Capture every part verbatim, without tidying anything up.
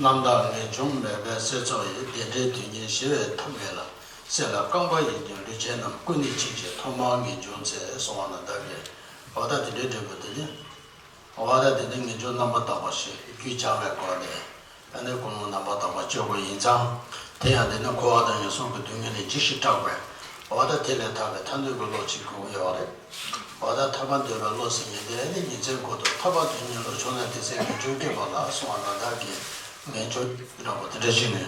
རྣམ་དག་ངེས་འབྱུང་མེད་པའི་སྲེད་མཚོ་ཡི། བདེ་འབྲས་དོན་གཉེར་ཞི་བའི་ཐབས་མེད་ལ། སྲེད་ལ་རྐང་པ་ཡིས་ཀྱང་ལུས་ཅན་རྣམས། ཀུན་ནས་འཆིང་ཞིང་ཐོག་མར་ངེས་འབྱུང་འཚོལ། གསུངས་པ་ན་བདག་གིས་འོ་ད་དེ་འདྲའི་འབྲས་བུ་དེ་ནི། འོ་ད་དེ་ནི་ངེས་འབྱུང་རྣམ་པར་དག་པ་ཞིག་རྒྱུད་སྦྱང་བའི་སྒོ་ནས་ཨ་ནི་ཀུན་སློང་རྣམ་པར་དག་པ་སྤྱོད་དགོས་ཡིན་ཙང་། དེ་ཡང་དེ་ནི་འཁོར་བ་དང་ངན་སོང་གི་སྡུག་བསྔལ་ལས་འཇིགས་ཤིང་སྐྲག་པའི་འོ་ད་དེ་ལས་ཐར་པའི་ཐར་འདོད་ཀྱི་བློ་ཅིག་དགོས་ཀྱི་ཡོད་རེད། འོ་ད་ཐར་པ་འདོད་པའི་བློ་ཟེར་མཁན་དེ་ནི་ཉིན་མཚན་ཀུན་ཏུ་ཐར་པ་དོན་གཉེར་བློ་ཆུང་ན་དེ་ཚེ་ངེས་འབྱུང་སྐྱེས་པ་ལ་གསུངས་པ་ན་བདག་གིས་ངེས་འབྱུང་རྣམ་པ་དེ་འདྲ་ཞིག་ནས་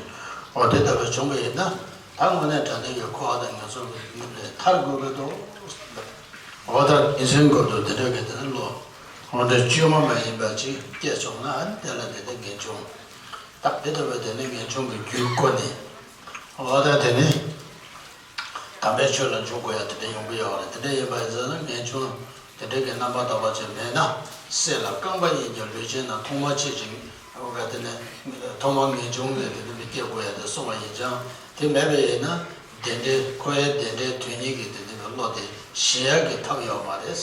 འོ་དེ་ལྟ་བུ་བྱུང་བ་ཡིན་ན། ད་དངོས་གནས་དྲང་གནས་ཀྱི་འཁོར་བ་དང་ངན་སོང་གི་སྡུག་བསྔལ་ལས་ཐར་དགོས་ཀྱི་འདུག་འོ་ད་ཉིན་མཚན་ཀུན་ཏུ་དེ་འདྲ་གི་དེ་ནི་བློ་འོ་ད་བཅོས་མ་མ་ཡིན་པ་ཅིག་སྐྱེས་བྱུང་ན་ཨ་ནི་དེ་ལ་དེ་ནི་ངེས་འབྱུང་། ད་དེ་ལྟ་བུའི་དེ་ནི་ངེས་འབྱུང་གི་རྒྱུད་བཀོད་ནས། འོ་ད་དེ་ནི་དམ་པའི་ཆོས་ལ་འཇུག་དགོས་ཡ་དེ་འདྲ་ཡོང་གི་ཡོད་རེད། དེ་འདྲ་ཡིན་པ་ཡིན་ཙང་ན་ངེས་འབྱུང་དེ་འདྲ་གི་རྣམ་པར་དག་པ་ཅིག་མེད་ན། སྲེད་ལ་རྐང་པ་ཡིས་ཀྱང་ལུས་ཅན་རྣམས། ཐོག་མར་འཆིང་ཞིང་འོ་ག་དེ་ནི་ཐོག་མར་ངེས་འབྱུང་ལས་དེ་ནི་མི་སྐྱེ་དགོས་ཡ་དེ་གསུངས་པ་ཡིན་ཙང་། དེ་མེད་པ་ཡིན་ན་བདེ་འབྲས་ཁོ་ཡི་བདེ་འབྲས་དོན་གཉེར་གྱི་དེ་ནི་བློ་དེ་ཞི་ཡ་གི་ཐབས་ཡོད་མ་རེད།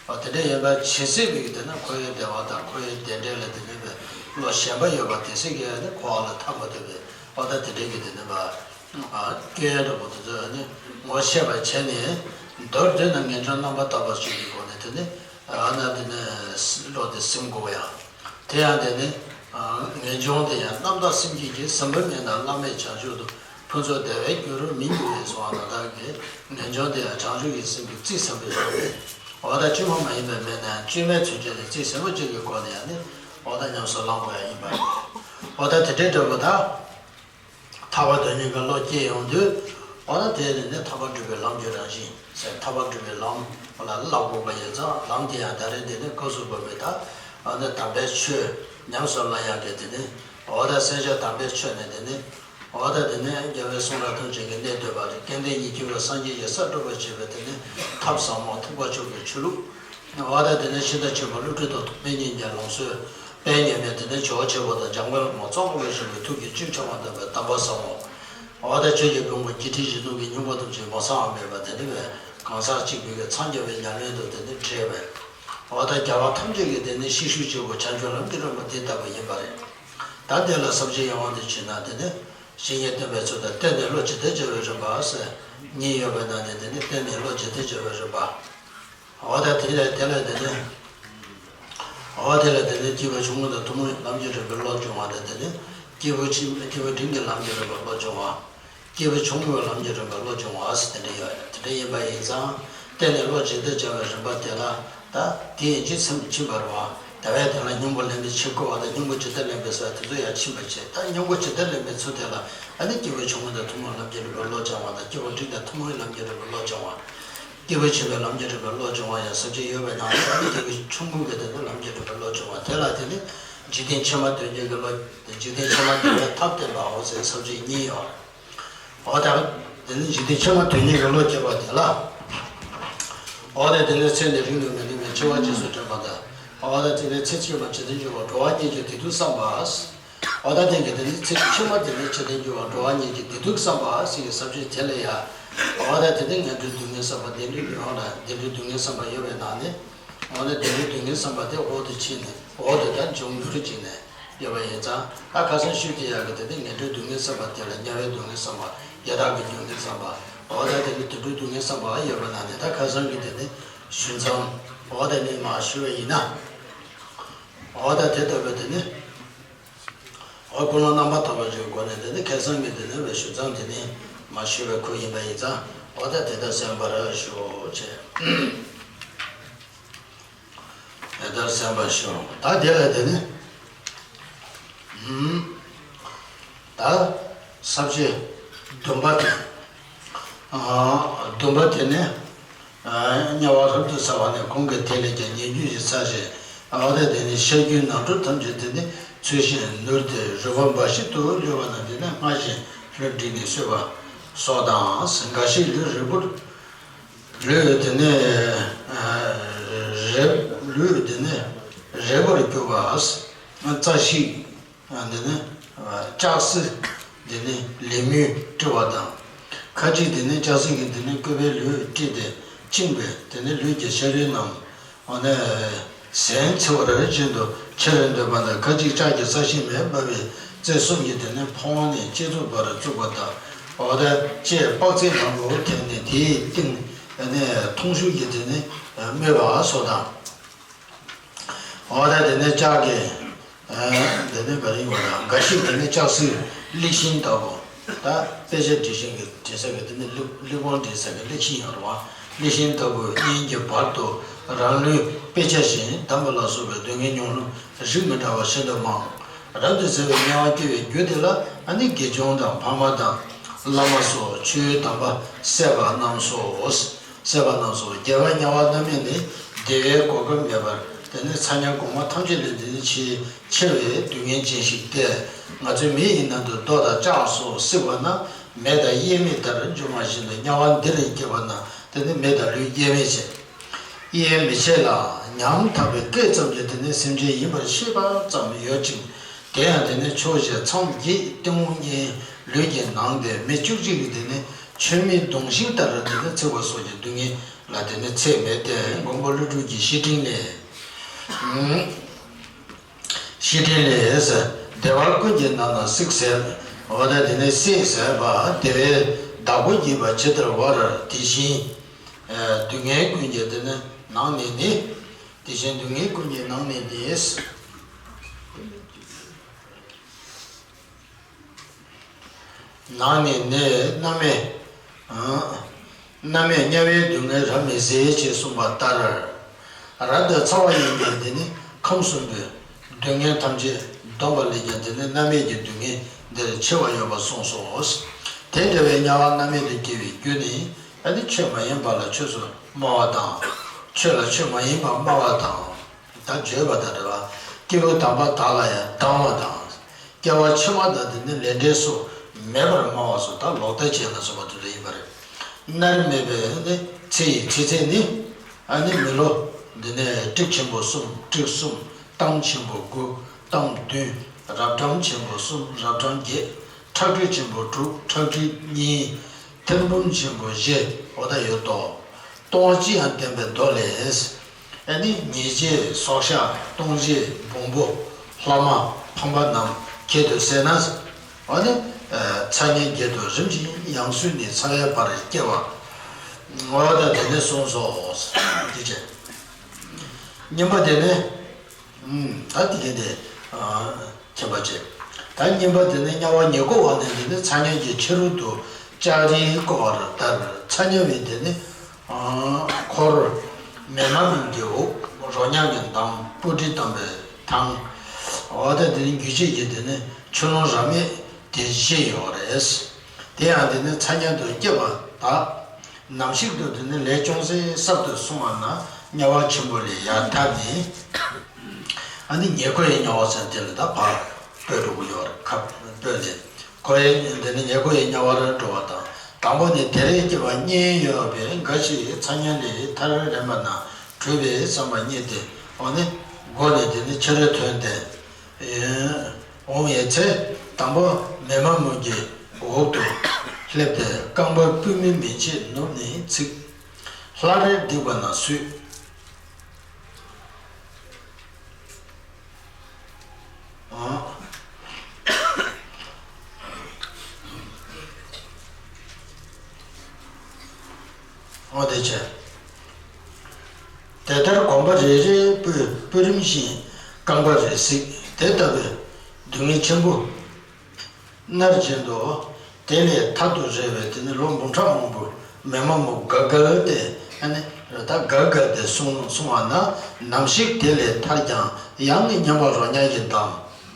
འོ་དེ་འདྲ་ཡིན་པ་ཇི་སྲིད་པའི་དེ་ན་ཁོ་ཡི་བདེ་བ་དང་ཁོ་ཡི་བདེ་འབྲས་ལ་དེ་འདྲ་བའི་བློ་ཞེན་པ་ཡོད་པ་དེ་སྲིད་ཀྱི་ནི་འཁོར་བ་ལ་ཐར་མ་ཐུབ་པའི་འོ་ད་དེ་འདྲ་གི་དེ་འདྲ་བ་སྐྱོན་འདྲ་པོ་དེ་ཚོ་ནི་ངོ་ཤེས་པ་བྱས་ནས། མདོར་བསྡུས་ན་ངེས་འབྱུང་རྣམ་པར་དག་པ་ཞིག་གི་སྒོ་ནས་དེ་ནི་ཨ་ན་དེ་ནི་བློ་དེ་སིམ་དགོས་ཡ། དེ་ཡང་དེ་ནི་ངེས་འབྱུང་དེ་ཡང་རྣམ་དག་སེམས་བསྐྱེད་ཀྱི། ཟིན་པ་མེད་ན་བླ་མེད་བྱང་ཆུབ་ཏུ། ཕུན་ཚོགས་བདེ་བའི་རྒྱུ་རུ་མི་འགྱུར་བས། གསུངས་པ་ན་བདག་གིས་ངེས་འབྱུང་དེ་ཡང་བྱང་ཆུབ་ཀྱི་སེམས་ཀྱི་རྩིས་ཟིན་པའི་ཞོར་ནས་འོ་ད་བཅོས་མ་མ་ཡིན་པའི་མེད་ན་ཡང་བཅོས་མའི་ཚུལ་བྱས་ནས་རྩིས་ཟིན་པོ་གཅིག་གི་སྒོ་ནས་ཡང་ནི་འོ་ད་ཉམས་སུ་བླང་དགོས་ཡ་ཡིན་པ་རེད། འོ་ད་དེ་འདྲའི་འདྲ་པོ་ད་ཐར་པ་དོན་གཉེར་གྱི་བློ་སྐྱེས་ཡོང་དུས་འོ་ད་དེ་ནི་ནི་ཐར་པ་སྒྲུབ་པའི་ལམ་གྱི་རང་བཞིན་ཟེར། ཐར་པ་སྒྲུབ་པའི་ལམ་ལ་བསླབ་དགོས་པ་ཡིན་ཙང་། ལམ་དེ་ཡང་ད་རེས་དེ་ནི་སྐབས་སུ་བབ་པའི་ད་འོ་ན་དམ་པའི་ཆོས་ཉམས་སུ་བླང་ཡག་གི་དེ་ནི་འོ་ད་བསྲེ་བཅད་དམ་པའི་ཆོས་ནི་དེ་ནི། འོ་ད་དེ་ནས་རྒྱལ་བའི་གསུང་རབ་ཐམས་ཅད་ཀྱི་གནད་བསྡུས་པ་རེད། སྐལ་ལྡན་ཉིད་ཀྱིས་སངས་རྒྱས་ཀྱི་ས་སྒྲུབ་པར་བྱེད་པའི་དེ་ནི་ཐབས་ཟབ་མོ་ཐེག་པ་མཆོག་གི་ཆོས་ལུགས། འོ་ད་དེ་ནི་ཤིང་རྟ་ཆེན་པོ་ཀླུ་སྒྲུབ་དང་ཐོགས་མེད་གཉིས་ཀྱི་ལམ་སྲོལ། དཔལ་མཉམ་མེད་དེ་ནི་ཇོ་བོ་ཆེན་པོ་དང་འཇམ་མགོན་བླ་མ་ཙོང་ཁ་པ་ཆེན་པོའི་ཐུགས་ཀྱི་བཅུད་ཆེན་པོ་ལྡན་པའི་གདམས་པ་ཟབ་མོ། འོ་ད་ཆོས་ཀྱི་ཕུང་པོ་བརྒྱད་ཁྲི་བཞི་སྟོང་གི་སྙིང་པོ་ཐམས་ཅད་མ་ཚང་བ་མེད་པ་དེ་ནི་བས་གང་ཟག་གཅིག་པུས་ཀྱི་འཚང་རྒྱ་བའི་ཉམས་ལེན་དུ་དེ་ནི་བྲལ་བས། འོ་ད་རྒྱལ་བ་ཐམས་ཅད་ཀྱི་དེ་ནི་གཤེགས་ཤུལ་གཅིག་པུ་བྱང་ཆུབ་ལམ་གྱི་རིམ་པ་དེ་ལྟ་བུ་ཡིན་པ་རེད། ད་དེ་ལ་ས་བཅད་ཡང་དབང་དུ་བྱས་ན་དེ་ནི་བཤེས་གཉེན་བསྟེན་པའི་ཚུལ་དང་། བསྟེན་ནས་བློ་ཇི་ལྟར་བྱ་བའི་རིམ་པ་ཟེར་གཉིས་ཡོད་པའི་ནང་ནས་དེ་ནི་བསྟེན་ནས་བློ་ཇི་ལྟར་བྱ་བའི་རིམ་པ། འོ་ད་དེ་ལས་དེ་ལས་དེ་ནི། འོ་དེ་ལས་དེ་ནི་སྐྱེས་བུ་ཆུང་ངུ་དང་ཐུན་མོང་ལམ་གྱི་རིམ་པའི་བློ་སྦྱོང་བ་དང་། དེ་ནི་སྐྱེས་བུ་ཆེན་སྐྱེས་བུ་འབྲིང་གི་ལམ་གྱི་རིམ་པའི་བློ་སྦྱོང་བ། སྐྱེས་བུ་ཆུང་ངུའི་ལམ་གྱི་རིམ་པའི་བློ་སྦྱོང་བ་ཟེར་དེ་འདྲ་ཡོད་རེད། དེ་འདྲ་ཡིན་པ་ཡིན་ཙང་། བསྟེན་ནས་བློ་ཇི་ལྟར་བྱ་བའི་རིམ་པ་དེ་ལ་ད་དེ་ཡིན་གཅིག་མཚམས་ཕྱིན་པ་རེད་བ། ད་བས་དེ་ལ་སྙིང་པོ་ལེན་པའི་ཕྱིར་བསྐུལ་བ་དང་། སྙིང་པོ་ཇི་ལྟར་ལེན་པའི་ཟེར་བ་དེ་ཚོ་ཡང་ཕྱིན་པ་བྱས། ད་སྙིང་པོ་ཇི་ལྟར་ལེན་པའི་ཚུལ་དེ་ལ་ཨ་ནི་སྐྱེས་བུ་ཆུང་ངུ་དང་ཐུན་མོང་ལམ་གྱི་རིམ་པའི་བློ་སྦྱང་བ་དང་། སྐྱེས་བུ་འབྲིང་དང་ཐུན་མོང་ལམ་གྱི་རིམ་པའི་བློ་སྦྱང་བ། སྐྱེས་བུ་ཆེན་པོའི་ལམ་གྱི་རིམ་པའི་བློ་སྦྱོང་བ་ཡང་ཟབ་ཅིང་ཡོད་པའི་ནང་ནས་ཨ་ནི་སྐྱེས་བུ་ཆུང་ངུ་གི་དེ་ནི་ལམ་གྱི་རིམ་པའི་བློ་སྦྱོང་བ་དེ་ལ་དེ་ནི་འཇིག་རྟེན་ཕྱི་མ་དོན་གཉེར་གྱི་བློ། འཇིག་རྟེན་ཕྱི་མ་བདེ་བའི་ཐབས་བསྟན་པའོ་ཟེར་ཟབ་ཅིང་གཉིས་ཡོད། འོ་ད་དེ་ནི་འཇིག་རྟེན་ཕྱི་མ་དོན་གཉེར་གྱི་བློ་སྐྱེས་པ་དེ་ལ། འོ་ད་དེ་ནི་ཚེ་འདི་རིང་དུ་མི་ལེན་པའི་འཆི་བ་རྗེས་སུ་དྲན་པ་དང་། འོ་ད་དེ་ནི་ཚེ་ཕྱི་མ་ཇི་ལྟར་འགྱུར་བ། འགྲོ་བ་ཉིད་ཀྱི་བདེ་སྡུག་བསམ་པ། འོ་ད་དེ་གི་དེ་ནི་ཚེ་ཕྱི་མ་དེ་ནི་ཇི་ལྟར་འགྱུར་བ། འགྲོ་བ་ཉིད་ཀྱི་བདེ་སྡུག་བསམ་པ་ཟེར་གྱི་ཟབ་ཅིང་དེ་ལ་ཡ། འོ་ད་དེ་ནི་ངན་འགྲོའི་སྡུག་བསྔལ་བསམ་པ། བདེ་འགྲོའི་སྡུག་བསྔལ་དང་བདེ་འགྲོའི་སྡུག་བསྔལ་བསམ་པ་ཡོད་པའི་ནང་ནས། འོ་ན་བདེ་འགྲོའི་སྡུག་བསྔལ་བསམ་པ་དེ་འོག་ཏུ་ཕྱིན་ནས་འོག་ཏུ་ད་འབྱུང་འགྱུར་བྱས་ནས་ཡོད་པ་ཡིན་ཙང་། ད་ཁ་སང་ཞུས་དེ་ཡག་གི་དེ་ནི་ངན་འགྲོའི་སྡུག་བསྔལ་བསམ་པ་དེ་ལ་དམྱལ་བའི་སྡུག་བསྔལ་བསམ་པ། ཡི་དྭགས་ཀྱི་སྡུག་བསྔལ་བསམ་པ། འོ་ད་དེ་ནི་དུད་འགྲོའི་སྡུག་བསྔལ་བསམ་པ་ཡོད་པ་ན་ནི། ད་ཁ་སང་གི་དེ་ནི་ཞུ་མཚམས་འོ་དེ་ནི་མ་ཞུ་བ་ཡིན་ན། འོ་ད་དེ་ལྟ་བུ་དེ་ནི། འོ་ཀུན་སློང་རྣམ་པར་དག་པ་ཞིག་གི་སྒོ་ནས་དེ་ནི་ཁ་སང་གི་དེ་ནི་བའི་ཞུ་མཚམས་དེ་ནི་མ་ཞུ་བའི་ཁུལ་ཡིན་པ་ཡིན་ཙང་། འོ་ད་དེ་ལྟར་གསན་པར་ཞུ་བྱས། དེ་ལྟར་གསན་པར་ཞུ། ད་དེ་ལ་དེ་ནི། ད་ས་བཅད་བདུན་པ་དེ། བདུན་པ་དེ་ནི། དམྱལ་བ་རབ་ཏུ་ཚ་བ་ནི། གང་གིས་དེ་ལས་ཀྱང་ཉེས་གྱུར་ཅིང་། ཚ་ཞེས་འོ་ད་དེ་ནི་ཤ་རྒྱུས་ནང་ཁྲོལ་ཐམས་ཅད་དེ་ནི་ཚུལ་བཞིན་ནུར་ཏེ་རུས་པ་འབའ་ཞིག་ཏུ་ལུས་པ་རྣམས་དེ་ནི་སྔར་བཞིན་ལུས་བསྒྲིགས་ནས་གསོད་པ་སོགས་དང་། འགའ་ཞིག་ལུས་རིལ་པོར། ལུས་དེ་ནི་རིལ། ལུས་དེ་ནི་རིལ་པོར་གྱུར་པ། རྩ་ཤེས་དེ་ནི་ལྕགས་སྲེག་དེ་ནི་ལེབ་མོས་དཀྲིས་པ་དང་། ཁ་ཅིག་དེ་ནི་ལྕགས་སྲེག་གིས་དེ་ནི་སྐུད་པས་ལུས་དཀྲིས་ཏེ་བཅིངས་པས་དེ་ནི་ལུས་ཀྱི་ཤ་རུས་རྣམས་འོ་ན་ཟན་འཚིར་བ་རེ་རེ་བཞིན་དུ་ཁྱེར་འདོད་པ་དང་། ཁ་ཅིག་ལྕགས་ཀྱི་ས་གཞི་མེ་འབར་བའི་ རྩེ་གསུམ་གྱི་དེ་ནི་ཕོ་བ་ནས་སྤྱི་གཙུག་བར་བཙུགས་པ་དང་། འོ་ད་ལྕེ་དཔག་ཚད་ནང་དུ་ཐེབས་ནས་དེའི་སྟེང་ནས་མཐོང་གཞུག་གི་དེ་ནི་སྨོས་པ་སོགས་དང་། འོ་ད་དེ་ནི་ལྕགས་ཀྱི་དེ་ནི་ག་རེ་ཡིན་པ་དང་། འགའ་ཞིག་དེ་ནི་ལྕགས་སྲེག་གླེགས་ཤིང་ལྟ་བུ། ད་དཔེ་ཆ་འབྲི་བཞིན་གྱི་འབྲི་ས་གི་དེ་ནི་གླེགས་གླེགས་བམ་འབྲི་ས་གི་གླེགས་ཤིང་ཡོད་རེད་བ། གླེགས་ཤིང་ལྟ་བུའི་གཉེན་གྱི་བར་དུ་རང་ལུས་དཔེ་ཆ་བཞིན་བསྡམས་པ་ལ་སོགས་པའི་སྡུག་བསྔལ་མྱོང་ལུགས་རིགས་མི་འདྲ་བ་ཤིན་ཏུ་མང་། རབ་ཏུ་ཕྱེ་བའི་དམྱལ་བར་སྐྱེ་བའི་རྒྱུ་དེ་ལ་ཨ་ནི་དགེ་སྦྱོང་དང་འཕགས་མ་དང་བླ་མ་སོགས་ཆོས་དམ་པ་སད་པ་རྣམས་སོ། སད་པ་རྣམས་སོ། རྒྱལ་བ་དམྱལ་བ་རྣམ་གཉིས་ནི་བདེ་བའི་གོ་སྐབས་མེད་པར་དེ་ནི་ཚ་དམྱལ་གོང་མ་ཐམས་ཅད་ལས་འདི་ནི་ཆེས་ཆེ་བའི་སྡུག་བསྔལ་ཅན་ཞིག་སྟེ། ང་ཚོའི་མི་ཡི་ནང་དུ་རྡོ་དང་ལྕགས་སོགས་བསྲེགས་པ་ན་མེ་དང་གཡེར་མེ་ལྟར་འཇོམས་པ་བཞིན་དུ་དམྱལ་བ་འདིར་སྐྱེས་པ་ན་དེ་ནི་མེ་དང་ལུས་དབྱེར་མེད་བྱེད། དབྱེར་མི་ཕྱེད་ལ། ཉམ་ཐག་པའི་སྐད་ཙམ་གྱིས་དེ་ནི་སེམས་ཅན་ཡིན་པར་ཤེས་པ་ཙམ་ཡོད་ཅིང་། དེ་ཡང་དེ་ནི་ཕྱོགས་བཞིར་མཚམས་བརྒྱད་སྟེང་འོག་གཉིས་ལུས་ཀྱི་ནང་སྟེ་མི་བཅུ་གཅིག་གིས་དེ་ནི་མཆོད་མེའི་གདུང་ཤིང་ལྟར་དེ་ནི་ཚིག་པ་སོགས་ཀྱི་སྡུག་བསྔལ་ལ་དེ་ནི་ཚད་མེད་དེ། མགོན་པོ་ཀླུ་སྒྲུབ་ཀྱི་བཤེས་སྤྲིང་ལས། བཤེས་སྤྲིང་ལས། བདེ་བ་ཀུན་གྱི་ནང་ན་བསྲེགས་ཟད། འོ་ད་དེ་ནི་བསྲེགས་ཟད་པ་བདེ་བའི་བདག་པོ་བགྱིས་པ་ཇི་ལྟར་བར། དེ་བཞིན་སྡུག་བསྔལ་ཀུན་གྱི་དེ་ནི་ནང་ནས་ནི། དེ་བཞིན་སྡུག་བསྔལ་ཀུན་གྱི་ནང་ནས་ནི། ནང་ནས་ནི་མནར་མེད། མནར་མེད་དམྱལ་བའི་སྡུག་བསྔལ་རབ་མི་བཟད་ཅེས་གསུངས་པ་ལྟར། རབ་ཏུ་ཚ་བ་ཡིན་པས་འདི་ནི་ཁམས་གསུམ་པའི་སྡུག་བསྔལ་ཐམས་ཅད་བསྡོམས་པ་ལས་ཀྱང་དེ་ནི་མནར་མེད་ཀྱི་སྡུག་བསྔལ་འདིར་ཆེ་བ་ཡོད་པར་གསུངས་སོ། དེ་འདྲ་བའི་དམྱལ་བ་མནར་མེད་དུ་སྐྱེ་བའི་རྒྱུ་ནི། ཨ་ནི་ཆོས་མ་ཡིན་པ་ལ་ཆོས་སུ་སྨྲ་བ་དང་། ཆོས་ལ་ཆོས་མ་ཡིན་པ་སྨྲ་བ་དང་། ད་བརྗོད་པ་དང་འདྲ་བ། སྐྱེས་བུ་དམ་པ་དག་ལ་ཡང་སྡང་བ་དང་། སྐྱེ་བ་ཕྱི་མ་དང་དེ་ནི་ལས་འབྲས་སོགས་མེད་པར་སྨྲ་བ་སོགས། ད་ལོག་ལྟ་ཅན་ལ་སོགས་པ་དེ་འདྲ་ཡིན་པ་རེད། མནར་མེད་པའི་ནི་ཚེ་ཡི་ཚེ་ཚད་ནི། ཨ་ནི་མི་ལོ་འདི་ནས་ཊིག་ཆེན་པོ་གསུམ། ཊིག་གསུམ། གཏམ་ཆེན་པོ་དགུ། གཏམ་བདུན། རབ་འབྲིང་ཆེན་པོ་གསུམ། རབ་འབྲིང་བརྒྱད། ཁྲག་ཁྲིག་ཆེན་པོ་དྲུག། ཁྲག་ཁྲིག་གཉིས། ཐེར་འབུམ་ཆེན་པོ་བཞི། འོ་ད་ཡོད་དོ། སྟོང་པ་ཅི་ཡང་བསྟན་པའི་མདོ་ལས། ཨ་ནི་ཉེས་བྱས་སྲོག་ཆགས་སྟོང་བྱེད་བོང་བུ་ལྷ་མ་ཕམ་པ་རྣམས་ཁྱད་དུ་བསད་ན། ཨ་ནི་ཚ་དམྱལ་བརྒྱད་དུ་རིམ་བཞིན་ཡང་སོས་ནས་ཚ་བའི་བར་སྐྱེ་བ། འོ་ད་དེ་ནས་གསུངས་སོ། འདི་བྱས། གཉིས་པ་དེ་ནི། ད་དེ་ག་དེ། མཁྱེན་པ་བྱེད། ད་གཉིས་པ་དེ་ནི་དམྱལ་བ་ཉེར་མཁོ་བ་ནི་འདི་ནི་ཚ་དམྱལ་གྱི་ཕྱི་རོལ་དུ་ལྕགས་རིས་བསྐོར་བ་ལྟར། ཚ་དམྱལ་བའི་དེ་ནི་འཁོར། མེ་མ་མོན་གྱི་འོབས། རོ་མྱགས་ཀྱི་འདམ། སྤུ་གྲི་བསྡམས་པའི་ཐང་། འོ་ད་དེ་ནི་རྒྱུ་བྱས་ཀྱི་དེ་ནི་ཆུ་ཀླུང་རབ་མེད་དེ་བཞི་ཡོད་རེད། དེ་ཡང་དེ་ནི་ཚ་དམྱལ་དུ་སྐྱེས་པ་དག་ནམ་ཞིག་ཏུ་དེ་ནི་ལས་ཅུང་ཟད་གསར་དུ་སོང་བ་ན་དམྱལ་བ་ཆེན་པོ་ལས་ཡར་ཐར་ནས། ཨ་ནི་ཉེར་མཁོ་ཡི་དམྱལ་བ་ཟེར་དེ་ལ་ད་ཕར་སྤོས་འགྲོ་གི་ཡོད་རེད། ཁ་སྤོས་ལས་མཁོ་ཡི་དེ་ནི་ཉེར་མཁོ་ཡི་དམྱལ་བར་འགྲོ་བ་དང་། དང་པོ་ནི་དེ་རེ་སྐྱེ་བ་གཉིས་ཡོད་པས། འགའ་ཞིག་ཚ་དམྱལ་ལས་ཐར་རན་པ་ན་གྲོལ་བའི་བསམ་པ་རྙེད་དེ། འོ་ནི་སྒོ་ནས་དེ་ནི་ཕྱི་རོལ་ཐོན་ཏེ། འོང་བའི་ཚེ། དང་པོ་མེ་མ་མོན་གྱི་འོབས་སུ་སླེབས་ཏེ། རྐང་པ་པུས་མོའི་མན་ཆད་ནུབ་ནས་ཚིག་ལྷ་རེ་བསྡིགས་པ་ན་སོས། འོ་དེ་བྱས། དེ་ལྟར་གོམ་པ་རེ་རེའི་སྤུ་སྤུ་རིམ་བཞིན་རྐང་པ་རེ་གཟིགས། དེ་ལྟ་བུའི་སྡུག་བསྔལ་ཆེན་པོ། མནར་བཞིན་དུ། དེ་ལས་ཐར་དུ་རེ་བའི་དེ་ནི་ལོ་འབུམ་ཕྲག་མང་པོ་མེ་མ་མོ་དགའ་དགའ་སྟེ། ཨ་ནི་ད་དགའ་དགའ་སྟེ་སོང་སོང་བ་ན། ནམ་ཞིག་དེ་ལས་ཐར་ཀྱང་ཡང་ནི་མཉམ་པ་རོ་མྱགས་ཀྱི་འདམ་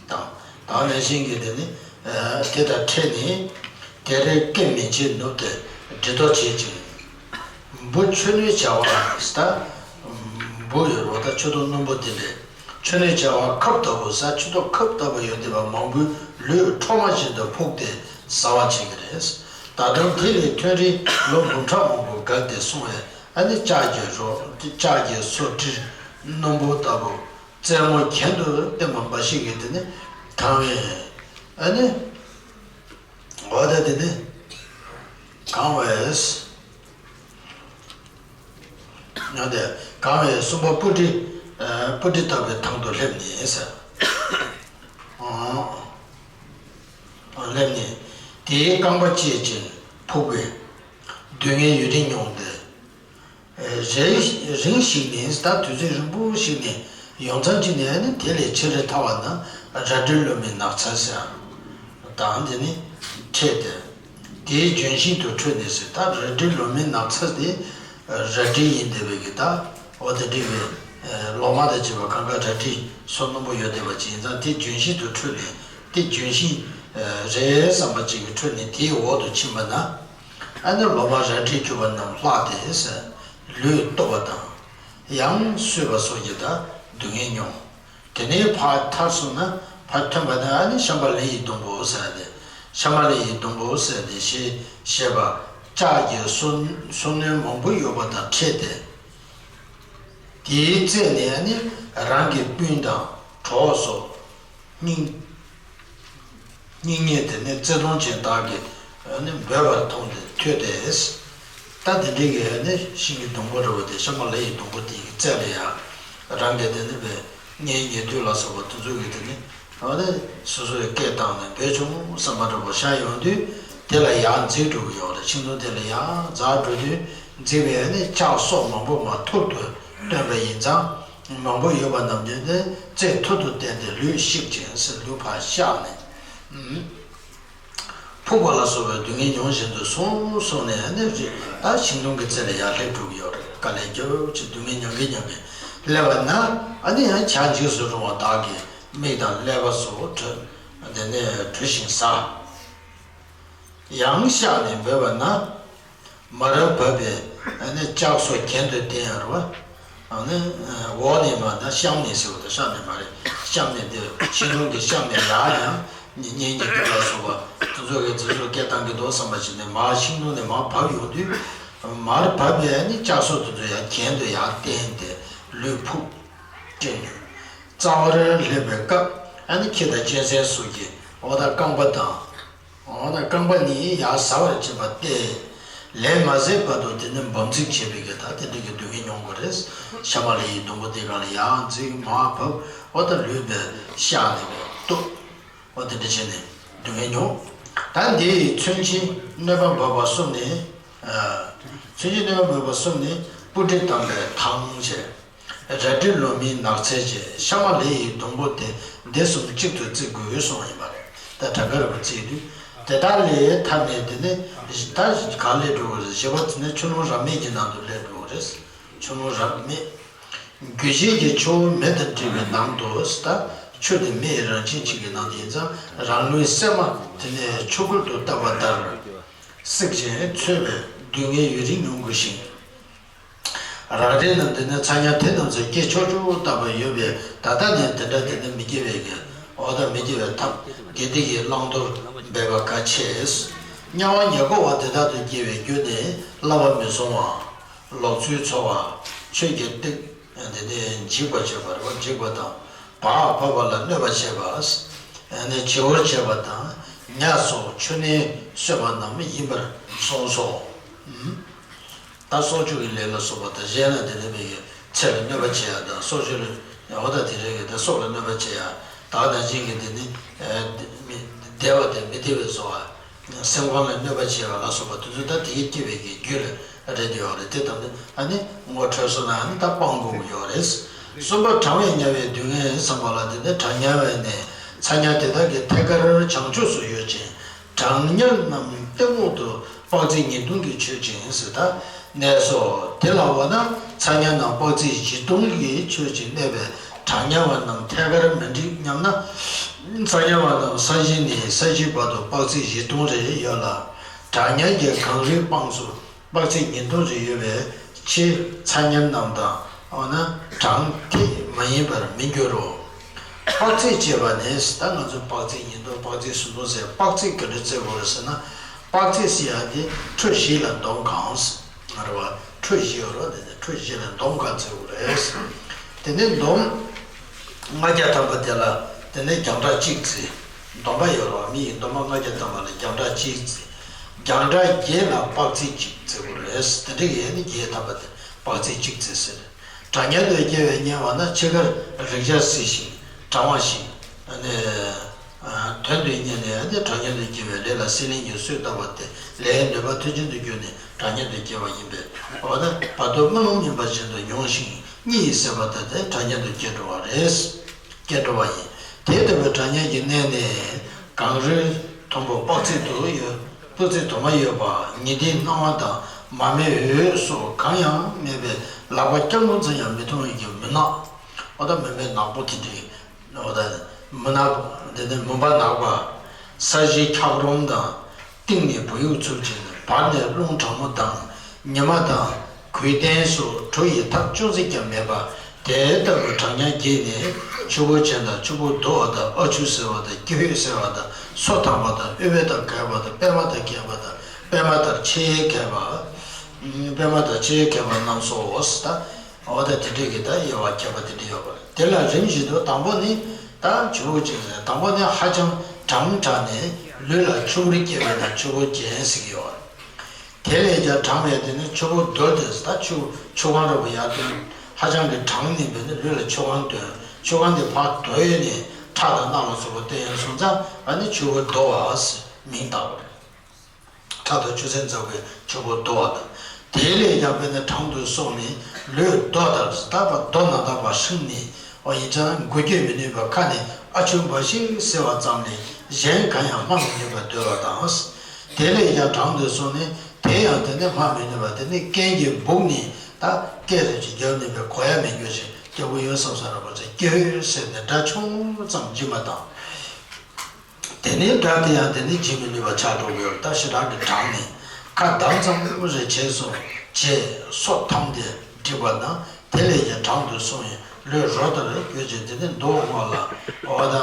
དང་། དེ་ནང་བཞིན་གྱི་དེ་ནི་དེ་དང་འཕྲད་ནས། དེ་རེ་སྐེ་མན་ཆད་ནུབ་སྟེ་འདྲེ་ལྡོག་བྱེད་ཅིང་། འབུ་མཆོད་གནོད་བྱ་བ་ཟ། འབུ་ཡོད་རེད་པ། ད་མཆོད་གཏོར་རྣོན་པོ་དེ་འདྲས། མཆོད་གནོད་བྱ་བ་ཁབ་ལྟ་བུ་ཟ། མཆོད་གཏོར་ཁབ་ལྟ་བུ་ཡོད་བསྡད་པ་མང་པོའི་ལུས་ཁྲོ་མ་བཞིན་དུ་ཕོག་སྟེ་ཟ་བར་བྱེད་ཀྱི་རེད། ད་དུང་དེ་ལས་ཐོན་རིང་ལོ་འབུམ་ཕྲག་མང་པོ་འགགས་ཏེ་སོང་བས། ཨ་ནི་ལྕགས་ཀྱི་རོ། ལྕགས་ཀྱི་སོ་གྲི་རྣོན་པོ་ལྟ་བུ། རྩེ་མོ་གྱེན་དུ་བསྟན་པ་འབའ་ཞིག་གིས་དེ་ནི་གང་བས། ཨ་ནི། འོ་ད་དེ་ནི་གང་བས། ཡང་དེ་གང་བས་གསུམ་པ་སྤུ་གྲི། ཨ། སྤུ་གྲི་ལྟ་བུའི་ཐང་དུ་སླེབས་ནས་ཟེར། ཨོ། ནས་དེའི་རྐང་པ་བཅད་ཅིང་ཕུག་པས། སྡུག་བསྔལ་ཡུན་རིང་མྱོང་སྟེ། རེ་རིང་ཞིག་ནས། ད་དུས་ཚོད་རིང་པོ་ཞིག་ནས་ཡོང་མཚམས་ཅིག་ནས་ནི། དེ་ལས་ཆེ་རུ་ཐལ་བ་ན་རལ་གྲི་ལོ་མའི་ནགས་ཚལ་ཟེར་དང་། དེ་ནི་འཕྲད་དེ། དེའི་ལྗོན་ཤིང་དུ་ཁྲོས་ནས་ཟེར། ད་རལ་གྲི་ལོ་མའི་ནགས་ཚལ་དེ་རལ་གྲི་ཡིན་བསྡད་པའི་གི། ད་འོ་དེ་འདྲའི་གི་ལོ་མ་དང་བཅས་པ་གང་ག་རལ་གྲིའི་སོ་རྣོན་པོ་ཡོད་བསྡད་པ་ཅིག་ཡིན་ཙང་། དེ་ལྗོན་ཤིང་དུ་ཁྲོས་ནས། དེ་ལྗོན་ཤིང་རེད་བསམ་པ་ཅིག་གིས་ཁྲོས་ནས་དེའི་འོག་ཏུ་ཕྱིན་པ་ན། ཨ་ནི་ལོ་མ་རལ་གྲིས་གྱུར་པ་རྣམས་ལྷགས་ཏེ་ཟེར། ལུས་ལྟོགས་པ་དང་། ཡང་གསོས་པ་སོགས་ཀྱི་ད་སྡུག་བསྔལ་མྱོང་། དེ་ནས་ཕར་མཐར་སོང་ན། ཕར་ཐོན་པ་ན་ཨ་ནི་ཤམྦྷ་ལའི་སྡོང་པོ་ཟེར་ཏེ། ཤམྦྷ་ལའི་སྡོང་པོ་ཟེར་ཏེ་ཞེས་བཤད་པ། ལྕགས་ཀྱི་སོ་སོ་སྣོད་མང་པོ་ཡོད་པ་དང་འཕྲད་དེ། དེའི་རྩེ་ནས་ཨ་ནི་རང་གི་སྤུན་དང་གྲོགས་སོགས་སྙིང་སྙིང་ཉེ་དེ་ནི་བརྩེ་གདུང་ཅན་དག་གིས་ནི་འབོད་པར་མཐོང་སྟེ་ཐོས་ཏེ། ད་དེ་འདྲའི་གི་ནི་ཤིང་གི་སྡོང་པོ་འདྲ་བོ་དེ། ཤམྦྷ་ལའི་སྡོང་པོ་དེ་གི་རྩེ་ལ་ཡང་རང་གི་དེ་ནི་བའི་གཉེན་ཉེ་དུ་ལ་སོགས་པ་དེ་ཚོ་གིས་དེ་ནི་འོ་ནི་སོ་སོའི་སྐད་བཏང་ནས་འབོད་བྱུང་བསམ་པ་འདྲ་བོ་ཤར་ཡོང་དུས། དེ་ལ་ཡར་འཛེགས་འགྲོ་གི་ཡོད་རེད། ཤིང་སྡོང་དེ་ལ་ཡར་འཛེགས་འགྲོ་དུས། འཛེགས་པའི་ནི་ལྕགས་སོགས་མང་པོ་མར་ཐུར་དུ་བཏོན་པ་ཡིན་ཙང་། མང་པོ་ཡོད་པ་རྣམས་ཀྱིས་ནི་རྩེ་ཐུར་དུ་བསྟན་ཏེ་ལུས་བཤིག་ཅིང་ཟེར། ལུས་ཕར་བཤགས་ནས། ཕུག་པ་ལ་སོགས་པའི་སྡུག་བསྔལ་མྱོང་བཞིན་དུ་སོང་སོང་ནས་ནི་རི་ད་ཤིང་སྡོང་གི་རྩེ་ལ་ཡར་སླེབས་འགྲོ་གི་ཡོད་རེད། དཀའ་ལས་རྒྱབ་ཅིང་སྡུག་བསྔལ་མྱང་གིན་མྱང་གིན་སླེབས་པ་ན། ཨ་ནི་ཡང་བྱང་འཇིགས་སུ་རུང་བ་དག་གིས་མིག་དང་ཀླད་པ་སོགས་དེ་ནས་བྲུས་ཤིང་ཟ། ཡང་བཤགས་ནས་འབོད་པ་ན། མར་བབས་པའི་ནི་ལྕགས་སོགས་གྱེན་དུ་བསྟན་ཡོད་རེད་པ། ཨ་ནི་འོག་ནས་མར། ད་གཤམ་ནས་ཟེར་བ་དང་། གཤམ་ནས་མ་རེད། གཤམ་ནས་དེ་ཤིང་སྡོང་གི་གཤམ་ནས་ཡར་ཡང་གཉེན་ཉེ་དུ་ལ་སོགས་པ་དེ་ཚོ་གིས་དེ་ཚོར་སྐད་བཏང་གི་འདུག་བསམ་པ་ཞིག་ནས། མར་ཤིང་སྡོང་ནས་མར་བབས་ཡོང་དུས། མར་བབས་པའི་ནི་ལྕགས་སོགས་དེ་ཚོ་ཡང་གྱེན་དུ་ཡར་བསྟན་ཏེ་ལུས་ཕུག་ཅན། རྩ་བར་སླེབས་པའི་སྐབས། ཨ་ནི་ཁྱི་དང་གཅན་གཟན་སོགས་ཀྱིས་འོ་ད་རྐང་པ་དང་། འོ་ན་རྐང་པ་གཉིས་ཡར་ཟ་བར་བྱེད་པ་སྟེ། ལན་མ་ཟད་བར་དུ་དེ་ནི་འབབ་འཛིང་བྱེད་པའི་གི་ད་དེ་འདྲ་གི་སྡུག་བསྔལ་མྱོང་དགོས་རེད། ཤམྦྷ་ལའི་སྡོང་པོ་དེ་སྒང་ལ་ཡར་འཛེགས། མར་བབས། འོ་ད་ལུས་པས་བཤགས་ནས་བཏུབ། འོ་དེ་འདྲ་བྱས་ནས་སྡུག་བསྔལ་མྱོང་། ད་འདི་ཡི་མཚོན་བྱེད་གནོད་པ་འབབ་པ་གསུམ་ནི། མཚོན་བྱེད་གནོད་པ་འབབ་པ་གསུམ་ནི། སྤུ་གྲི་བསྡམས་པའི་ཐང་བཅས། རལ་གྲི་ལོ་མའི་ནགས་ཚལ་བཅས། ཤམྦྷ་ལའི་སྡོང་པོ་སྟེ། འདི་གསུམ་གཅིག་ཏུ་བརྩི་དགོས་གསུངས་ཡིན་པ་རེད། ད་གྲངས་ཀ་རིམ་པ་བརྩིས་དུས། དེ་དག་ལས་ཐར་ནས་དེ་ནི་ད་ག་ལས་འགྲོ་བ་རེད། བཞི་པ་དེ་ནི་ཆུ་ཀླུང་རབ་མེད་ཀྱི་ནང་དུ་སླེབས་འགྲོ་བ་རེད། ཆུ་ཀླུང་རབ་མེད། རྒྱུ་ཆེན་གྱི་ཆུ་བོ་མེ་དང་འདྲེས་པའི་ནང་དུ། ད་ཆུ་དེ་མེ་ཡི་རང་བཞིན་ཅན་གྱི་ནང་དུ་ཡིན་ཙང་། རང་ལུས་སེམས་དེ་ནི་ཆུ་ཁོལ་དུ་བཏབ་པ་ལྟར་བསྲེགས་ཤིང་ཚོས་པས་སྡུག་བསྔལ་ཡུན་རིང་མྱོང་དགོས་ཤིང་། རང་རེ་རྣམས་དེ་ནི་ཚ་དམྱལ་དེ་རྣམས་སུ་སྐྱེ་ཆོག་ཆོག་ལྟ་བུ་ཡོད་པས། ད་ལྟ་ནས་དེ་འདྲ་དེ་ནི་མི་སྐྱེ་བའི་གི། འོ་ད་མི་སྐྱེ་བའི་ཐབས་དགེ་སྡིག་གི་བླང་དོར་འབད་པ་གལ་ཆེ། དམྱལ་བ་ཉེར་བསྐོར་བ་དེ་དག་ཏུ་སྐྱེ་བའི་རྒྱུ་ནི་བསླབ་པ་མི་བཟུང་བ། ལོག་འཚོའི་འཚོ་བ། ཆོས་ཀྱི་སྡིག་དེ་ནི་འཇིགས་པར་བྱེད་པ་རེད་པ། འཇིགས་པ་དང་། བག་ཕབ་པ་ལ་གནོད་པ་བྱེད་པ། ཨ་ནི་བྱི་བོར་བྱེད་པ་དང་། ཉ་སོགས་ཆུ་ནན་གསོད་པ་རྣམས་ཡིན་པར་གསུངས་སོ། ཨུམ། ད་སྲོག་གཅོད་ཀྱི་ལས་ལ་སོགས་པ་དང་། གཞན་ལ་དེ་ནི་མི་གི་ཚེ་ལ་གནོད་པ་བྱེད་ཡ་དང་། སྲོག་གཅོད་ལ་འོ་ད་དེ་རེད་གི། ད་སྲོག་ལ་གནོད་པ་བྱེད་ཡ། ད་ནང་བཞིན་གྱི་དེ་ནི་ཨ་མི་བདེ་བ་དང་མི་བདེ་བའི་བཟོ་བ། སེམས་ཁམས་ལ་གནོད་པ་བྱེད་པ་ལ་སོགས་པ་དེ་ཚོ་ད་དེ་གི་སྐྱེ་བའི་གི་རྒྱུ་ལ་རེད་དེ་ཡོད་རེད། དེ་ལྟར་ཨ་ནི་ངོ་འཕྲོད་སོང་ན་ཨ་ནི་ད་སྤང་དགོས་ཀྱི་ཡོད་རེད། གསུམ་པ་གྲང་བས་དམྱལ་བའི་སྡུག་བསྔལ་བསམ་པ་ལ། དེ་ནི་གྲང་དམྱལ་བ་ནི་ཚ་དམྱལ་དེ་དག་གི་ཐད་ཀར་བྱང་ཕྱོགས་སུ་ཡོད་ཅིང་། གྲང་དམྱལ་རྣམས་གཏི་མུག་ཏུ་དཔག་ཚད་ཉིས་སྟོང་གིས་ཆོད་ཅིང་ཟེར། ད་གནས་སོ། དེ་ལ་འོ་ན་ཚ་དམྱལ་རྣམས་དཔག་ཚད་བཞི་སྟོང་གིས་ཆོད་ཅིང་གནས་པའི་གྲང་དམྱལ་བ་རྣམས་ཐད་ཀར་མི་འགྲིག་སྙམ་ན། ཚ་དམྱལ་བ་རྣམས་ས་གཞི་ནས་ས་གཞིའི་བར་དུ་དཔག་ཚད་བཞི་སྟོང་རེ་ཡོད་ལ། གྲང་དམྱལ་གྱི་གངས་རིའི་དཔངས་སུ་དཔག་ཚད་ཉིས་སྟོང་རེ་ཡོད་པའི་ཕྱིར། ཚ་དམྱལ་རྣམས་དང་འོ་ན་གྲངས་ཐད་མ་ཡིན་པར་མི་འགྱུར་རོ། དཔག་ཚད་ཅེས་པ་ནི། ད་ང་ཚོ་དཔག་ཚད་ཉིས་སྟོང་། དཔག་ཚད་སུམ་སྟོང་ཟེར། དཔག་ཚད་ག་འདྲ་བརྩི་དགོས་རེད་ཟེར་ན། དཔག་ཚད་ཟེར་ཡ་དེ་ཁྲོ་བཞི་ལ་འདོམ་གང་ཟེར་རེད་བ། ཁྲོ་བཞི་ཡོད་རེད་བ། དེ་ནི་ཁྲོ་བཞི་ལ་འདོམ་གང་བརྩི་དགོས་རེད། དེ་ནས་འདོམ་ལྔ་བརྒྱ་ཐམ་པ་དེ་ལ་དེ་ནས་རྒྱང་གྲགས་གཅིག་བརྩི། འདོམ་པ་ཡོད་རེད་བ། མི་ཡི་འདོམ་པ་ལྔ་བརྒྱ་ཐམ་པ་ལ་རྒྱང་གྲགས་གཅིག་བརྩི། རྒྱང་གྲགས་བརྒྱད་ལ་དཔག་ཚད་གཅིག་བརྩི་དགོས་རེད། དེ་འདྲ་གི་ཡས་ནི་བརྒྱད་ཐམ་པ་དེ་དཔག་ཚད་གཅིག་བརྩི་ཟེར། གྲང་དམྱལ་དུ་སྐྱེ་བའི་དམྱལ་བ་ན་འཆི་ཁར་རེག་བྱ་སྲིད་ཞིང་གྲང་བ་ཞིང་། ཨ་ནི་ཨ་ དོན་དུ་གཉེར་ནས་ཨ་ནི་གྲངས་ཉུང་དུ་སྐྱེ་བའི་ལས་ལ་སྲེད་ལེན་གྱི་སྲོལ་བཏབ་པ་དེ་ལས་ནུས་པ་མཐུ་ཆེན་དུ་གྱུར་ནས་གྲངས་ཉུང་དུ་སྐྱེ་བ་ཡིན་པས། འོ་ན་བར་དོ་རྨི་ལམ་ཡིན་པ་བཞིན་དུ་མྱོང་ཞིང་གཉིད་སད་པ་ལྟར་ཏེ་གྲངས་ཉུང་དུ་སྐྱེ་འགྲོ་བ་རེད། སྐྱེ་འགྲོ་བ་ཡིན། དེ་ལྟ་བུའི་གྲངས་ཉུང་གི་གནས་ནི། གངས་རིའི་དུམ་བུ་དཔག་ཚད་དུ་ཡོད། དཔག་ཚད་དུ་མ་ཡོད་པ་ཉི་ཟླའི་སྣང་བ་དང་མ་རྨོས་འོད་སོགས་གང་ཡང་མེད་པའི་ལག་པ་རྐྱང་པོ་ཙམ་ཡང་མི་མཐོང་བའི་མུན་ནག་འོ་ད་མུན་པའི་ནག་པོ་དེ་འདྲའི། འོ་ད་མུན་ནག་འདི་ནི་མུན་པ་ནག་པ། ས་གཞི་འཁྱགས་རོམ་དང་། སྟེང་ནས་བུ་ཡུག་འཚུབ་ཅིང་བར་ནས་རླུང་གྲང་མོ་དང་། ཉི་མ་དང་། གོས་ལྡན་སོགས་དྲོ་ཡི་ཐབས་ཅུང་ཟད་ཀྱང་མེད་པ། དེ་ལྟ་བུའི་གྲངས་ཉུང་བརྒྱད་ནི། ཆུ་བུར་ཅན་དང་། ཆུ་བུར་བརྡོལ་བ་དང་། ཨ་ཆུ་སེར་བ་དང་། ཀྱི་ཧུད་སེར་བ་དང་། སོ་ཐམ་པ་དང་། ཨུཏྤལ་དང་གས་པ་དང་། པད་མ་དང་གས་པ་དང་། པད་མ་ལྟར་ཆེས་གས་པ། པད་མ་ལྟར་ཆེས་གས་པ་རྣམས་སོ། ད་འོ་ད་དེ་འདྲའི་གི་ད་དབྱེ་བ་ཁྱད་པར་དེ་འདྲ་ཡོད་པ་རེད། དེ་ལ་རིམ་བཞིན་དུ་དང་པོ་ནི། ད་ཆུ་བུར་ཅན་ཟེར་དང་པོ་ནི་ཧ་ཅང་གྲང་དྲགས་ནས་ལུས་ལ་ཆུ་བུར་སྐྱེ་བས་ན་ཆུ་བུར་ཅན་ཟེར་གྱི་ཡོད་རེད། དེ་ལས་ཀྱང་གྲང་བས་དེ་ནི་ཆུ་བུར་བརྡོལ་ཏེ་ད་ཆུ་ཆུ་ཁང་ར་བུ་ཡར་ཐོན། ཧ་ཅང་གི་གྲང་ནས་བས་ནི་ལུས་ལ་ཆུ་ཁང་ཐོན། ཆུ་ཁང་དེ་ཕར་རྡོལ་ཡོད་ནས་ཁྲག་དང་རྣག་ལ་སོགས་པ་བཏོན་ཡོད་སོང་ཙང་ཨ་ནི་ཆུ་བུར་བརྡོལ་བ་ཟེར་མིང་བཏགས་པ་རེད། ཁྲག་དང་ཆུ་སེར་འཛག་པའི་ཆུ་བུར་བརྡོལ་བ་དང་། དེ་ལས་ཀྱང་དཔེར་ན་གྲང་དུ་སོང་ནས་ལུས་རྡོ་ལྟར་ད་བར་རྡོ་ནང་ལྟར་བ་ཧྲིང་ནས་འོ་ཡིན་ཙང་འགུལ་སྐྱོད་མི་ནུས་པར་ཁ་ནས་ཨ་ཆུ་འབའ་ཞིག་ཟེར་བ་ཙམ་ལས་གཞན་གང་ཡང་སྨྲ་མི་ནུས་པར་འདོད་པ་དང་། དེ་ལས་ཀྱང་གྲང་དུ་སོང་ནས་དེ་ཡང་དེ་ནས་སྨྲ་མི་ནུས་པ་དེ་ནི་རྐན་གྱིས་སྦུག་ནས་ད་སྐད་རེ་ཅིག་རྒྱབ་ནུས་པའི་གོ་ཡ་མེད་རྒྱུ་ཞིག་སྐྱེ་བོ་ཡོད་བསམ་ས་ར་བ་ཚོ་སྐྱེ་འོས་ཟེར་ནས་སྒྲ་ཆུང་ཙམ་འབྱིན་པ་དང་། དེ་ནས་སྒྲ་དེ་ཡང་དེ་ནས་བྱེད་མི་ནུས་པ་ཆགས་འགྲོ་གི་ཡོད། ད་ཞེ་དྲག་གི་གྲང་ནས་ཁ་འདམ་ཙམ་རེ་བྱས་སོ་བྱས་སོ་ཐམ་སྟེ་འགྲིག་པ་དང་། དེ་ལས་ཀྱང་གྲང་དུ་སོང་ཡང་ལུས་རོ་ལྟར་གྱུར་ཅིང་དེ་ནས་མདོག་སྔོ་ལ་འོ་ད་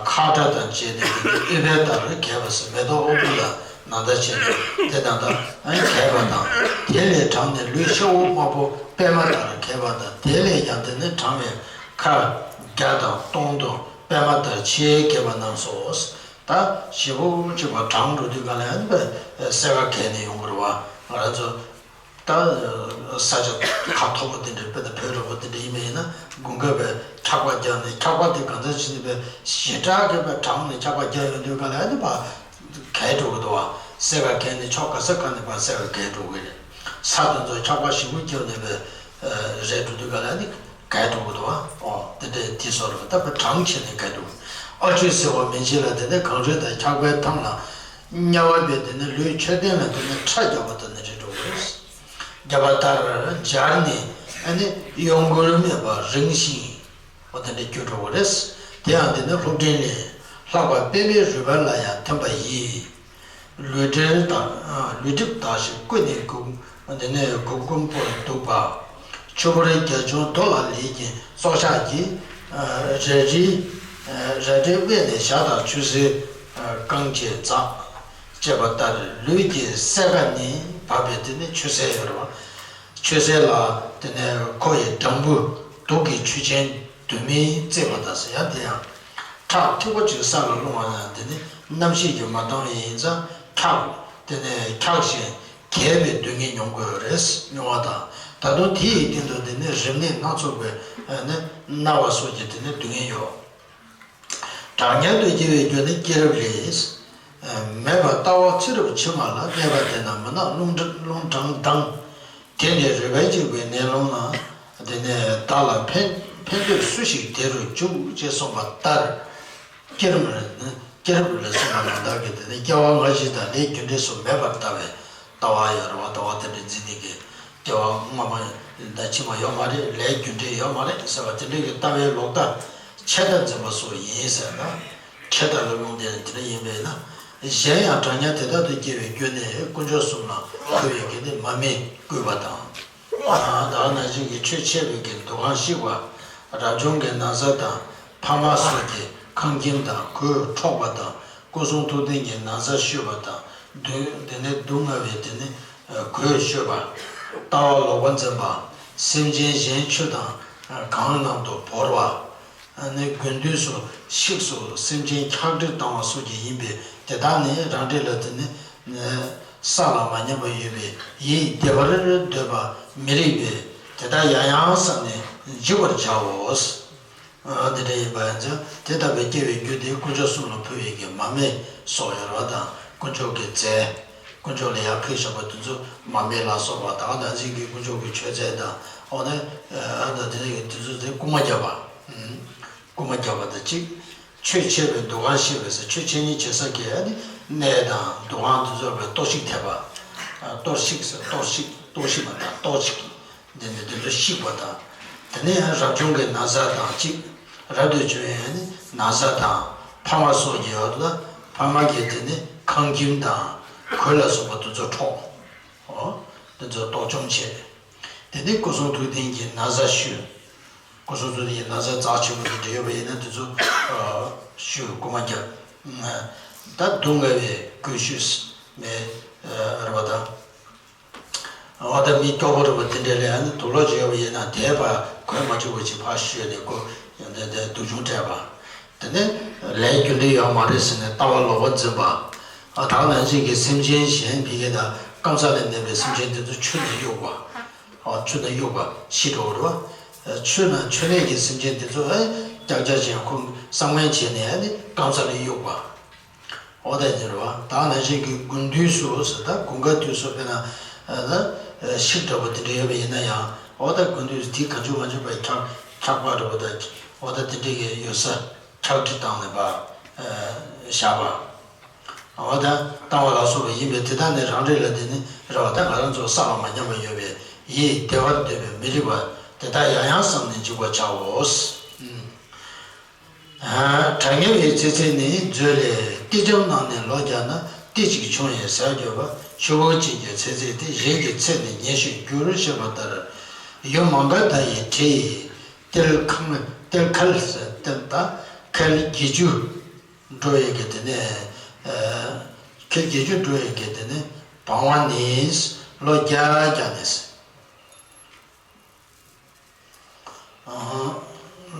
ཁ་སྐྲ་དང་བཅས་ཏེ་དེ་ནས་ཨུཏྤལ་ལྟར་གས་པ་སེ་མེ་ཏོག་ཨོ་བུ་ལ་ནང་ལྟར་བྱས་ཏེ་དེ་དང་ད་གས་པ་དང་། དེ་ལས་གྲང་ནས་ལུས་སེར་པོ་དམར་པོ་པད་མ་ལྟར་གས་པ་དང་། དེ་ལས་ཀྱང་དེ་ནས་གྲང་བའི་ཁ་བརྒྱ་དང་སྟོང་དུ། པད་མ་ལྟར་ཆེས་གས་པ་རྣམས་སོ། ད་ཞེ་པོ་ཅིག་བ་གྲང་འགྲོ་དུས་ག་ལ་ཡང་པས་སེར་ཁ་གས་ནས་ཡོང་གི་རེད་བ། ང་རང་ཚོ་ད་ས་ཆ་ཁ་མཐོ་པོ་དེ་འདྲ་དཔེར་ན་བོད་རོགས་པ་དེ་འདྲ་ཡིན་པ་ཡིན་ན་དགུན་ཁ་བས་འཁྱག་པ་རྒྱག་ནས་འཁྱག་པ་དེ་གང་འཚམ་ཞིག་ནས་པས་ཞེ་དྲག་གི་པས་གྲང་ནས་འཁྱག་པ་རྒྱག་ཡོང་དུས་ག་ལ་ཡང་པ་གས་འགྲོ་གི་འདུག་བ། སེར་ཁ་གས་ནས་ཕྱོགས་ག་ས་ག་ནས་པ་སེར་ཁ་གས་འགྲོ་གི་རེད། ས་དེ་ཚོ་འཁྱག་པ་ཞིམ་པོ་རྒྱབ་ནས་པས་རེད་འགྲོ་དུས་ག་ལ་ཡང་གས་འགྲོ་གི་འདུག་བ། ཨོ་དེ་འདྲའི་དེ་སོགས་རེད་བ། ད་པ་གྲང་ཆེ་ནས་གས་འགྲོ་གི། ཨ་ཆུ་སེར་བ་མི་འཇིག་ལ་དེ་ནས་གངས་རི་དང་འཁྱགས་པའི་མཐའ་ལ་དམྱལ་བ་པས་དེ་ནས་ལུས་མཆོད་རྟེན་ལ་དེ་ནས་ཁྲག་རྒྱག་པ་དང་ནི་འདྲེ་འགྲོ་གི་རེད། རྒྱབ་པ་ལྟར་འབྱར་ནས་ཨ་ནི་གཡོ་འགུལ་མེད་པར་རིང་ཞིང་ཨོ་དེ་འདྲ་སྐྱུར་འགྲོ་གི་རེད། དེ་ཡང་དེ་ནས་སློབ་སྤྲིང་ལས་ལྷག་པ་པད་མའི་རུས་སྦལ་ལ་ཡང་ཐིམ་པ་ཡིས། ལུས་འབྲེལ་དག་ལུས་འགྲིབ་དག་ཞིང་ཀུན་ནས་འགུག་དེ་ནས་འགུག་སྒོམ་པོར་འདུག་པ། ཆུ་བུར་རྒྱ་ཆུང་རྡོ་ལ་ལས་ཀྱི་སྲོག་ཆགས་ཀྱི། རལ་གྲིའི་རལ་གྲིའི་དབལ་ནས་ཞག་དང་ཆུ་སེར་རྐང་བཅས་འཛག་ཅེས་པ་ལྟར་ལུས་ཀྱི་སེར་ཁ་ནི་འབབ་པའི་དེ་ནི་ཆུ་སེར་ཡོད་རེད་བ། ཆུ་སེར་ལ་དེ་ནས་ཁོ་ཡི་སྦྲང་བུ་དུག་གི་ཆུ་ཆེན་དུ་མས་གཙེས་པ་དང་ཟེར་ཡང་དེ་ཡང་། ཁྲག་ཐིགས་པ་གཅིག་ས་ལ་ལྷུང་བ་ཡང་དེ་ནི་རྣམ་ཤེས་ཀྱིས་མ་བཏང་བ་ཡིན་ཙང་འཁྱག་དེ་ནས་འཁྱག་ཞིང་གས་པའི་སྡུག་བསྔལ་མྱོང་དགོས་རེད། མྱོང་བ་དང་ད་དུང་དེ་ཡི་སྟེང་དུ་དེ་ནི་རིམས་ནད་སྣ་ཚོགས་པའི་ནི་ན་བ་སོགས་ཀྱི་དེ་ནི་སྡུག་བསྔལ་ཡོད། གྲང་དམྱལ་དུ་སྐྱེ་བའི་རྒྱུ་ནི་སྐྱེས་རབས་ལས། མེད་པར་ལྟ་བ་ཚེ་རབས་ཕྱི་མ་ལ་གནས་པ་དེ་ན་མུན་ནག་རླུང་རླུང་གྲང་ལྡང་། དེ་ནི་རུས་སྦལ་གཅིག་པའི་ནད་སློང་ན། དེ་ནས་བདག་ལ་ཕན་ཕན་འདོད་སུ་ཞིག་དེ་རུ་འཇུག་ཅེས་གསུངས་པ་ལྟར། སྐྱེས་རབས་ལ་ནི་སྐྱེས་རབས་ལ་སོགས་པ་ལ་བདག་གིས་དེ་ནི་སྐྱེ་བ་སྔ་ཕྱི་དང་ལས་རྒྱུ་འབྲས་སོགས་མེད་པར་ལྟ་བའི་ལྟ་བ་ཡོད་རེད་བ། ལྟ་བ་དེ་འདྲ་འཛིན་ནས་ཀྱི་སྐྱེ་བ་སྔ་མ་དང་ཕྱི་མ་ཡོད་མ་རེད། ལས་རྒྱུ་འབྲས་ཡོད་མ་རེད་ཟེར་བ་དེ་འདྲ་གི་ལྟ་བའི་ལོག་ལྟ་ཆད་ལྟ་འཛིན་པ་སོགས་ཡིན་ཟེར་ན། ཆད་ལྟ་ལ་ལུང་བསྟན་དེ་འདྲ་ཡིན་པས་ན། གཞན་ཡང་གྲང་དམྱལ་དེ་དག་ཏུ་སྐྱེ་བའི་རྒྱུ་ནི་དཀོན་མཆོག་གསུམ་ལ་མཁས་པའི་དགེ་འདུན་མ་སྨད་བསྐུལ་བ་དང་། བདག་ནང་བཞིན་གྱི་ཆོས་འཆད་པའི་གི་འདུ་ཁང་བཤིག་པ། རབ་བྱུང་གི་ན་བཟའ་དང་ཕ་མ་སོགས་ཀྱི་ཁང་ཁྱིམ་དང་གོས་འཕྲོག་པ་དང་སྐུ་གསུང་ཐུགས་རྟེན་གྱི་ན་བཟའ་བཤོས་པ་དང་། སྡུག་དེ་ནས་སྡུག་བསྔལ་བའི་དེ་ནི་གོས་བཤོས་པ། ལྟ་བ་ལོག་པ་འཛིན་པ། སེམས་ཅན་གཞན་ཆུ་དང་གངས་རྣམས་དུ་བོར་བ། ནི་དགེ་འདུན་སོགས་ཤིགས་སུ་སེམས་ཅན་ཁྲག་དྲི་བཏང་བ་སོགས་ཀྱི་ཡིན་པས་དེ་དག་ནི་རང་འབྲས་ལ་དེ་ནི་ས་ལ་མ་ཉམས་པ་ཡོད་པས་ཡིད་བདེ་བར་འདོད་པ་མི་རིགས་པས་དེ་དག་ཡང་ཡང་བསམས་ནས་འཇིགས་པར་བྱའོ། ཨ་དེ་འདྲ་ཡིན་པ་ཡིན་ཙང་དེ་ལྟ་བུའི་སྐྱེ་བའི་རྒྱུ་དེ་དཀོན་མཆོག་གསུམ་ལ་ཕུལ་བའི་གི་མར་མེ་སོགས་ཡོད་རེད་བ་དང་། དཀོན་མཆོག་གི་རྫས། དཀོན་མཆོག་ལ་ཡར་ཕུལ་བཞག་པ་དེ་ཚོ་མར་མེ་ལ་སོགས་པ་དང་། ད་གིན་གྱི་དཀོན་མཆོག་གི་མཆོད་རྫས་དང་། འོ་ན་ཨ་ད་དེ་ནས་དེ་ཚོ་དེ་རྐུ་མ་བརྒྱབ་པ། ཨུམ། རྐུ་མ་བརྒྱབ་པ་དང་གཅིག་ཆོས་འཆད་པའི་འདུ་ཁང་བཤིག་པའི་ས། ཆོས་འཆད་ཉན་བྱེད་ས་གི་ཨ་ནི་གནས་དང་འདུ་ཁང་དེ་ཚོ་ལ་གཏོར་བཤིག་ཐེབས་པ། ཨ་གཏོར་བཤིག་ཟེར། གཏོར་བཤིག་གཏོར་བཤིག་མ་དང་གཏོར་བཤིག་འདི་ནི་དེ་ཚོ་བཤིག་པ་དང་། དེ་ནས་ཡང་རབ་བྱུང་གི་ན་བཟའ་དང་གཅིག་རབ་ཏུ་བྱུང་བའི་ཨ་ནི་ན་བཟའ་དང་ཕ་མ་སོགས་ཀྱི་འོག་ཏུ་ཕ་མ་གི་དེ་ནི་ཁང་ཁྱིམ་དང་གོས་ལ་སོགས་པ་དེ་ཚོ་འཕྲོག་འོ་དེ་ཚོ་གཏོར་བཅོམ་བྱས། དེ་ནས་སྐུ་གསུང་ཐུགས་རྟེན་གྱི་ན་བཟའ་བཤུས། སྐུ་གསུང་ཐུགས་རྟེན་གྱི་ན་བཟའ་རྩ་ཆེན་པོ་དེ་འདྲ་ཡོད་པ་ཡིན་ན་དེ་ཚོ་ཨ་བཤུས། རྐུ་མ་བརྒྱབ། ད་སྡུག་བསྔལ་བའི་གོས་བཤུས་མེད་རེད་བ་དང་། འོ་ད་མི་སྐྱོ་པོ་རེད་བ། དེ་འདྲ་ལས་ཨ་ནི་དུག་ལོག་ཅིག་ཡོད་པ་ཡིན་ན་དེ་ཕར་གོན་མ་བཅུག་པ་ཅིག་ཕར་བཤུས་ནས་སྐུ་དེ་དེ་སྡུག་ཆུང་སྤྲད་པ། དེ་ནས་ལས་རྒྱུ་འབྲས་ཡོད་མ་རེད་ཟེར་ནས་ལྟ་བ་ལོག་པ་འཛིན་པ། ཨ་ད་ནང་བཞིན་གྱི་སེམས་ཅན་གཞན་ཕ་གི་དང་སྐམ་ས་ལ་གནས་པའི་སེམས་ཅན་དེ་ཚོ་ཆུ་ནང་གཡུགས་པ། ཨ་ཆུ་ནང་གཡུགས་པ་ཤི་འགྲོ་བ་རེད་བ། ཆུ་ནང་ཆུ་གནས་ཀྱི་སེམས་ཅན་དེ་ཚོ་ཨ་ཀྱག་ཀྱག་བྱས་ཁོ་བསམ་ངན་བྱས་ནས་ཨ་ནི་སྐམ་ས་ལ་གཡུགས་པ། འོ་ད་ཟེར་བ། ད་ནང་བཞིན་གྱི་དགུན་དུས་སུ་ཟེར། ད་དགུན་ཁ་དུས་སུ་དཔེར་ན་ཨ་ད་ཤིག་འདྲ་པོ་དེ་འདྲ་ཡོད་པ་ཡིན་ན་ཡང་། འོ་ད་དགུན་དུས་སུ་དེ་གང་བྱུང་མང་བྱུང་བའི་འཁྱག་འཁྱག་པ་འདྲ་པོ་དང་། འོ་ད་དེ་འདྲ་གི་ཡོད་ས་འཁྱག་དྲི་བཏང་ནས་པ་བཞག་པ། འོ་ད་བཏང་བ་ལ་སོགས་པ་ཡིན་པས། དེ་དག་ནི་རང་རེ་ལ་དེ་ནི་རེ་བ་ད་ང་རང་ཚོ་བསགས་པ་མ་ཉམས་པ་ཡོད་པས་ཡིད་བདེ་བར་འདོད་པས་མི་རིགས་པ། དེ་དག་ཡང་ཡང་བསམས་ནས་འཇུག་པར་བྱའོ། ཨ་གྲང་ངེ་བའི་ཚེ་ཚད་ནི་མཛོད་ལས་ཏིལ་འཇམ་བླངས་ནས་ལོ་བརྒྱ་ན་ཏིལ་གཅིག་ཆུང་ཡང་ཟ་འགྱོད་པ། ཆུ་བུར་ཅན་གྱི་ཚེ་ཚད་དེ་གཞན་གྱི་ཚད་ནི་ཉི་ཤུར་འགྱུར་ཞེས་པ་ལྟར། ཡུམ་མ་ག་དྷ་ཡི་དྲི་ཡིས་ཏིལ་ཁང་ཏིལ་ཁལ་ཟེར། ཏིལ་དང་ཁལ་བརྒྱད་ཅུ་འགྲོ་ཡི་གེ་དེ་ནས། ཨ་ཁལ་བརྒྱད་ཅུ་འགྲོ་ཡི་གེ་དེ་ནས་བང་བ་ནི་ལོ་བརྒྱ་བརྒྱ་ནས།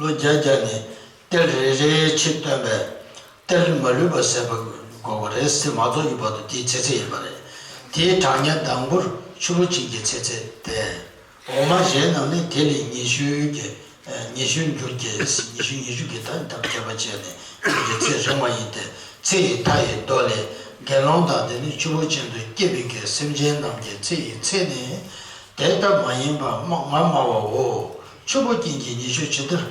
ལོ་བརྒྱ་བརྒྱ་ནས་ཏིལ་རེ་རེའི་ཕྱིར་བཏོན་པས་ཏིལ་མ་ལུས་པ་ཟད་པ་དགོས་པ་རེད་ཟེར། མ་རྫོགས་ཡོད་པ་དང་དེའི་ཚེ་ཚད་ཡིན་པ་རེད། དེའི་གྲངས་ཉེར་དང་པོར་ཆུ་བུར་ཅན་གྱི་ཚེ་ཚད་དེ། འོག་མ་གཞན་རྣམས་ནི་དེ་ལས་ཉི་ཤུའི་གི་ཉི་ཤུར་འགྱུར་གྱི། ཉི་ཤུ་ཉི་ཤུ་གི་ད་ཐབས་ཁྱད་པར་བྱས་ནས་འགྱུར་གྱི་ཚེ་རིང་བ་ཡིན་ཏེ། ཚེ་ཡི་མཐའ་ཡི་མདོ་ལས། དགེ་སློང་དག་དེ་ནི་ཆུ་བུར་ཅན་དུ་སྐྱེས་པའི་གི་སེམས་ཅན་རྣམས་ཀྱི་ཚེ་ཡི་ཚད་ནི། དེ་ལྟ་མ་ཡིན་པ་སྨྲ་སྨྲ་བའོ། ཆུ་བུར་ཅན་གྱི་ཉི་ཤུ་ཇི་ལྟར།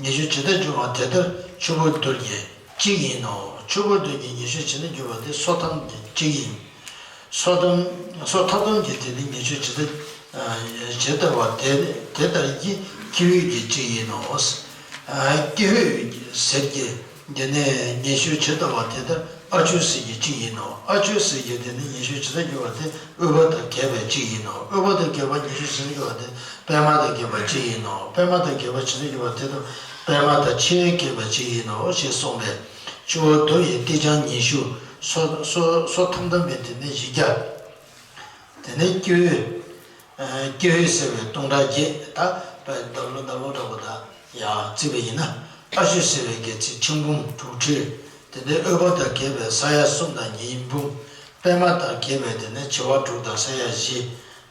ཉི་ཤུ་ཇི་ལྟར་འགྱུར་བ་དེ་ལྟར་ཆུ་བུར་རྡུལ་གྱི་གཅིག་ཡིན་ནོ། ཆུ་བུར་རྡུལ་གྱི་ཉི་ཤུ་ཇི་ལྟར་འགྱུར་བ་དེ་སོ་ཐམ་གྱི་གཅིག་ཡིན། སོ་ཐམ་སོ་ཐ་དམ་གྱི་དེ་ནི་ཉི་ཤུ་ཇི་ལྟར་ཇི་ལྟར་བ་དེ་དེ་ལྟར་གྱི་ཀྱི་ཧུད་ཀྱི་གཅིག་ཡིན་ནོ། ཀྱི་ཧུད་ཟེར་གྱི་དེ་ནི་ཉི་ཤུ་ཇི་ལྟར་བ་དེ་ལྟར་ཨ་ཆུ་ཟེར་གྱི་གཅིག་ཡིན་ནོ། ཨ་ཆུ་ཟེར་གྱི་དེ་ནི་ཉི་ཤུ་ཇི་ལྟར་འགྱུར་བ་དེ་དབུས་པ་དང་གྱེས་པའི་གཅིག་ཡིན་ནོ། དབུས་པ་དང་གྱེས་པ་ཉི་ཤུ་ཇི་ལྟར་འགྱུར་བ་དེ་པད་མ་དང་གྱེས་པ་གཅིག་ཡིན་ནོ། པད་མ་དང་གྱེས་པ་ཇི་ལྟར་འགྱུར་བ་དེ་དང་པད་མ་དང་ཆེས་གྱེས་པ་གཅིག་ཡིན་ནོ་ཞེས་གསུངས་པས། ཆུ་བུར་རྡུལ་ཡི་ཏིལ་རྐྱང་ཉི་ཤུ། སོ་སོ་སོ་ཐམ་ཐམ་པའི་དེ་ནི་བཞི་བརྒྱ། དེ་ནས་ཀྱི་ཧུད། ཀྱི་ཧུད་ཟེར་བའི་སྟོང་ཕྲག་བརྒྱད། ད་བ་འདབ་ལོ་འདབ་ལོ་འདྲ་པོ་དང་ཡང་བརྩིས་པ་ཡིན་ན། ཨ་ཆུ་ཟེར་བའི་གི་ཚེ་ཆིག་འབུམ་དྲུག་ཁྲི། དེ་ནས་དབུས་པ་དང་གྱེས་པའི་ས་ཡ་གསུམ་དང་ཉིས་འབུམ། པད་མ་དང་གྱེས་པའི་དེ་ནས་བྱེ་བ་དྲུག་དང་ས་ཡ་བཞི།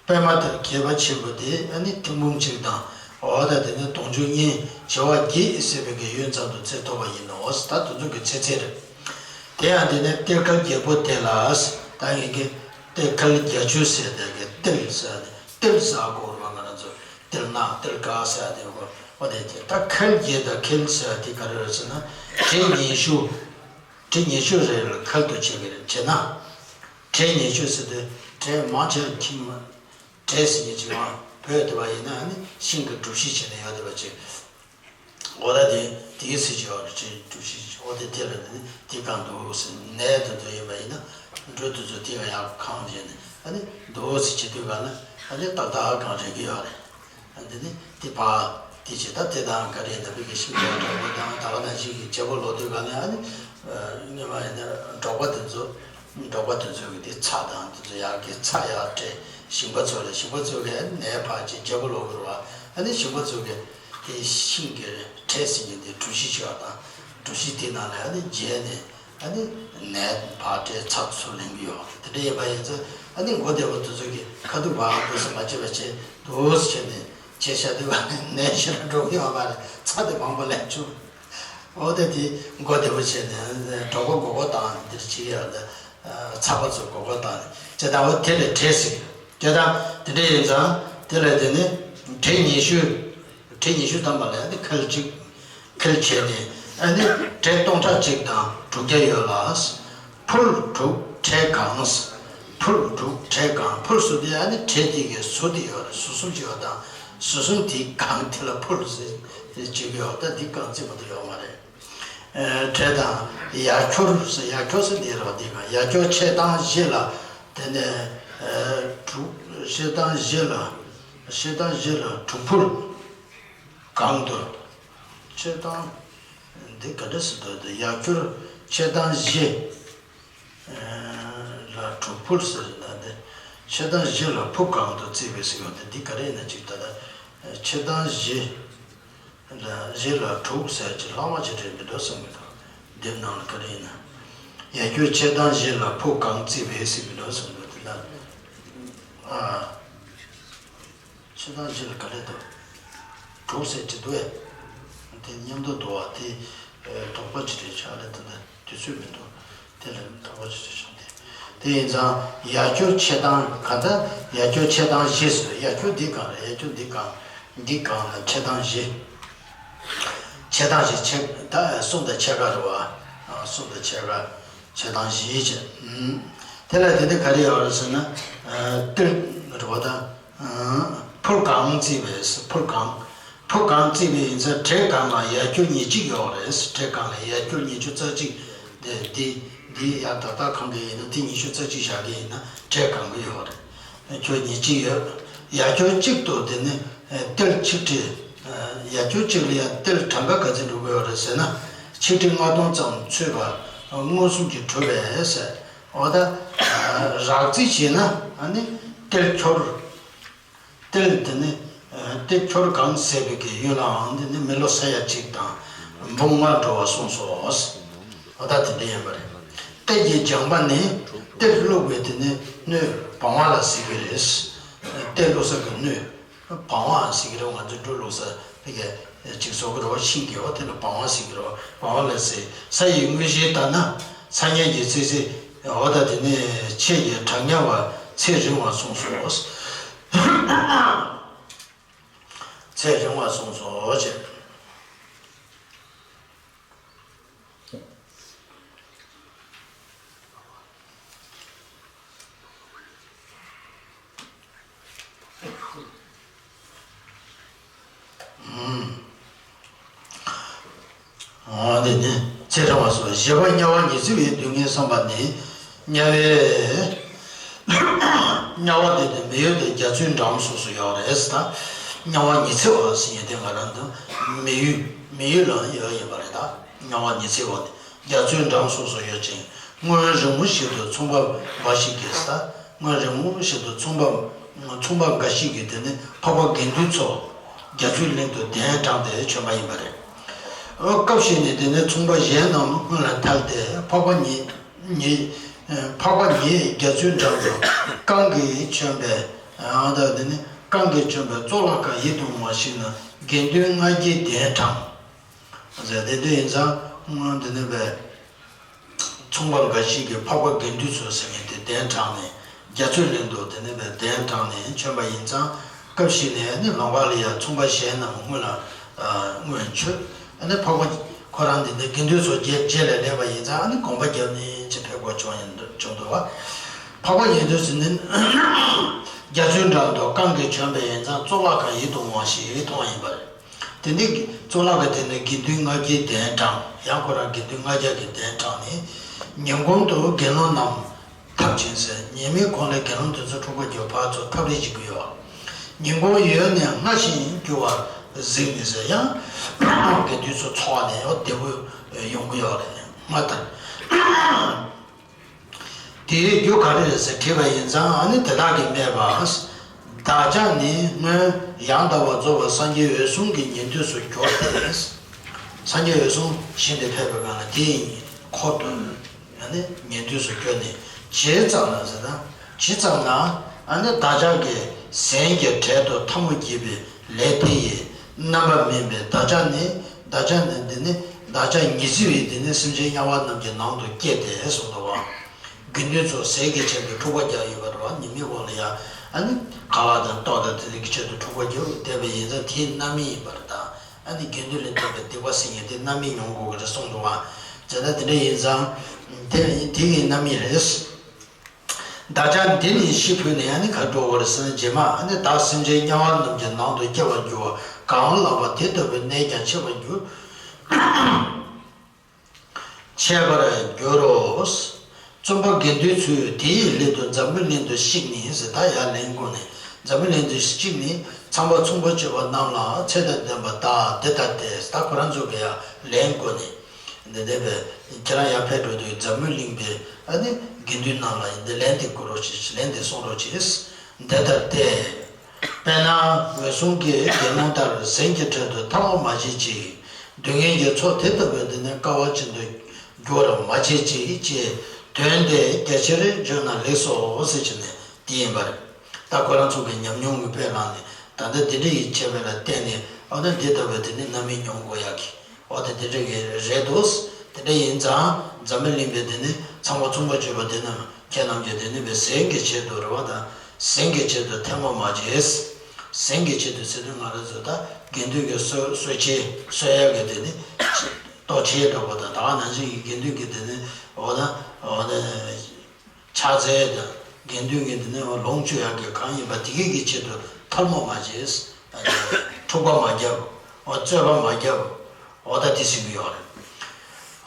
པད་མ་དང་གྱེས་པ་ཆེན་པོ་དེ་ཨ་ནི་ཐེར་འབུམ་གཅིག་དང་། འོ་ད་དེ་ནས་དུང་ཕྱུར་གཉིས། བྱེ་བ་བརྒྱད་ཟེར་བའི་གི་ཡུན་ཙམ་དུ་ཚད་ཐོབ་པ་ཡིན་ནོ། ད་དེ་ཚོ་གི་ཚེ་ཚད་རེད། དེ་ཡང་དེ་ནས་ཏིལ་ཁལ་བརྒྱད་པོ་དེ་ལ། ད་ངེད་ཀྱི་ཏིལ་ཁལ་བརྒྱད་ཅུ་ཟེར་དེ་གི་ཏིལ་ཟེར་ནས་ཏིལ་ཟེར་གོ་ར་ང་རང་ཚོ་ཏིལ་ནག་ཏིལ་དཀར་ཟེར་དེ་གོ། འོ་དེ་དེ་ད་ཁལ་བརྒྱད་དང་ཁལ་ཟེར་དེ་ག་རེ་རེད་ཟེར་ན། བྲེ་ཉི་ཤུ། བྲེ་ཉི་ཤུ་རེ་ལ་ཁལ་དུ་བྱེད་ཀྱི་རེད། བྱས་ན། བྲེ་ཉི་ཤུ་ཟེར་དུས་བྲེ་མང་ཆེ་བ་ཁྱིམ། བྲེ་ཟེར་མཁན་ཅིག་ཡང་བོད་དེ་བ་ཡིན་ན་ནི་ཤིང་གི་གྲུ་བཞི་བྱས་ནས་ཡོད་དེ་བ་ཅིག་འོ་ད་དེ་དེའི་ཚེ་ཆེ་བ་རེད། ཅེས་གྲུ་བཞི་འོ་དེ་དེ་ལ་ནི་དེ་གང་འདུག་ཟེར། ནས་དུ་འདུག་ཡིན་པ་ཡིན་ན་འབྲུ་དུ་ཚོ་དེ་ག་ཡག་གང་བྱས་ནས་ཨ་ནི་འདུག་ཟེར་བྱེད་དུས་ག་ན་ཨ་ནི་ཏག་ཏག་གང་རེད་ཀྱི་ཡོད་རེད། ཨ་འདི་ནི་དེ་བ་དེ་བྱེད་ད་དེ་དང་ག་རེ་ཡིན་ན་བི་གི་ཤིང་རྟ་འདྲ་པོ་དང་ད་ག་ན་ཞིག་གི་བྱེད་པོ་ལོ་དུས་ག་ན་ཨ་ནི་སྔོན་མ་ཡིན་ན་འབྲོག་པ་དེ་ཚོ་འབྲོག་པ་དེ་ཚོ་གི་དེ་ཚྭ་དང་དེ་ཚོ་ཡག་གི་ཚྭ་ཡག་སྤྲད། ཞིང་པ་ཚོ་ལ་ཞིང་པ་ཚོ་གི་ནས་ཕར་ཅིག་བྱེད་པོ་ལོ་དགོས་ར། ཨ་ནི་ཞིང་པ་ཚོ་གི་དེ་ཤིང་གི་བྲེ་ཟེར་མཁན་དེ་གྲུ་བཞི་ཆེ་བ་དང་གྲུ་བཞི་དེ་ནང་ལ་ཨ་ནི་བརྗེས་ནས་ཨ་ནི་ནས་ཕར་སྤྲད་ཚྭ་ཚུར་ལེན་གྱི་ཡོད། དེ་འདྲ་ཡིན་པ་ཡིན་ཙང་ཨ་ནི་མགོ་བདེ་པོ་དེ་ཚོ་གི་ཁ་ཐུག་བག་འདུག་སེ་མ་བྱེད་པ་བྱས་འདུག་སེ་བྱས་ནས་ ཞེས་བྱ་དུས་བ་ནས་ནས་ཞེ་དྲག་འགྲོ་གི་ཡོད་མ་རེད། ཚྭ་དེ་མང་པོ་ལེན་བཅུག་འོ་དེ་དེ་མགོ་བདེ་པོ་བྱས་ནས་གྲོད་ཁོག་མགོ་སྐོར་བཏང་འདིར་བྱེད་ཀྱི་ཡོད་དེ། ཚྭ་པ་ཚོ་མགོ་སྐོར་བཏང་ནས་ཇི་ལྟར་འོ་དེ་ལས་བྲེ་ཟིག་ཇི་ལྟར་དེ་འདྲ་ཡིན་ཙང་དེ་ལས་དེ་ནི་བྲེ་ཉི་ཤུ། བྲེ་ཉི་ཤུ་ཐམ་པ་ལས་ནི་ཁལ་གཅིག་ཁལ་བྱས་ནས་ཨ་ནི་བྲེ་སྟོང་ཕྲག་གཅིག་དང་དྲུག་བརྒྱ་ཡོད་ལ། ཕུལ་དྲུག་བྲེ་གང་། ཕུལ་དྲུག་བྲེ་གང་། ཕུལ་ཟུར་དེ་ཨ་ནི་བྲེ་དེ་གའི་ཟུར་དེ་ཡོད་རེད། ཟུར་གསུམ་ཅིག་ཡོད་དང་ཟུར་གསུམ་དེའི་གང་དེ་ལ་ཕུལ་ཟེར་ཅིག་ཡོད་ད་འདི་གང་ཚིག་མ་གཏོགས་ཡོད་མ་རེད། བྲེ་དང་ཡ་ཁྱོར་ཟེར་ཡ་ཁྱོར་ཟེར་འདི་རེད་བ། འདི་གང་ཡ་ཁྱོར་ཕྱེད་དང་བཞི་ལ་དེ་ནས་དྲུག་ཕྱེད་དང་བཞི་ལ་ཕྱེད་དང་བཞི་ལ་དྲུག་ཕུལ། གང་དུ། ཕྱེད་དང་། འདི་ག་འདྲ་ཟེར་འདུག་འདི་ཡ་ཁྱོར་ཕྱེད་དང་བཞི། ལ་དྲུག་ཕུལ་ཟེར་ན་འདི། ཕྱེད་དང་བཞི་ལ་ཕུ་གང་དུ་བརྩིས་པའི་ཟེར་བ་འདི་འདི་ག་རེ་ཡིན་ན་ཅིག་ད་ལྟ། ཕྱེད་དང་བཞི། ལ་བཞི་ལ་དྲུག་ཟེར་གྱི་ལྷག་མ་ཅིག་རེད་མི་འགྲོ་བསམ་གྱི་འདུག་དེབ་ནང་ལ་ག་རེ་ཡིན་ན། ཡ་ཁྱོར་ཕྱེད་དང་བཞི་ལ་ཕུ་གང་བརྩིས་པའི་ཟེར་མི་འགྲོ་བསམ་གྱི་འདུག་དེ་ལ། ཨ། ཕྱེད་དང་བཞི་ལ་ག་རེ་འདུག་དྲུག་ཟེར་གྱི་འདུག་ཨེ། དེ་མཉམ་དུ་འདུག་བ་དེ། དོགས་པ་ཅི་རེད་ཆགས་རེད་ད་ལྟ་དུས་ཚོད་མི་འདུག་དེ་ལ་དོགས་པ་ཅི་རེད་ཆགས་དེ། དེ་ཡིན་ཙང་ཡ་ཁྱོར་ཕྱེད་དང་གང་ལྟར་ཡ་ཁྱོར་ཕྱེད་དང་བཞི་ཟེར་ཡ་ཁྱོར་འདི་གང་རེད་ཡ་ཁྱོར་འདི་གང་འདི་གང་ལ་ཕྱེད་དང་བཞི། ཕྱེད་དང་བཞི་ཕྱེད་ད་གསུམ་དང་ཕྱེད་ཀ་རེད་བ། གསུམ་དང་ཕྱེད་ཀ་ཕྱེད་དང་བཞི་བྱས། དེ་ལ་དེ་འདི་ག་རེ་ཡོད་རེད་ཟེར་ན། ཏིལ་རེད་བ་ད། ཕུར་གང་བརྩིས་པས་ཕུར་གང་། ཕུར་གང་བརྩིས་པས་ཡིན་ཙང་བྲེ་གང་ལ་ཡ་ཁྱོར་ཉེར་གཅིག་ཡོད་རེད། བྲེ་གང་ལ་ཡ་ཁྱོར་ཉི་ཤུ་རྩ་གཅིག་དེ་འདི་འདི་ཡ་ད་ལྟ་གང་གི་ཡིན་ན་དེ་ཉི་ཤུ་རྩ་གཅིག་བཞག་གི་ཡིན་ན་བྲེ་གང་གི་ཡོད་རེད། ཁྱོར་ཉེར་གཅིག་ཡོད། ཡ་ཁྱོར་གཅིག་ཏུ་དེ་ནི་ཏིལ་ཆིག་ཁྲི། ཡ་ཁྱོར་གཅིག་ལ་ཡ་ཏིལ་གྲངས་ཀ་ག་ཚོད་འགྲོ་གི་ཡོད་རེད་ཟེར་ན། ཆིག་ཁྲི་ལྔ་སྟོང་ཙམ་ཚུད་པ་མངོན་སུམ་གྱིས་གྲུབ་པས་ཟེར། འོ་ད། རགས་རྩིས་བྱས་ན་ཨ་ནི་ཏིལ་ཁྱོར། ཏིལ་དེ་ནི། ཏིལ་ཁྱོར་གང་ཟད་པའི་གི་ཡུལ་ལའང་དེ་ནི་མི་ལོ་ས་ཡ་གཅིག་དང་འབུམ་ལྔ་འགྲོ་བ་གསུངས་སོ། འོ་ད་དེ་འདྲ་ཡིན་པ་རེད། ཏིལ་གྱི་སྦྱངས་པ་ནི་ཏིལ་བླུགས་པའི་དེ་ནི་སྣོད་བང་བ་ལ་ཟེར་གི་རེད། ཏིལ་བླུགས་ས་གི་སྣོད། བང་བ་ཟེར་གི་རེད། ང་ཚོ་འབྲུ་བླུགས་ས་དེ་ག་ཅིག་བཟོ་གི་རེད་བ། ཤིང་གི་འོ་དེ་ལ་བང་བ་ཟེར་གི་རེད་བ། བང་བ་ལ་ཟེར། ས་ཡི་དངོས་གཞི་ལྟར་ན་ཚ་དམྱལ་གྱི་ཚིག་ཚིག་འོ་ད་དེ་ནས་ཆེས་ཀྱི་གྲང་དམྱལ་བ་ཚེ་རིང་བ་གསུངས་སོ། ཚེ་རིང་བ་གསུངས་སོ་ཅེས། འོ་དེ་ནི་ཚེ་རིང་བ་སོགས་བཞི་པ་དམྱལ་བ་ཉི་ཚེ་བའི་སྡུག་བསྔལ་བསམ་པ་ནི། དམྱལ་བའི། དམྱལ་བ་དེ་ནི་མི་ཡུལ་དང་རྒྱ་མཚོའི་འགྲམ་སོགས་སུ་ཡོད་རེད་ད། དམྱལ་བ་ཉི་ཚེ་བ་ཟེར་ཡས་དེ་ང་རང་ཚོ་མི་ཡུལ་མི་ཡུལ་ལ་ཡོད་ཡིན་པ་རེད་ད། དམྱལ་བ་ཉི་ཚེ་བ་ནི་རྒྱ་མཚོའི་འགྲམ་སོགས་སུ་ཡོད་ཅིང་སྔོན་རིང་མོ་ཞིག་ཏུ་ཚོང་པ་འབའ་ཞིག་གིས་ད། སྔོན་རིང་མོ་ཞིག་ཏུ་ཚོང་པ། ཚོང་པ་འགའ་ཞིག་གིས་དེ་ནི་འཕགས་པ་དགེ་འདུན་མཚོ་རྒྱ་མཚོའི་གླིང་དུ་གདན་དྲངས་ཏེ་བྱོན་པ་ཡིན་པ་རེད། སྐབས་ཤིག་ནས་དེ་ནི་ཚོང་པ་གཞན་རྣམས་སྔོན་ལ་ཐལ་ཏེ་འཕགས་པ་ཉིད་ཉིད། འཕགས་པ་ཉིད་རྒྱ་མཚོའི་འགྲམ་དུ་རྐང་གིས་བྱོན་པས། ཨ་ད་དེ་ནི་རྐང་གིས་བྱོན་པས་གཙུག་ལག་ཁང་ཡིད་དུ་འོང་བ་ཞིག་ན་དགེ་འདུན་ལྔ་བརྒྱའི་གདན་དྲངས། ཟེར་དེ་དུས་ཡིན་ཙང་འདི་ནི་བས། ཚོང་པ་འགའ་ཞིག་གིས་འཕགས་པ་དགེ་འདུན་མཚོ་ཟེར་མཁན་དེ་གདན་དྲངས་ནས་རྒྱ་མཚོའི་གླིང་དུ་དེ་ནི་བས་གདན་དྲངས་ནས་བྱོན་པ་ཡིན་ཙང་སྐབས་ཤིག་ནས་ནི་ལུང་པ་ལ་ཡང་ཚོང་པ་གཞན་རྣམས་སྔོན་ལ་སྔོན་ཆོས་ནི་འཕགས་པ་ཁོ་རང་འདི་ནི་དགེ་འདུན་མཚོ་རྗེས་རྗེས་ལ་སླེབས་པ་ཡིན་ཙང་ནི་དགོངས་པ་བརྒྱབ་ནས་ཅི་ཕེབས་དགོས་བྱུང་ཡིན་བྱུང་འདུག་བ། འཕགས་པ་དགེ་འདུན་མཚོ་ནི་རྒྱ་མཚོའི་འགྲམ་དུ་རྐང་གིས་བྱོན་པ་ཡིན་ཙང་གཙུག་ལག་ཁང་ཡིད་དུ་འོང་བ་ཞིག་མཐོང་བ་ཡིན་པ་རེད། དེ་ནས་གཙུག་ལག་ཁང་དེ་ནས་དགེ་འདུན་ལྔ་བརྒྱའི་གདན་དྲངས། ཡང་ཁོ་རང་དགེ་འདུན་ལྔ་བརྒྱ་གི་གདན་དྲངས་ནས་ཉིན་གུང་དུ་དགེ་སློང་རྣམས་འཐབ་ཅིང་ཟེར། ཉི་མའི་གུང་ལ་དགེ་སློང་དེ་ཚོ་འཁྲུག་པ་རྒྱག་ཕར་ཚུར་འཐབ་རེས་བྱེད་ཀྱི་ཡོད། ཉིན་གུང་ཡོལ་ནས་སྔ་ཞིང་རྒྱུ་བར་གཟིགས་ནས་ཟེར། ཡང་དགེ་འདུན་ཚོ་འཚོགས་ནས་ཡང་བདེ་པོ་ཡོང་གི་ཡོད་རེད། སྔ་ལྟར། དེའི་རྒྱུ་ག་རེ་རེད་ཟེར་དྲིས་པ་ཡིན་ཙང་ཨ་ནི་དེ་དག་གིས་སྨྲས་པ། བདག་ཅག་ནི་སྔོན་ཡང་དག་པར་རྫོགས་པའི་སངས་རྒྱས་འོད་སྲུང་གི་ཉན་ཐོས་སུ་གྱུར་ཏེ། སངས་རྒྱས་འོད་སྲུང་ཞིང་དུ་ཕེབས་པའི་སྒང་ལ་དེའི་འཁོར་དུ་ཨ་ནི་ཉན་ཐོས་སུ་གྱུར་ནས་ཇི་ཙམ་ན་ཟེར་ན་ཇི་ཙམ་ན་ཨ་ནི་བདག་ཅག་གི་གཟན་གྱི་གྲལ་དུ་ཐལ་མོ་སྦྱར་བའི་ ལས་དེ་ཡི་རྣམ་པ་མིན་པའི་བདག་ཅག་ནི། བདག་ཅག་ནི་འདི་ནི་བདག་ཅག་ཉི་ཚེ་བའི་འདི་ནི་སེམས་ཅན་དམྱལ་བ་རྣམས་ཀྱི་ནང་དུ་སྐྱེས་ཏེ་གསུངས་འདུག་བ། དགེ་འདུན་ཚོ་ཟས་ཀྱི་ཆེད་དུ་འཁྲུག་པ་རྒྱག་ཡོད་པ་རེད་བ། ཉི་མའི་འོག་ལ་ཡ་ཨ་ནི་ཁ་ལག་དང་ལྟོ་དང་དེ་ཚོ་གི་ཆེད་དུ་འཁྲུག་པ་རྒྱག་བསྡད་པ་ཡིན་ཙང་དེའི་རྣམ་སྨིན་ཡིན་པ་རེད་ད། ཨ་ནི་དགེ་འདུན་ལས་འདས་པའི་སྡིག་པ་སེལ་མཁན་དེ་རྣམ་སྨིན་མྱོང་དགོས་ཀྱི་རེད་གསུངས་འདུག་བ། བྱས་ན་དེ་འདྲ་ཡིན་ཙང་དེ་དེ་ཡི་རྣམ་སྨིན་རེད། བདག་ཅག་འདི་ནི་ཤི་འཕོས་ནས་ཨ་ནི་ག་འགྲོ་བར་ཟེར་ན་རྗེས་མ་ཨ་ནི་བདག་སེམས་ཅན་དམྱལ་བ་རྣམས་ཀྱི་ནང་དུ་སྐྱེ་བར་འགྱུར་བ་གང་ལགས་པ་དེ་ལྟ་བུའི་གནས་ཀྱང་འཆད་པར་འགྱུར། འཆད་པར་འགྱུར་རོ། བཙུན་པ་དགེ་འདུན་ཚོས་དེ་ཡི་སླད་དུ་འཛམ་བུའི་གླིང་དུ་གཤེགས་ནས་ཟེར། ད་ཡར་ལན་བསྐུར་ནས་འཛམ་བུའི་གླིང་དུ་གཤེགས་ནས་ཚངས་པ་མཚུངས་པར་སྤྱོད་པ་རྣམས་ལ་ཚེ་དང་ལྡན་པ་དག་འདི་ལྟ་སྟེ། ད་ཁོ་རང་ཚོ་གི་ཡར་ལན་བསྐུར་ནས་འདི་འདྲ་བས་ཁྱེད་རང་ཡར་ཕེབས་འགྲོ་དུས་འཛམ་བུའི་གླིང་པའི་ཨ་ནི་དགེ་འདུན་རྣམས་ལ་འདི་ལན་འདི་བསྐུར་རོགས་བྱེད། ལན་འདི་གསུང་རོགས་བྱེད། འདི་ལྟར་སྟེ། དཔེར་ན་འོད་སྲུང་གིས་དགེ་སློང་ལྟར་གཟན་གྱི་ཁྲོད་དུ་ཐལ་མོ་མ་བྱེད་ཅིག། སྡུག་བསྔལ་གྱི་ཚོགས་དེ་ལྟ་བུའི་འདི་ནི་དཀའ་བ་ཅན་དུ་འགྱུར་བར་མ་བྱེད་ཅིག་ཅེས་དོན་དེ་རྒྱ་ཆེར་བརྗོད་ན་ལེགས་སོ་ཟེར་བྱས་ནས་དེ་ཡིན་པར། ད་ཁོ་རང་ཚོ་གི་ཉམས་མྱོང་གི་དཔེ་བླངས་ནས་ད་ལྟ་འདི་འདྲ་ཡི་བྱས་པ་ལ་བརྟེན་ནས་ཨ་ནི་འདི་ལྟ་བུའི་དེ་ནི་རྣམ་སྨིན་མྱོང་དགོས་ཡག་གི། འོ་དེ་དེ་འདྲ་གི་རེད་འདུག། དེ་འདྲ་ཡིན་ཙང་འཛམ་བུ་གླིང་པའི་དེ་ནི་ཚངས་པ་མཚུངས་པར་སྤྱོད་པ་དེ་རྣམས་ཁྱེད་རྣམས་ཀྱིས་དེ་ནི་བའི་གཟན་གྱི་ཆེད་དུ་རེད་བ་དང་། གཟན་གྱི་ཆེད་དུ་ཐལ་མོ་མ་བྱེད། གཟན་གྱི་ཆེད་དུ་ཟེར་དུས་ང་རང་ཚོ་ད་དགེ་འདུན་གྱི་གསོལ་གསོལ་ཆས་གསོལ་ཡག་གི་དེ་ནི་ལྟོ་ཆས་འདྲ་པོ་དང་། ད་ག་ནང་བཞིན་གྱི་དགེ་འདུན་གྱི་དེ་ནི་འོ་ན་འོ་ན། ཕྱག་འཚལ་དང་དགེ་འདུན་གྱི་དེ་ནས་ལོངས་སྤྱོད་ཡག་གི་གང་ཡིན་པ་དེ་གའི་གི་ཆེད་དུ་ཐལ་མོ་མ་བྱེད། འཁྲུག་པ་མ་བརྒྱབ། འོ་རྩོད་པ་མ་བརྒྱབ། འོ་ད་དེ་ཟེར་གྱི་ཡོད་རེད།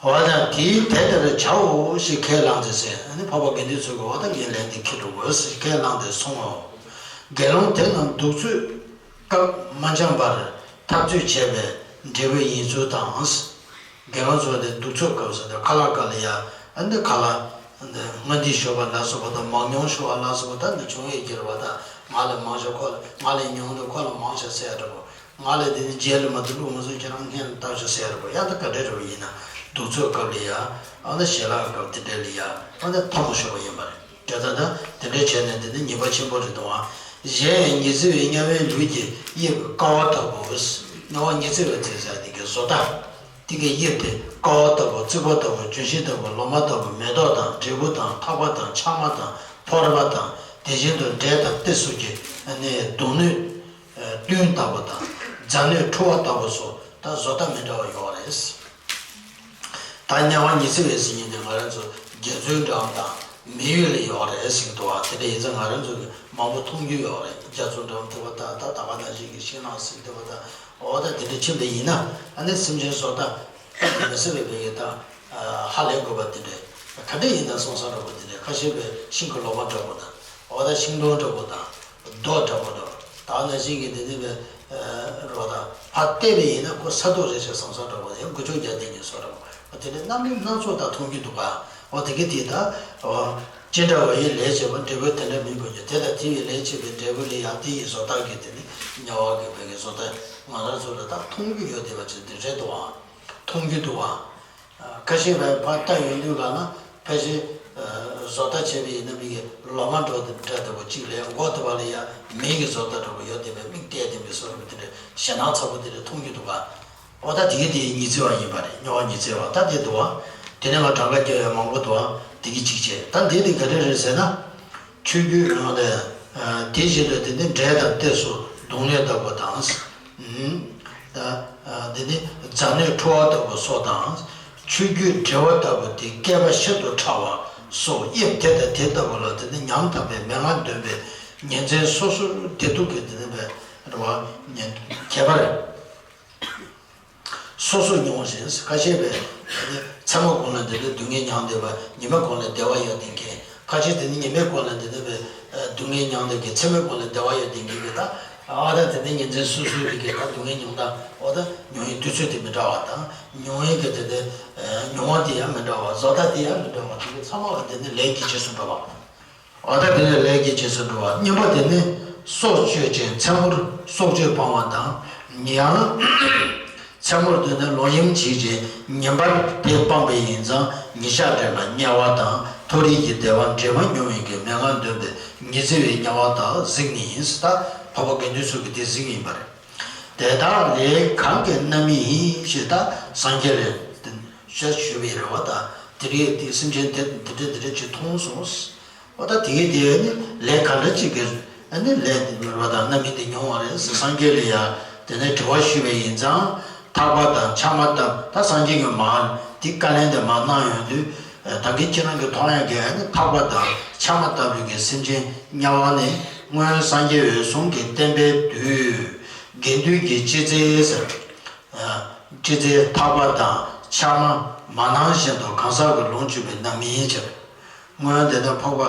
འོ་ད་དེའི་དེ་ལྟར་བྱའོ་ཞེས་ཁས་བླངས་ཏེ་ཟེར། ཨ་ནི་འཕགས་པ་དགེ་འདུན་ཚོ་གིས་འོ་ད་ངས་ལན་དེ་འཁྱེར་འགྲོ་དགོས་ཞེས་ཁས་བླངས་ཏེ་གསུངས་པའོ། དགེ་སློང་དེ་རྣམས་གདུགས་ཚོད་སྐབས་མ་འཆམ་པར་འཐབ་རྩོད་བྱས་པའི་འབྲས་བུ་ཡིན་ཚུལ་དང་། དགེ་སློང་ཚོ་དེ་གདུགས་ཚོད་སྐབས་སུ་དེ་ཁ་ལག་སྐབས་ལ་ཡ་ཨ་འདི་ཁ་ལག་འདི་སྔ་འདི་ཞོགས་པ་ལ་སོགས་པ་དང་མང་ཉུང་ཞོགས་པ་ལ་སོགས་པ་ད་འདི་བྱུང་ཡོད་ཀྱི་རེད་བ། ད་ང་ལས་མང་ཤོས་ཁོ་ལ། ང་ལས་ཉུང་དུ་ཁོ་ལ་མང་ཤོས་ཟེར་ཡ་འདྲ་པོ། ང་ལས་དེ་ནི་རྗེས་ལ་མ་དུ་ལུག་ང་ཚོ་ཁྱེད་རང་སྔོན་ལ་བཏབ་ཤོག་ཟེར་ཡ་འདྲ་པོ། ཡ་ད་ག་འདྲ་འདྲ་པོ་ཡིན་ན་གདུགས་ཚོད་སྐབས་ལ་ཡ་ཨ་ད་ཞལ་ལག་སྐབས་དེ་འདྲ་ལ་ཡ་ཨ་ད་ཐལ་མོ་ཤོར་བ་ཡིན་པ་རེད། དེ་ལྟར་ན་དེ་འདྲ་བྱས་ནས་དེ་ནི་ཉེས་པ་ཆེན་པོ་རེད་དོ། གཞན་ཡང་ཉི་ཚེ་བའི་དམྱལ་བའི་ལུས་ཀྱི་དབྱིབས་ཀ་བ་ལྟ་བུ། དམྱལ་བ་ཉི་ཚེ་བའི་ཚེ་ཟེར་དེ་གའི་བཟོ་ལྟ། དེ་གའི་དབྱིབས་དེ་ཀ་བ་ལྟ་བུ། རྩིག་པ་ལྟ་བུ། ལྗོན་ཤིང་ལྟ་བུ། ལོ་མ་ལྟ་བུ། མེ་ཏོག་དང་། འབྲས་བུ་དང་། ཐག་པ་དང་། ཆང་མ་དང་། ཕོར་པ་དང་། དེ་བཞིན་དུ་འབྲས་དང་ཏེ་སོགས་ཀྱི་ནི་བསྡུང་སྣོད་བདུན་ལྟ་བུ་དང་། རྫ་སྣོད་འཁྲུ་བ་ལྟ་བུ་སོགས་ད་བཟོ་ལྟ་མི་འདྲ་བ་ཡོད་རེད། ད་དམྱལ་བ་ཉི་ཚེ་བའི་ཟེར་མཁན་དེ་ང་རང་ཚོ་རྒྱ་མཚོའི་འགྲམ་དང་མི་ཡུལ་ལ་ཡོད་རེད་ཟེར་གྱི་འདུག་བ། དེ་འདྲ་ཡིན་ཙང་ང་རང་ཚོ་གིས་མང་པོ་མཐོང་རྒྱུ་ཡོད་རེད། རྒྱ་མཚོའི་འགྲམ་དེ་བ་ད་ད་ད་ག་ནང་བཞིན་གྱི་ཤིང་ནགས་ཟེར་དེ་བ་ད་འོ་ད་དེ་འདྲ་ཕྱིན་པ་ཡིན་ན་ཨ་ནི་སེམས་ཅན་བཟོ་ལྟ་མི་སྲིད་པའི་བོད་ཀྱི་ད་ཧ་ལས་དགོས་པ་དེ་འདྲ་ག་འདྲ་ཡིན་ན་སོང་ས་འདྲ་པོ་དེ་འདྲ་ཁ་ཤས་པའི་ཤིང་གི་ལོ་མ་འདྲ་པོ་དང་འོ་ད་ཤིང་སྡོང་འདྲ་པོ་དང་། རྡོ་འདྲ་པོ་འདྲ། ད་ནང་བཞིན་གྱི་དེ་ནི་བའི་རོ་དང་ཕར་བལྟས་པ་ཡིན་ན་ཁོ་ས་རྡོ་རེད་ཤག་བསམ་ས་འདྲ་པོ། ཡང་འགུལ་སྐྱོད་རྒྱག་བསྡད་མཁན་བཟོ་འདྲ་པོ། དེ་ནི་རྣམ་སྨིན་སྣ་ཚོགས་དག་མཐོང་རྒྱུ་འདུག་ག་འོ་དེ་གི་དེ་ད་འོ་ཅི་འདྲ་བ་ཡི་ལས་བྱས་པ་འབྲས་བུ་དེ་འདྲ་སྨིན་དགོས་ཀྱི། དེ་དང་དེ་ཡི་ལས་བྱས་པའི་འབྲས་བུ་ལ་ཡང་དེ་ཡི་བཟོ་ལྟ་གི་དེ་ནི་དམྱལ་བ་གི་བོད་ཀྱི་བཟོ་ལྟ་ང་རང་ཚོ་ལ་ད་མཐོང་རྒྱུ་ཡོད་བསྡད་པ་ཅིག་དེ་རེད་འདུག་ག་མཐོང་རྒྱུ་འདུག་ག་ཁ་ཤས་ཕར་ལྟ་ཡོང་དུས་ག་ན་ཕལ་ཆེར་བཟོ་ལྟ་བྱས་པ་ཡིན་ན་མི་གི་ལོ་མ་འདྲ་འདྲ་འདྲ་པོ་གཅིག་ལས་མགོ་དེ་བ་ལ་ཡ་མི་གི་བཟོ་ལྟ་འདྲ་པོ་ཡོད་བསྡད་པའི་མིག་བལྟས་བསྡད་པའི་བཟོ་འདྲ་པོ་དེ་འདྲ་ཞེད་སྣང་ཚ་པོ་དེ་འདྲ་མཐོང་རྒྱུ་འདུག་ག་འོ་ད་དེ་གི་དེ་ཉི་ཚེ་བ་ཡིན་པ་རེད། དམྱལ་བ་ཉི་ཚེ་བ་ད་དེ་འདུག་ག་དེ་ནས་ང་གྲངས་ཀ་རྒྱབ་ཡ་མང་པོ་འདུག་ག་དེ་གི་གཅིག་བྱས། ད་འདི་དེ་ག་རེ་རེད་ཟེར་ན། ཆོས་བརྒྱུད་ནང་ལ་དེ་བཞིན་དུ་དེ་ནི་འབྲས་དང་ཏེ་སོགས་བསྡུང་སྣོད་ལྟ་བུ་དང་། ད་འདི་ནི་རྫ་སྣོད་འཁྲུ་བ་ལྟ་བུ་སོགས་དང་། ཆོས་བརྒྱུད་འགྲེལ་པ་ལྟ་བུ་སྟེ་བསྐལ་པ་ཤིན་ཏུ་ཕྲ་བ་སོགས་དབྱིབས་དེ་དང་དེ་ལྟ་བུ་ལ་དེ་ནི་ཉམ་ཐག་པའི་མན་ངག་འདོན་པའི་ཉིན་མཚན་སོ་སོར་བདེ་སྡུག་གི་དེ་ནི་བའི་རེ་བ་ཁྱད་པར་སོ་སོར་མྱོང་ཞིང་། ཁ་ཤས་པས་མཚན་མོ་གུང་ལ་འདི་འདྲའི་སྡུག་བསྔལ་མྱངས་བསྡད་པ་ཉི་མ་གུང་ལ་བདེ་བ་ཡོད་བསྡད་མཁན། ཁ་ཤས་དེ་ནི་ཉི་མའི་གུང་ལ་འདི་འདྲ་བའི་སྡུག་བསྔལ་མྱངས་བསྡད་མཁན། མཚན་མོའི་གུང་ལ་བདེ་བ་ཡོད་བསྡད་མཁན་གྱི་ད་ཨ་ད་དེ་ནི་ཉིན་མཚན་སོ་སོའི་རིགས་ཀྱི་ད་སྡུག་བསྔལ་མྱོང་སྟངས་འོ་ད་མྱོང་ཡུལ་དུས་ཚོད་དེ་མི་འདྲ་བ་དང་མྱོང་ཡུལ་གྱི་དེ་དེ་མྱོང་བ་དེ་ཡང་མི་འདྲ་བ། བཟོ་ལྟ་དེ་ཡང་མི་འདྲ་བ། དེ་གི་ཚང་མ་ལ་དེ་ནི་ལས་ཀྱི་རྗེས་སུ་འགྲོ་བ། འོ་ད་དེ་ནི་ལས་ཀྱི་རྗེས་སུ་འགྲོ་བ། གཉིས་པ་དེ་ནི་སྲོག་གཅོད་ཅིང་མཚན་མོར་སྲོག་གཅོད་སྤང་བ་དང་། ཡང་མཚན་མོར་དེ་ནི་ལོག་གཡེམ་བྱེད་ཅིང་ཉིན་པར་དེ་སྤངས་པ་ཡིན་ཙང་ཉིན་ཞག་རེ་ལ་དམྱལ་བ་དང་མཐོ་རིས་ཀྱི་བདེ་བ་འདྲེས་མ་མྱོང་བའི་གི་མན་ངག་འདོན་པའི་ཉི་ཚེ་བའི་དམྱལ་བ་དག་གཟིགས་ནི་ཡིན། ད་འཕགས་པ་དགེ་འདུན་ཚོ་གི་དེ་གཟིགས་ཡིན་པ་རེད། དེ་དག་ལས་གང་གི་རྣམ་སྨིན་ཞེས་དག་སངས་རྒྱས་ལས་ཞེས་ཞུས་པའི་རེ་བ་དང་། དེ་རིང་དེ་སེམས་ཅན་དེ་འདི་འདྲ་འདི་འདྲ་ཅིག་མཐོང་སོང་། འོ་ད་དེ་གའི་དེ་ནི་ལས་ག་འདྲ་ཅིག་གི་ཨ་ནི་ལས་དེ་རེ་བ་དང་རྣམ་སྨིན་དེ་མྱོང་བ་རེད་ཟེར་སངས་རྒྱས་ལ་ཡང་དེ་ནས་དྲི་བ་ཞུས་པ་ཡིན་ཙང་། ཐག་པ་དང་ཕྱག་མ་བཏབ། ད་སངས་རྒྱས་ཀྱི་མར་དེ་བཀའ་ལན་དེ་མར་གནང་ཡོང་དུས། ད་གིན་ཁྱེད་རང་གིས་མཐོང་ཡག་གི་ཨ་ནི་ཐག་པ་དང་ཕྱག་མ་བཏབ་པའི་གི་སེམས་ཅན་དམྱལ་བ་ནི་སྔོན་སངས་རྒྱས་འོད་སྲུང་གིས་བསྟན་པའི་དུས་དགེ་འདུན་གྱི་སྤྱི་རྫས་ཟེར། སྤྱི་རྫས་ཐག་པ་དང་ཕྱག་མ་མ་གནང་བཞིན་དུ་གང་ཟག་གི་ལོངས་སྤྱོད་པའི་རྣམ་སྨིན་ཕྱིར། སྔོན་དེ་ནས་འཕགས་པ་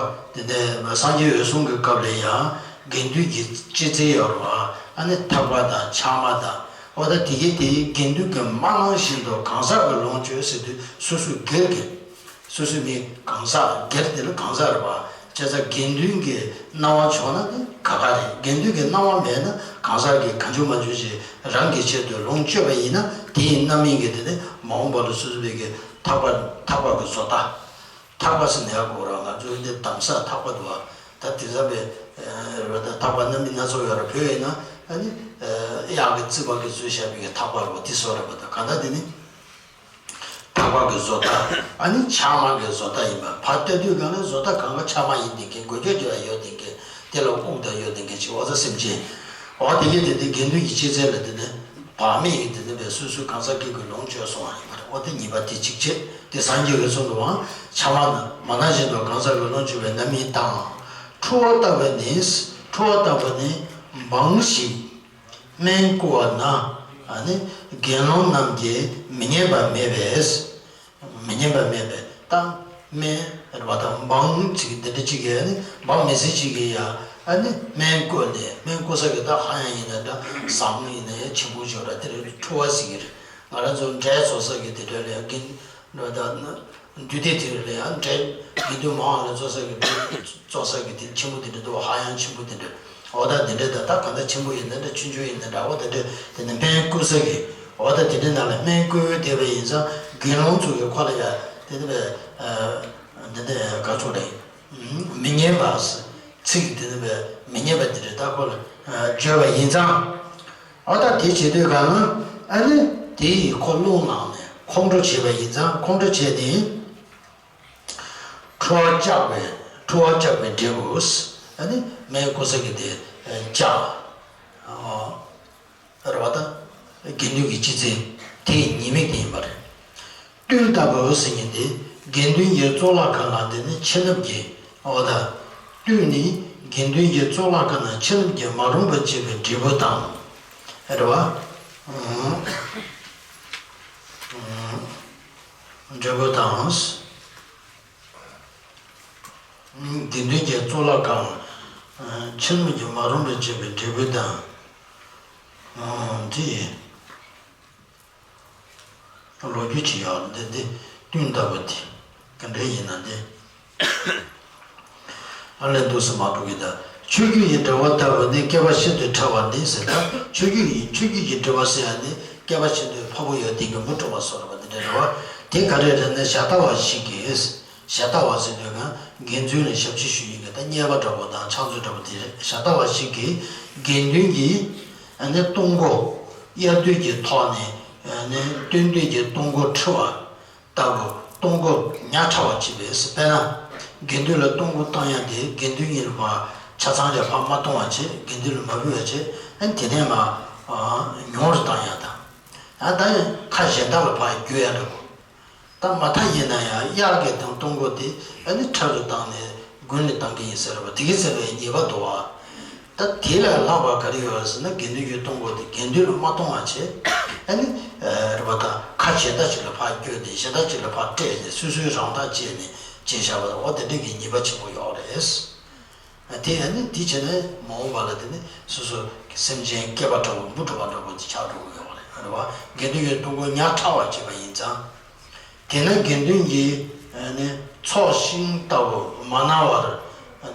དེ་ནས་སངས་རྒྱས་འོད་སྲུང་གི་སྐབས་ལ་ཡང་དགེ་འདུན་གྱི་སྤྱི་རྫས་ཡོད་རེད་བ། ཨ་ནི་ཐག་པ་དང་ཕྱག་མ་དང་། འོ་ད་དེ་གའི་དེ་དགེ་འདུན་གྱིས་མ་གནང་བཞིན་དུ་གང་ཟག་གི་ལོངས་སྤྱོད་ཟེར་དུས་སོ་སོའི་སྒེར་གྱི། སོ་སོའི་མི་གང་ཟག་སྒེར་དེ་ལ་གང་ཟག་རེད་བ། བྱས་ཙང་དགེ་འདུན་གྱི་གནང་བ་བྱུང་ན་ནི་ག་ག་རེད། དགེ་འདུན་གྱི་གནང་བ་མེད་ན་གང་ཟག་གིས་གང་བྱུང་མ་བྱུང་ཞིག་རང་གི་ཆེད་དུ་ལོངས་སྤྱོད་པ་ཡིན་ན། དེ་ཡི་རྣམ་སྨིན་གྱི་དེ་ནི་མ་འོངས་པ་ལ་སོ་སོ་བའི་གི་ཐག་པ་ཐག་པ་གི་བཟོ་ལྟ། ཐག་པ་ཟེར་ནས་ཡག་གོ་ར། ང་ཚོའི་འདི་འདམ་ས་ཐག་པ་འདུག་བ། ད་དེང་སང་བའི་རོ་ད་ཐག་པ་རྣམ་སྨིན་སྣ་ཚོགས་ཡོད་ར། བོད་ཡིན་ན་ཨ་ནི་གཡག་གི་རྩིག་པ་གིས་བཟོས་བཞག་པའི་གི་ཐག་པ་རེད་བ། དེ་བཟོ་རེད་བ། ད་གང་ལྟར་དེ་ནི་ཐག་པ་གི་བཟོ་ལྟ། ཨ་ནི་ཕྱགས་མ་གི་བཟོ་ལྟ་ཡིན་པ། ཕར་ལྟ་དུས་གང་ལ་བཟོ་ལྟ་གང་ག་ཕྱགས་མ་ཡིན་བསྡད་མཁན། མགོ་སྐྱོར་རྒྱུ་ཡང་ཡོད་བསྡད་མཁན། དེ་ལ་དབུགས་དང་ཡོད་བསྡད་མཁན་ཅིག་འོ་ད་སེམས་ཅན། འོ་དེ་གས་དེ་དེ་དགེ་འདུན་གྱི་སྤྱི་རྫས་ལ་དེ་ནི་བག་མེད་ཀྱི་དེ་ནི་བའི་སོ་སོའི་གང་ཟག་སྒེར་གྱི་ལོངས་སྤྱོད་སོང་བ་ཡིན་པ་རེད། འོ་དེ་གཉིས་པ་དེ་གཅིག་བྱས། དེ་སངས་རྒྱས་ཀྱིས་གསུངས་འདུག་བ། ཕྱགས་མ་མ་གནང་བཞིན་དུ་གང་ཟག་གི་ལོངས་སྤྱོད་པའི་རྣམ་སྨིན་དང་། འཁྲུལ་བ་ལྟ་བུ་ནི། འཁྲུལ་བ་ལྟ་བུ་ནི་འབངས་ཤིག་སྨན་བསྐུ་བ་ན། ཨ་ནི་དགེ་སློང་རྣམས་ཀྱིས་མི་ཉན་པ་མེད་པས། མི་ཉན་པ་མེད་པས་ད་སྨན་རེད་བ། ད་འབངས་ཅིག་འདི་འདྲ་ཅིག་གིས་ཨ་ནི་འབངས་མི་སེར་ཅིག་གིས་ཡ་ཨ་ནི་སྨན་བསྐུ་ནས། སྨན་བསྐུ་ས་གི་ད་ཧ་ཡང་ཡིན་ན་འདྲ། ཟ་ཁང་ཡིན་ན་ཡང་ཆེན་པོ་ཅིག་ཡོད་ར། དེ་རེད། འཁྲུལ་བ་ཟེར་གི་རེད། ང་རང་ཚོ་འབྲས་བཙོང་ས་གི་དེ་འདྲ་ལ་ཡང་དགེ་འདུན་ད་འདུས་སྡེ་དེ་རེད་ལ་ཡང་འབྲས་དགེ་འདུན་མང་བ་ལ་བཙོང་ས་གི་འབྲས་བཙོང་ས་གི་དེ་ཆེན་པོ་དེ་འདྲ་འདུག་ཧ་ཡང་ཆེན་པོ་དེ་འདྲ། འོ་ད་དེ་འདྲ་ད་ད་གང་ལྟར་ཆེན་པོ་ཡིན་ན་འདྲ། ཆུང་ཆུང་ཡིན་ན་འདྲ། འོ་དེ་འདྲ་དེ་ནི་སྨན་བསྐུ་ས་གི། འོ་ད་དེ་འདྲ་ནང་ལ་སྨན་བསྐུ་བསྡད་པ་ཡིན་ཙང་དགེ་སློང་ཚོ་གི་ཁོ་ལ་ཡ་དེ་འདྲ་བའི་འདི་འདྲ་ག་ཚོད་རེད། མི་ཉན་པ་ཚིག་དེ་འདྲ་བའི་མི་ཉན་པ་དེ་འདྲ་ད་ཁོ་ལ་བརྗོད་པ་ཡིན་ཙང་། འོ་ད་དེ་བྱེད་དུས་གང་ཨ་ནི་དེ་ཡིས་ཁོ་རླུང་ལངས་ནས་ཁོང་ཁྲོ་བྱས་པ་ཡིན་ཙང་། ཁོང་ཁྲོ་བྱས་ནས། འཁྲུལ་བ་བཅག་པའི། འཁྲུལ་བ་བཅག་པའི་འབྲས་བུ། ཨ་ནི་སྨན་བསྐུ་ས་གི་དེ་བཅག་རེད་བ། ད་དགེ་འདུན་གྱི་སྤྱི་རྫས་དེ་ཉེས་དམིགས་དེ་ཡིན་པ་རེད། གཏུན་ལྟ་བུ་ཟེར་མཁན་དེ་དགེ་འདུན་གྱི་གཙུག་ལག་ཁང་ལ་དེ་ནི་མཆིལ་སྣབས་ཀྱིས། འོ་ད་གཏུན་ནི་དགེ་འདུན་གྱི་གཙུག་ལག་ཁང་ན་མཆིལ་སྣབས་ཀྱིས་མ་རུངས་པ་བྱས་པའི་འབྲས་བུ་དང་། རེད་བ། འབྲས་བུ་དང་། དགེ་འདུན་གྱི་གཙུག་ལག་ཁང་། མཆིལ་སྣབས་ཀྱིས་མ་རུངས་པ་བྱས་པའི་འབྲས་བུ་དང་། དེ་ལོ་རྒྱུས་ཅིག་ཡོད་འདི་འདི་གཏུན་ལྟ་བུ་དེ་ག་འདྲ་ཡིན་ན་འདི། ཨ་ལས་འདུག་སེ་མ་འགྲོ་གི་ད། ཆོས་བརྒྱུད་ཀྱི་འབྲེལ་བ་ལྟ་བུ་ནི་བསྐལ་པ་ཤིན་ཏུ་ཕྲ་བ་ནི་ཟེར། ད་ཆོས་བརྒྱུད་ཡིན། ཆོས་བརྒྱུད་ཀྱི་འབྲེལ་བ་ཟེར་ཡ་ནི་བསྐལ་པ་ཤིན་ཏུ་ཕྲ་བོ་ཡོད་དེ་གི་མུ་འགྲོ་བ་སོགས་རེད་པ། འདི་འདྲ་རེད་བ། དེ་ག་རེ་རེད་ན་ཞྭ་ལྟ་བ་ཞིག་གིས། ཞྭ་ལྟ་བ་ཟེར་དུས་གང་དགེ་འདུན་ལ་ཞབས་ཕྱི་ཞུ་ཡི་གི་ད་གཉེར་པ་འདྲ་པོ་དང་ཕྱག་མཛོད་འདྲ་པོ་དེ་རེད། ཞྭ་ལྟ་བ་ཞིག་གིས་དགེ་འདུན་གྱི་ཨ་ནི་སྟོང་སྒོ་དབྱར་དུས་ཀྱི་ཐོག་ནས་ཨ་ནི་སྟོན་དུས་ཀྱི་སྟོང་སྒོ་ཕྲི་བ་ལྟ་བུ། སྟོང་སྒོ་ཉག་ཕྲ་བ་བྱེད་པས། དཔེར་ན་དགེ་འདུན་ལ་སྟོང་སྒོ་བཏང་ཡ་དེ་དགེ་འདུན་གཉིས་ལ་ཕར་ཆ་ཚང་ལ་ཕར་མ་གཏོང་བ་བྱེད། དགེ་འདུན་ལ་མ་ཕུལ་བ་བྱེད། ཨ་ནི་དེ་ནས་མར་ཉུང་རུ་བཏང་ཡ་དང་། ཨ་ད་ཁ་གཞན་དག་ལ་ཕར་བསྒྱུར་ཡ་འདྲ་པོ། ད་མ་མཐའ་ཡིན་ན་ཡང་དབྱར་གྱི་དང་སྟོང་སྒོ་དེ་ཨ་ནི་ཕྲ་རུ་བཏང་ནས་དགུན་ལ་བཏང་གི་ཡིན་ཟེར་བ། དེ་གི་ཟེར་བའི་ཉེས་པ་འདུག་བ། ད་དེ་ལས་ལྷག་པ་ག་རེ་ཡོད་ཟེར་ན་དགེ་འདུན་གྱི་སྟོང་སྒོ་དེ་དགེ་འདུན་ལ་མ་གཏོང་བ་བྱས། ཨ་ནི་རེད་པ། ད་ཁ་གཞན་དག་ཅིག་ལ་ཕར་བསྒྱུར་ཏེ་གཞན་དག་ཅིག་ལ་ཕར་སྤྲད་ནས་སོ་སོའི་རང་ཐག་བཅད་ནས་བྱས་བཞག་པ་དང་། འོ་དེ་འདྲ་གི་ཉེས་པ་ཆེན་པོ་ཡོད་རེད། དེ་ཨ་ནི་དེ་བྱས་ནས་མ་འོངས་པ་ལ་དེ་ནི་སོ་སོ་གི་སེམས་ཅན་བསྐལ་པ་འདྲ་པོ་འབུ་འདྲ་པ་འདྲ་པོ་དེ་ཆགས་འགྲོ་གི་ཡོད་རེད། རེད་བ། དགེ་འདུན་གྱི་སྟོང་སྒོ་ཉག་ཕྲ་བ་བྱས་པ་ཡིན་ཙང་། དེས་ན་དགེ་འདུན་གྱི་ཨ་ནི་ཚོགས་ཞིང་ལྟ་བུ་མ་གནང་བར་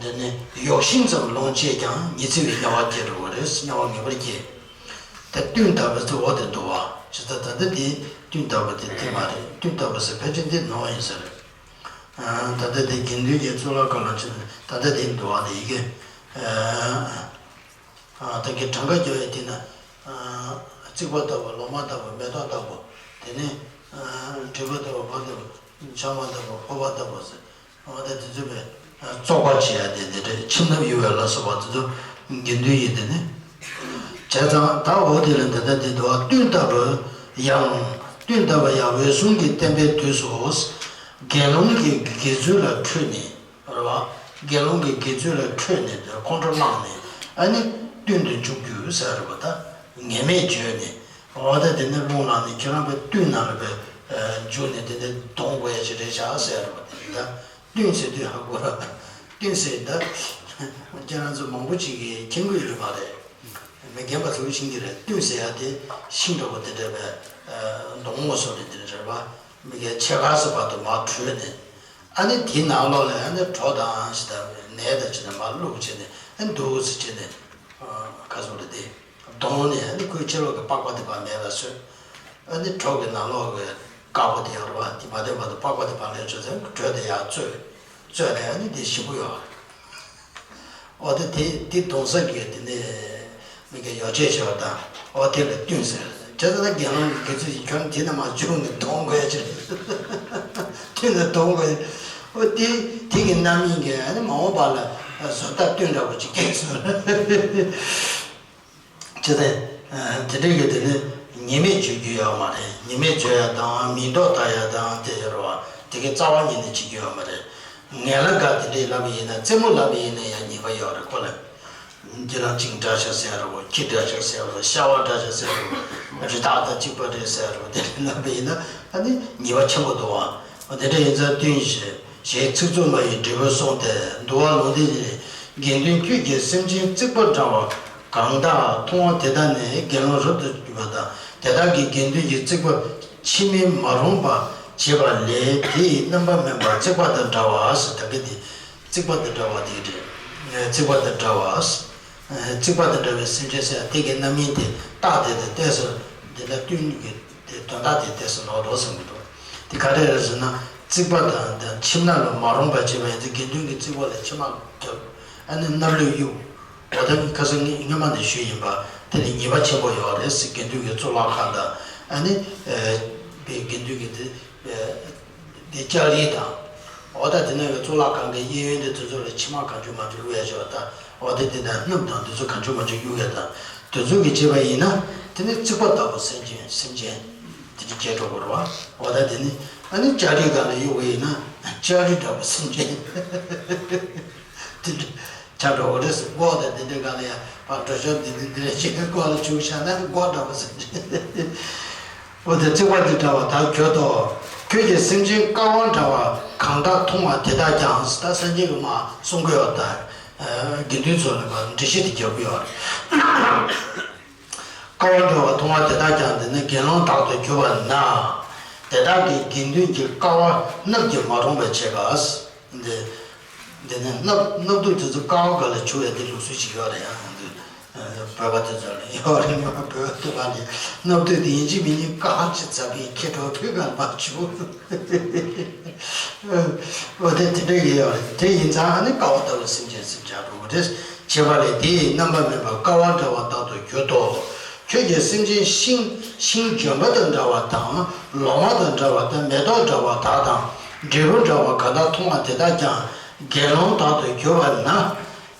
དེ་ནི་ཡོག་ཤིང་ཙམ་ལོངས་སྤྱད་ཀྱང་ཉི་ཚེ་བའི་དམྱལ་བར་སྐྱེ་འགྲོ་བ་རེད། དམྱལ་བ་ངེས་པར་སྐྱེ། དེ་གཏུན་ལྟ་བུ་ཚོ་འོ་དེ་འདུག་བ། ཇི་ལྟར་ད་ལྟ་དེ་གཏུན་ལྟ་བུ་དེ་དེ་མ་རེད། གཏུན་ལྟ་བུ་ཟེར་ཕལ་ཆེར་འདི་ནོར་ཡིན་ས་རེད། ད་ལྟ་དེ་དགེ་འདུན་གྱི་གཙུག་ལག་ཁང་ལ་ཕྱིན་ནས་ད་ལྟ་དེ་འདུག་བ། དེ་ཡི་གེ་ད་གི་གྲངས་ཀ་རྒྱབ་ཡ་དེ་ན་ རྩིག་པ་ལྟ་བུ། ལོ་མ་ལྟ་བུ། མེ་ཏོག་ལྟ་བུ། དེ་ནས་འབྲས་བུ་ལྟ་བུ། བ་ལྟ་བུ། ཕྱག་མ་ལྟ་བུ། ཕོར་པ་ལྟ་བུ་ཟེར། འོ་ད་དེ་ཚོ་བས་བཙོག་པ་བྱེད་ཡ་དེ་དེ་འདྲ། ཁྱིམ་རྣམས་གཡུག་པ་ལ་སོགས་པ་དེ་ཚོ་དགེ་འདུན་ཡིན། དེ་ནི་བྱས་ཙང་ད་འོ་དེ་ལ་འདི་ལྟ་འདི་འདུག། གཏུན་ལྟ་བུ་ཡང་། གཏུན་ལྟ་བུ་ཡང་འོད་སྲུང་གི་བསྟན་པའི་དུས་སུ། དགེ་སློང་གི་དགེ་ཚུལ་ལ་ཁྲོས་ནས། རེད་བ། དགེ་སློང་གི་དགེ་ཚུལ་ལ་ཁྲོས་ནས་ཁོང་ཁྲོ་ལངས་ནས། ཨ་ནི་གཏུན་དུ་འཇུག་རྒྱུ་ཟེར་བ་ད་ངན་སྨྲས་བརྗོད་ནས། འོ་ད་དེ་ནས་རླུང་ལངས་ནས་ཁྱེད་རང་པའི་གཏུན་ནང་ལ་པའི་འཇུག་ནས་དེ་ནས་གདོང་དགོས་ཡ་ཞིག་རེད་བཞག་ཟེར་བ་དེ་ད། གཏུན་ཟེར་དུས་ཧ་གོ་ར། གཏུན་ཟེར་ད་ཁྱེད་རང་ཚོ་མང་པོ་ཅིག་གིས་མཁྱེན་གྱི་ཡོད་རེད་མ་རེད། མི་རྒན་པ་ཚོ་ཤེས་ཀྱི་རེད། གཏུན་ཟེར་ཡ་དེ་ཤིང་འདྲ་པོ་དེ་འདྲ་བའི་མདོང་ངོ་སོ་རེད། དེ་འདྲ་རེད་པ། མི་རྒན་ཕྱེད་ཀ་ཙམ་བར་དུ་མར་བྲུས་ནས། ཨ་ནི་དེའི་ནང་ལོགས་ལ་ཨ་ནི་གྲོ་དང་ཞིག་དང་ནས་དང་ཅི་ནས་མར་བླུགས་བྱས་ནས། ཨ་ནི་འདུག་སེ་བྱས་ནས་ཁ་སོ་རེད་དེ། གདོང་ནས་ཨ་ནི་ཁོའི་ཕྱི་ལོགས་ཀྱི་པགས་པ་དེ་ཕར་མེད་པ་བཟོས། ཨ་ནི་གྲོ་གི་ནང་ལོགས་ཀྱི་དཀར་པོ་དེ་ཡོད་རེད་པ། དེ་མ་ཐོན་བར་དུ་པགས་པ་དེ་ཕར་ལེན་བྱས་ཙང་དྲོད་དེ་ཡར་བཙོས། བཙོས་ནས་ཨ་ནི་དེ་ཞིམ་པོ་ཡོད་རེད། འོ་དེ་དེ་དེ་གདོང་གཟུགས་ཀྱི་དེ་ནས་མི་གི་ཡོ་བྱད་བྱས་པ་དང་། འོ་དེ་ལ་གཏུན་ཟེར། བྱས་ཙང་ད་དགེ་སློང་གི་དགེ་ཚུལ་ཡིན། ཁྱོད་དེ་ནས་མར་འཇུག་ནས་གདོང་དགོས་ཡ་ཅི་རེད། གཏུན་ནས་གདོང་དགོས་ཡ། འོ་དེ་དེ་གི་རྣམ་སྨིན་གྱིས་ཨ་ནི་མ་འོངས་པ་ལ་བཟོ་ལྟ་གཏུན་འདྲ་པོ་ཅིག་སྐྱེས་སོང་། ཅི་སྟེ། དེ་འདྲའི་གི་དེ་ནི་ཉེས་མེད་བརྗོད་རྒྱུ་ཡོད་མ་རེད། ཉེས་མེད་བརྗོད་ཡ་དང་མིང་འདོགས་བཏགས་ཡ་དང་དེ་ཡོད་རེད་བ། དེ་གའི་རྩ་བ་ཉིད་ནས་བྱེད་རྒྱུ་ཡོད་མ་རེད། ངན་ལབ་ག་དེ་འདྲའི་ལབ་པ་ཡིན་ན། རྩེད་མོ་ལབ་པ་ཡིན་ན་ཡང་ཉེས་པ་ཡོད་རེད་ཁོ་ལ། འདི་རང་གཅིག་འདྲ་ཆགས་ཟེར་རེད་བ། ཁྱི་འདྲ་ཆགས་ཟེར་རེད་བ། ཤ་བ་འདྲ་ཆགས་ཟེར་རེད་བ། རི་དྭགས་དང་གཅིག་པ་རེད་ཟེར་རེད་བ། དེ་འདྲ་ལབ་པ་ཡིན་ན་ཨ་ནི་ཉེས་པ་ཆེན་པོ་འདུག་བ། དེ་འདྲ་ཡིན་ཙང་གཏུན་ཞེས། ཞེས་ཚིག་རྩུབ་མ་ཡི་འབྲས་བུ་གསུངས་ཏེ། འདུལ་བ་ལུང་འདི་ཡིས། དགེ་འདུན་ཁྱོད་ཀྱིས་སེམས་ཅན་རྩིག་པ་འདྲ་བ་གང་དག་མཐོང་བ་དེ་དག་ནི་དགེ་སློང་རབ་ཏུ་གྱུར་པ་དང་། དེ་དག་གིས་དགེ་འདུན་གྱི་རྩིག་པ་ཕྱི་མིན་མ་རུངས་པ་བྱེད་པ་ལས། དེ་ཡི་རྣམ་པ་དམན་པ་རྩིག་པ་དང་འདྲ་བ་ཟེར། ད་གི་དེ་རྩིག་པ་དང་འདྲ་བ་དེ་རེད། རྩིག་པ་དང་འདྲ་བ། རྩིག་པ་དང་འདྲ་བའི་སེམས་ཅན་ཟེར་དེ་གི་རྣམ་སྨིན་དེ་རྟགས་དེ་དང་ཏོག་ཙམ་འདི་ལ་བསྟུན་གྱི། དེ་དོན་དག་དེ་ཏོག་ཙམ་ལོག་འགྲོ་བསམ་གྱི་འདུག། དེ་ག་རེ་རེད་ཟེར་ན། རྩིག་པ་དང་དང་ཁྱིམ་ནང་ལ་མ་རུངས་པ་བྱེད་པ་ཡིན་ཚེ་དགེ་འདུན་གྱི་རྩིག་པ་ལ་མཆིལ་མ་བརྒྱབ། ཨ་ནི་སྣབས་ལུད་གཡུག། འོ་ད་ཁ་སང་ངས་སྔོན་མ་ནས་ཞུས་ཡིན་པ། དེ་ནི་ཉེས་པ་ཆེན་པོ་ཡོད་རེད་ཟེར། དགེ་འདུན་གྱི་གཙུག་ལག་ཁང་དང་། ཨ་ནི་དགེ་འདུན་གྱི་དེ་དེ་ལྕགས་རི་དང་། འོ་ད་དེ་ནས་གཙུག་ལག་ཁང་གི་གཡས་གཡོན་དེ་དེ་ཚོ་ལ་མཆིལ་མ་གང་བྱུང་མང་བྱུང་གཡུག་ཡ་བྱས་པ་དང་། འོ་དེ་དེ་ནས་སྣབས་དང་དེ་ཚོ་གང་བྱུང་མང་བྱུང་གཡུག་ཡ་དང་། དེ་ཚོ་གིས་བྱས་པ་ཡིན་ན། དེ་ནི་རྩིག་པ་ལྟ་བུ་སེམས་ཅན་སེམས་ཅན་དེ་འདྲ་སྐྱེ་འགྲོ་གི་རེད་བ། འོ་ད་དེ་ནི་ཨ་ནི་ལྕགས་རི་སྒང་ལ་གཡུག་པ་ཡིན་ན་ལྕགས་རི་འདྲ་བོ་སེམས་ཅན་དེ་འདྲ་ཆགས་འགྲོ་གི་རེད་ཟེར། མགོ་དང་དེ་འདྲའི་སྒང་ལ་ཡང་ཕར་འགྲོ་ཆོག་འདི་འདི་འདི་རེད་ཅེས་མགོ་ལ་བྱུགས་བཞག་ན་མགོ་འདྲ་བོ་སེམས་ཅན། འོ་དེ་རྩིག་པ་འདི་འདྲ་བ་དག་གྱུར་ཏོ། ཁྱོད་ཀྱིས་སེམས་ཅན་དཀར་དབང་འདྲ་བ་གང་དག་མཐོང་བ་དེ་དག་ཀྱང་། ད་སངས་རྒྱས་ཀྱིས་མར་གསུང་གི་ཡོད་ད། དགེ་འདུན་ཚོ་ལ་མར་འགྲེལ་བཤད་དེ་རྒྱག་གི་ཡོད་རེད། དཀར་དབང་འདྲ་བ་མཐོང་བ་དེ་དག་ཀྱང་། དེ་ནི་དགེ་སློང་དག་ཏུ་གྱུར་པ་ན། དེ་དག་གིས་དགེ་འདུན་གྱི་དཀར་དབང་སྣབས་ཀྱིས་མ་རུངས་པར་བྱེད་པ། འདི། འདི་ནི་སྣབས་སྣབས་དུག་དེ་ཚོ་དཀར་དབང་སྒང་ལ་བྱུག་ཡ་དེ་ལུགས་སྲོལ་ཞིག་ཡོད་རེད་ཡ། འདི། བོད་པ་དེ་ཚོ་ལ་ཡོད་རེད། ང་བོད་པ་དེ་བ་ནི་སྣབས་དུག་དེ་ཡིན་གཅིག་མིན་གཉིས་དཀར་ཅིག་ཙམ་ཡིན། ཁྱེད་གྲོགས་ཕུད་གང་མ་བྱུང་། འོ་དེ་དེ་འདྲ་ཡི་ཡོད་རེད། དེ་ཡིན་ཙང་ཨ་ནི་དཀར་དབང་ལྟ་བུ་སེམས་ཅན་སེམས་ཅན་འགྲོ་གི་རེད། བྱེད་པ་ལས། དེ་ཡི་རྣམ་པ་དམན་པ་དཀར་དབང་འདྲ་བ་དག་ཏུ་གྱུར་ཏོ། ཁྱོད་ཀྱིས་སེམས་ཅན་ཤིང་ཤིང་ལྗོན་པ་དང་འདྲ་བ་དང་། ལོ་མ་དང་འདྲ་བ་དང་། མེ་ཏོག་འདྲ་བ་དག་དང་། འབྲས་བུ་འདྲ་བ་གང་དག་མཐོང་བ་དེ་དག་ཀྱང་། དགེ་སློང་དག་ཏུ་གྱུར་པ་ན།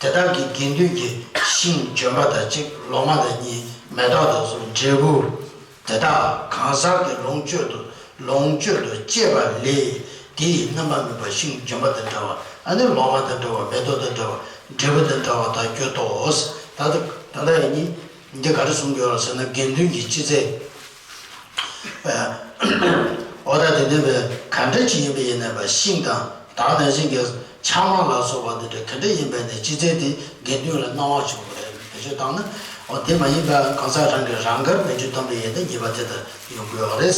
དེ་དག་གིས་དགེ་འདུན་གྱི་ཤིང་ལྗོན་པ་དང་གཅིག། ལོ་མ་དང་གཉིས། མེ་ཏོག་དང་གསུམ། འབྲས་བུ་དེ་དག་གང་ཟག་གི་ལོངས་སྤྱོད་དུ་ལོངས་སྤྱོད་དུ་སྤྱད་པ་ལས། དེ་ཡི་རྣམ་པ་དམན་པ་ཤིང་ལྗོན་པ་དང་འདྲ་བ། ཨ་ནི་ལོ་མ་དང་འདྲ་བ། མེ་ཏོག་དང་འདྲ་བ། འབྲས་བུ་དང་འདྲ་བ་དག་གྱུར་ཏོ། ད་ལྟ་ད་ལྟ་ཡང་ནི་འདི་ག་རེ་གསུང་གི་ཡོད་ཟེར་ན། དགེ་འདུན་གྱི་སྤྱི་རྫས། འོ་ད་དེ་ནས་བས་ག་འདྲ་ཅིག་ཡིན་པ་ཡིན་ན་བས། ཤིང་དང་དེ་ནང་བཞིན་གྱི་ཆང་མ་ལ་སོགས་པ་འདི་འདྲ་ག་འདྲ་ཡིན་པ་ནས་སྤྱི་རྫས་དེ་དགེ་འདུན་ལ་གནང་བ་བྱུང་བ་རེད། བེད་སྤྱོད་བཏང་ན། འོ་དེ་མ་ཡིན་པ་གང་ཟག་རང་གིས་རང་དགར་བེད་སྤྱོད་བཏང་པ་ཡིན་ན་ཉེས་པ་དེ་ལྟར་ཡོང་གི་ཡོད་རེད།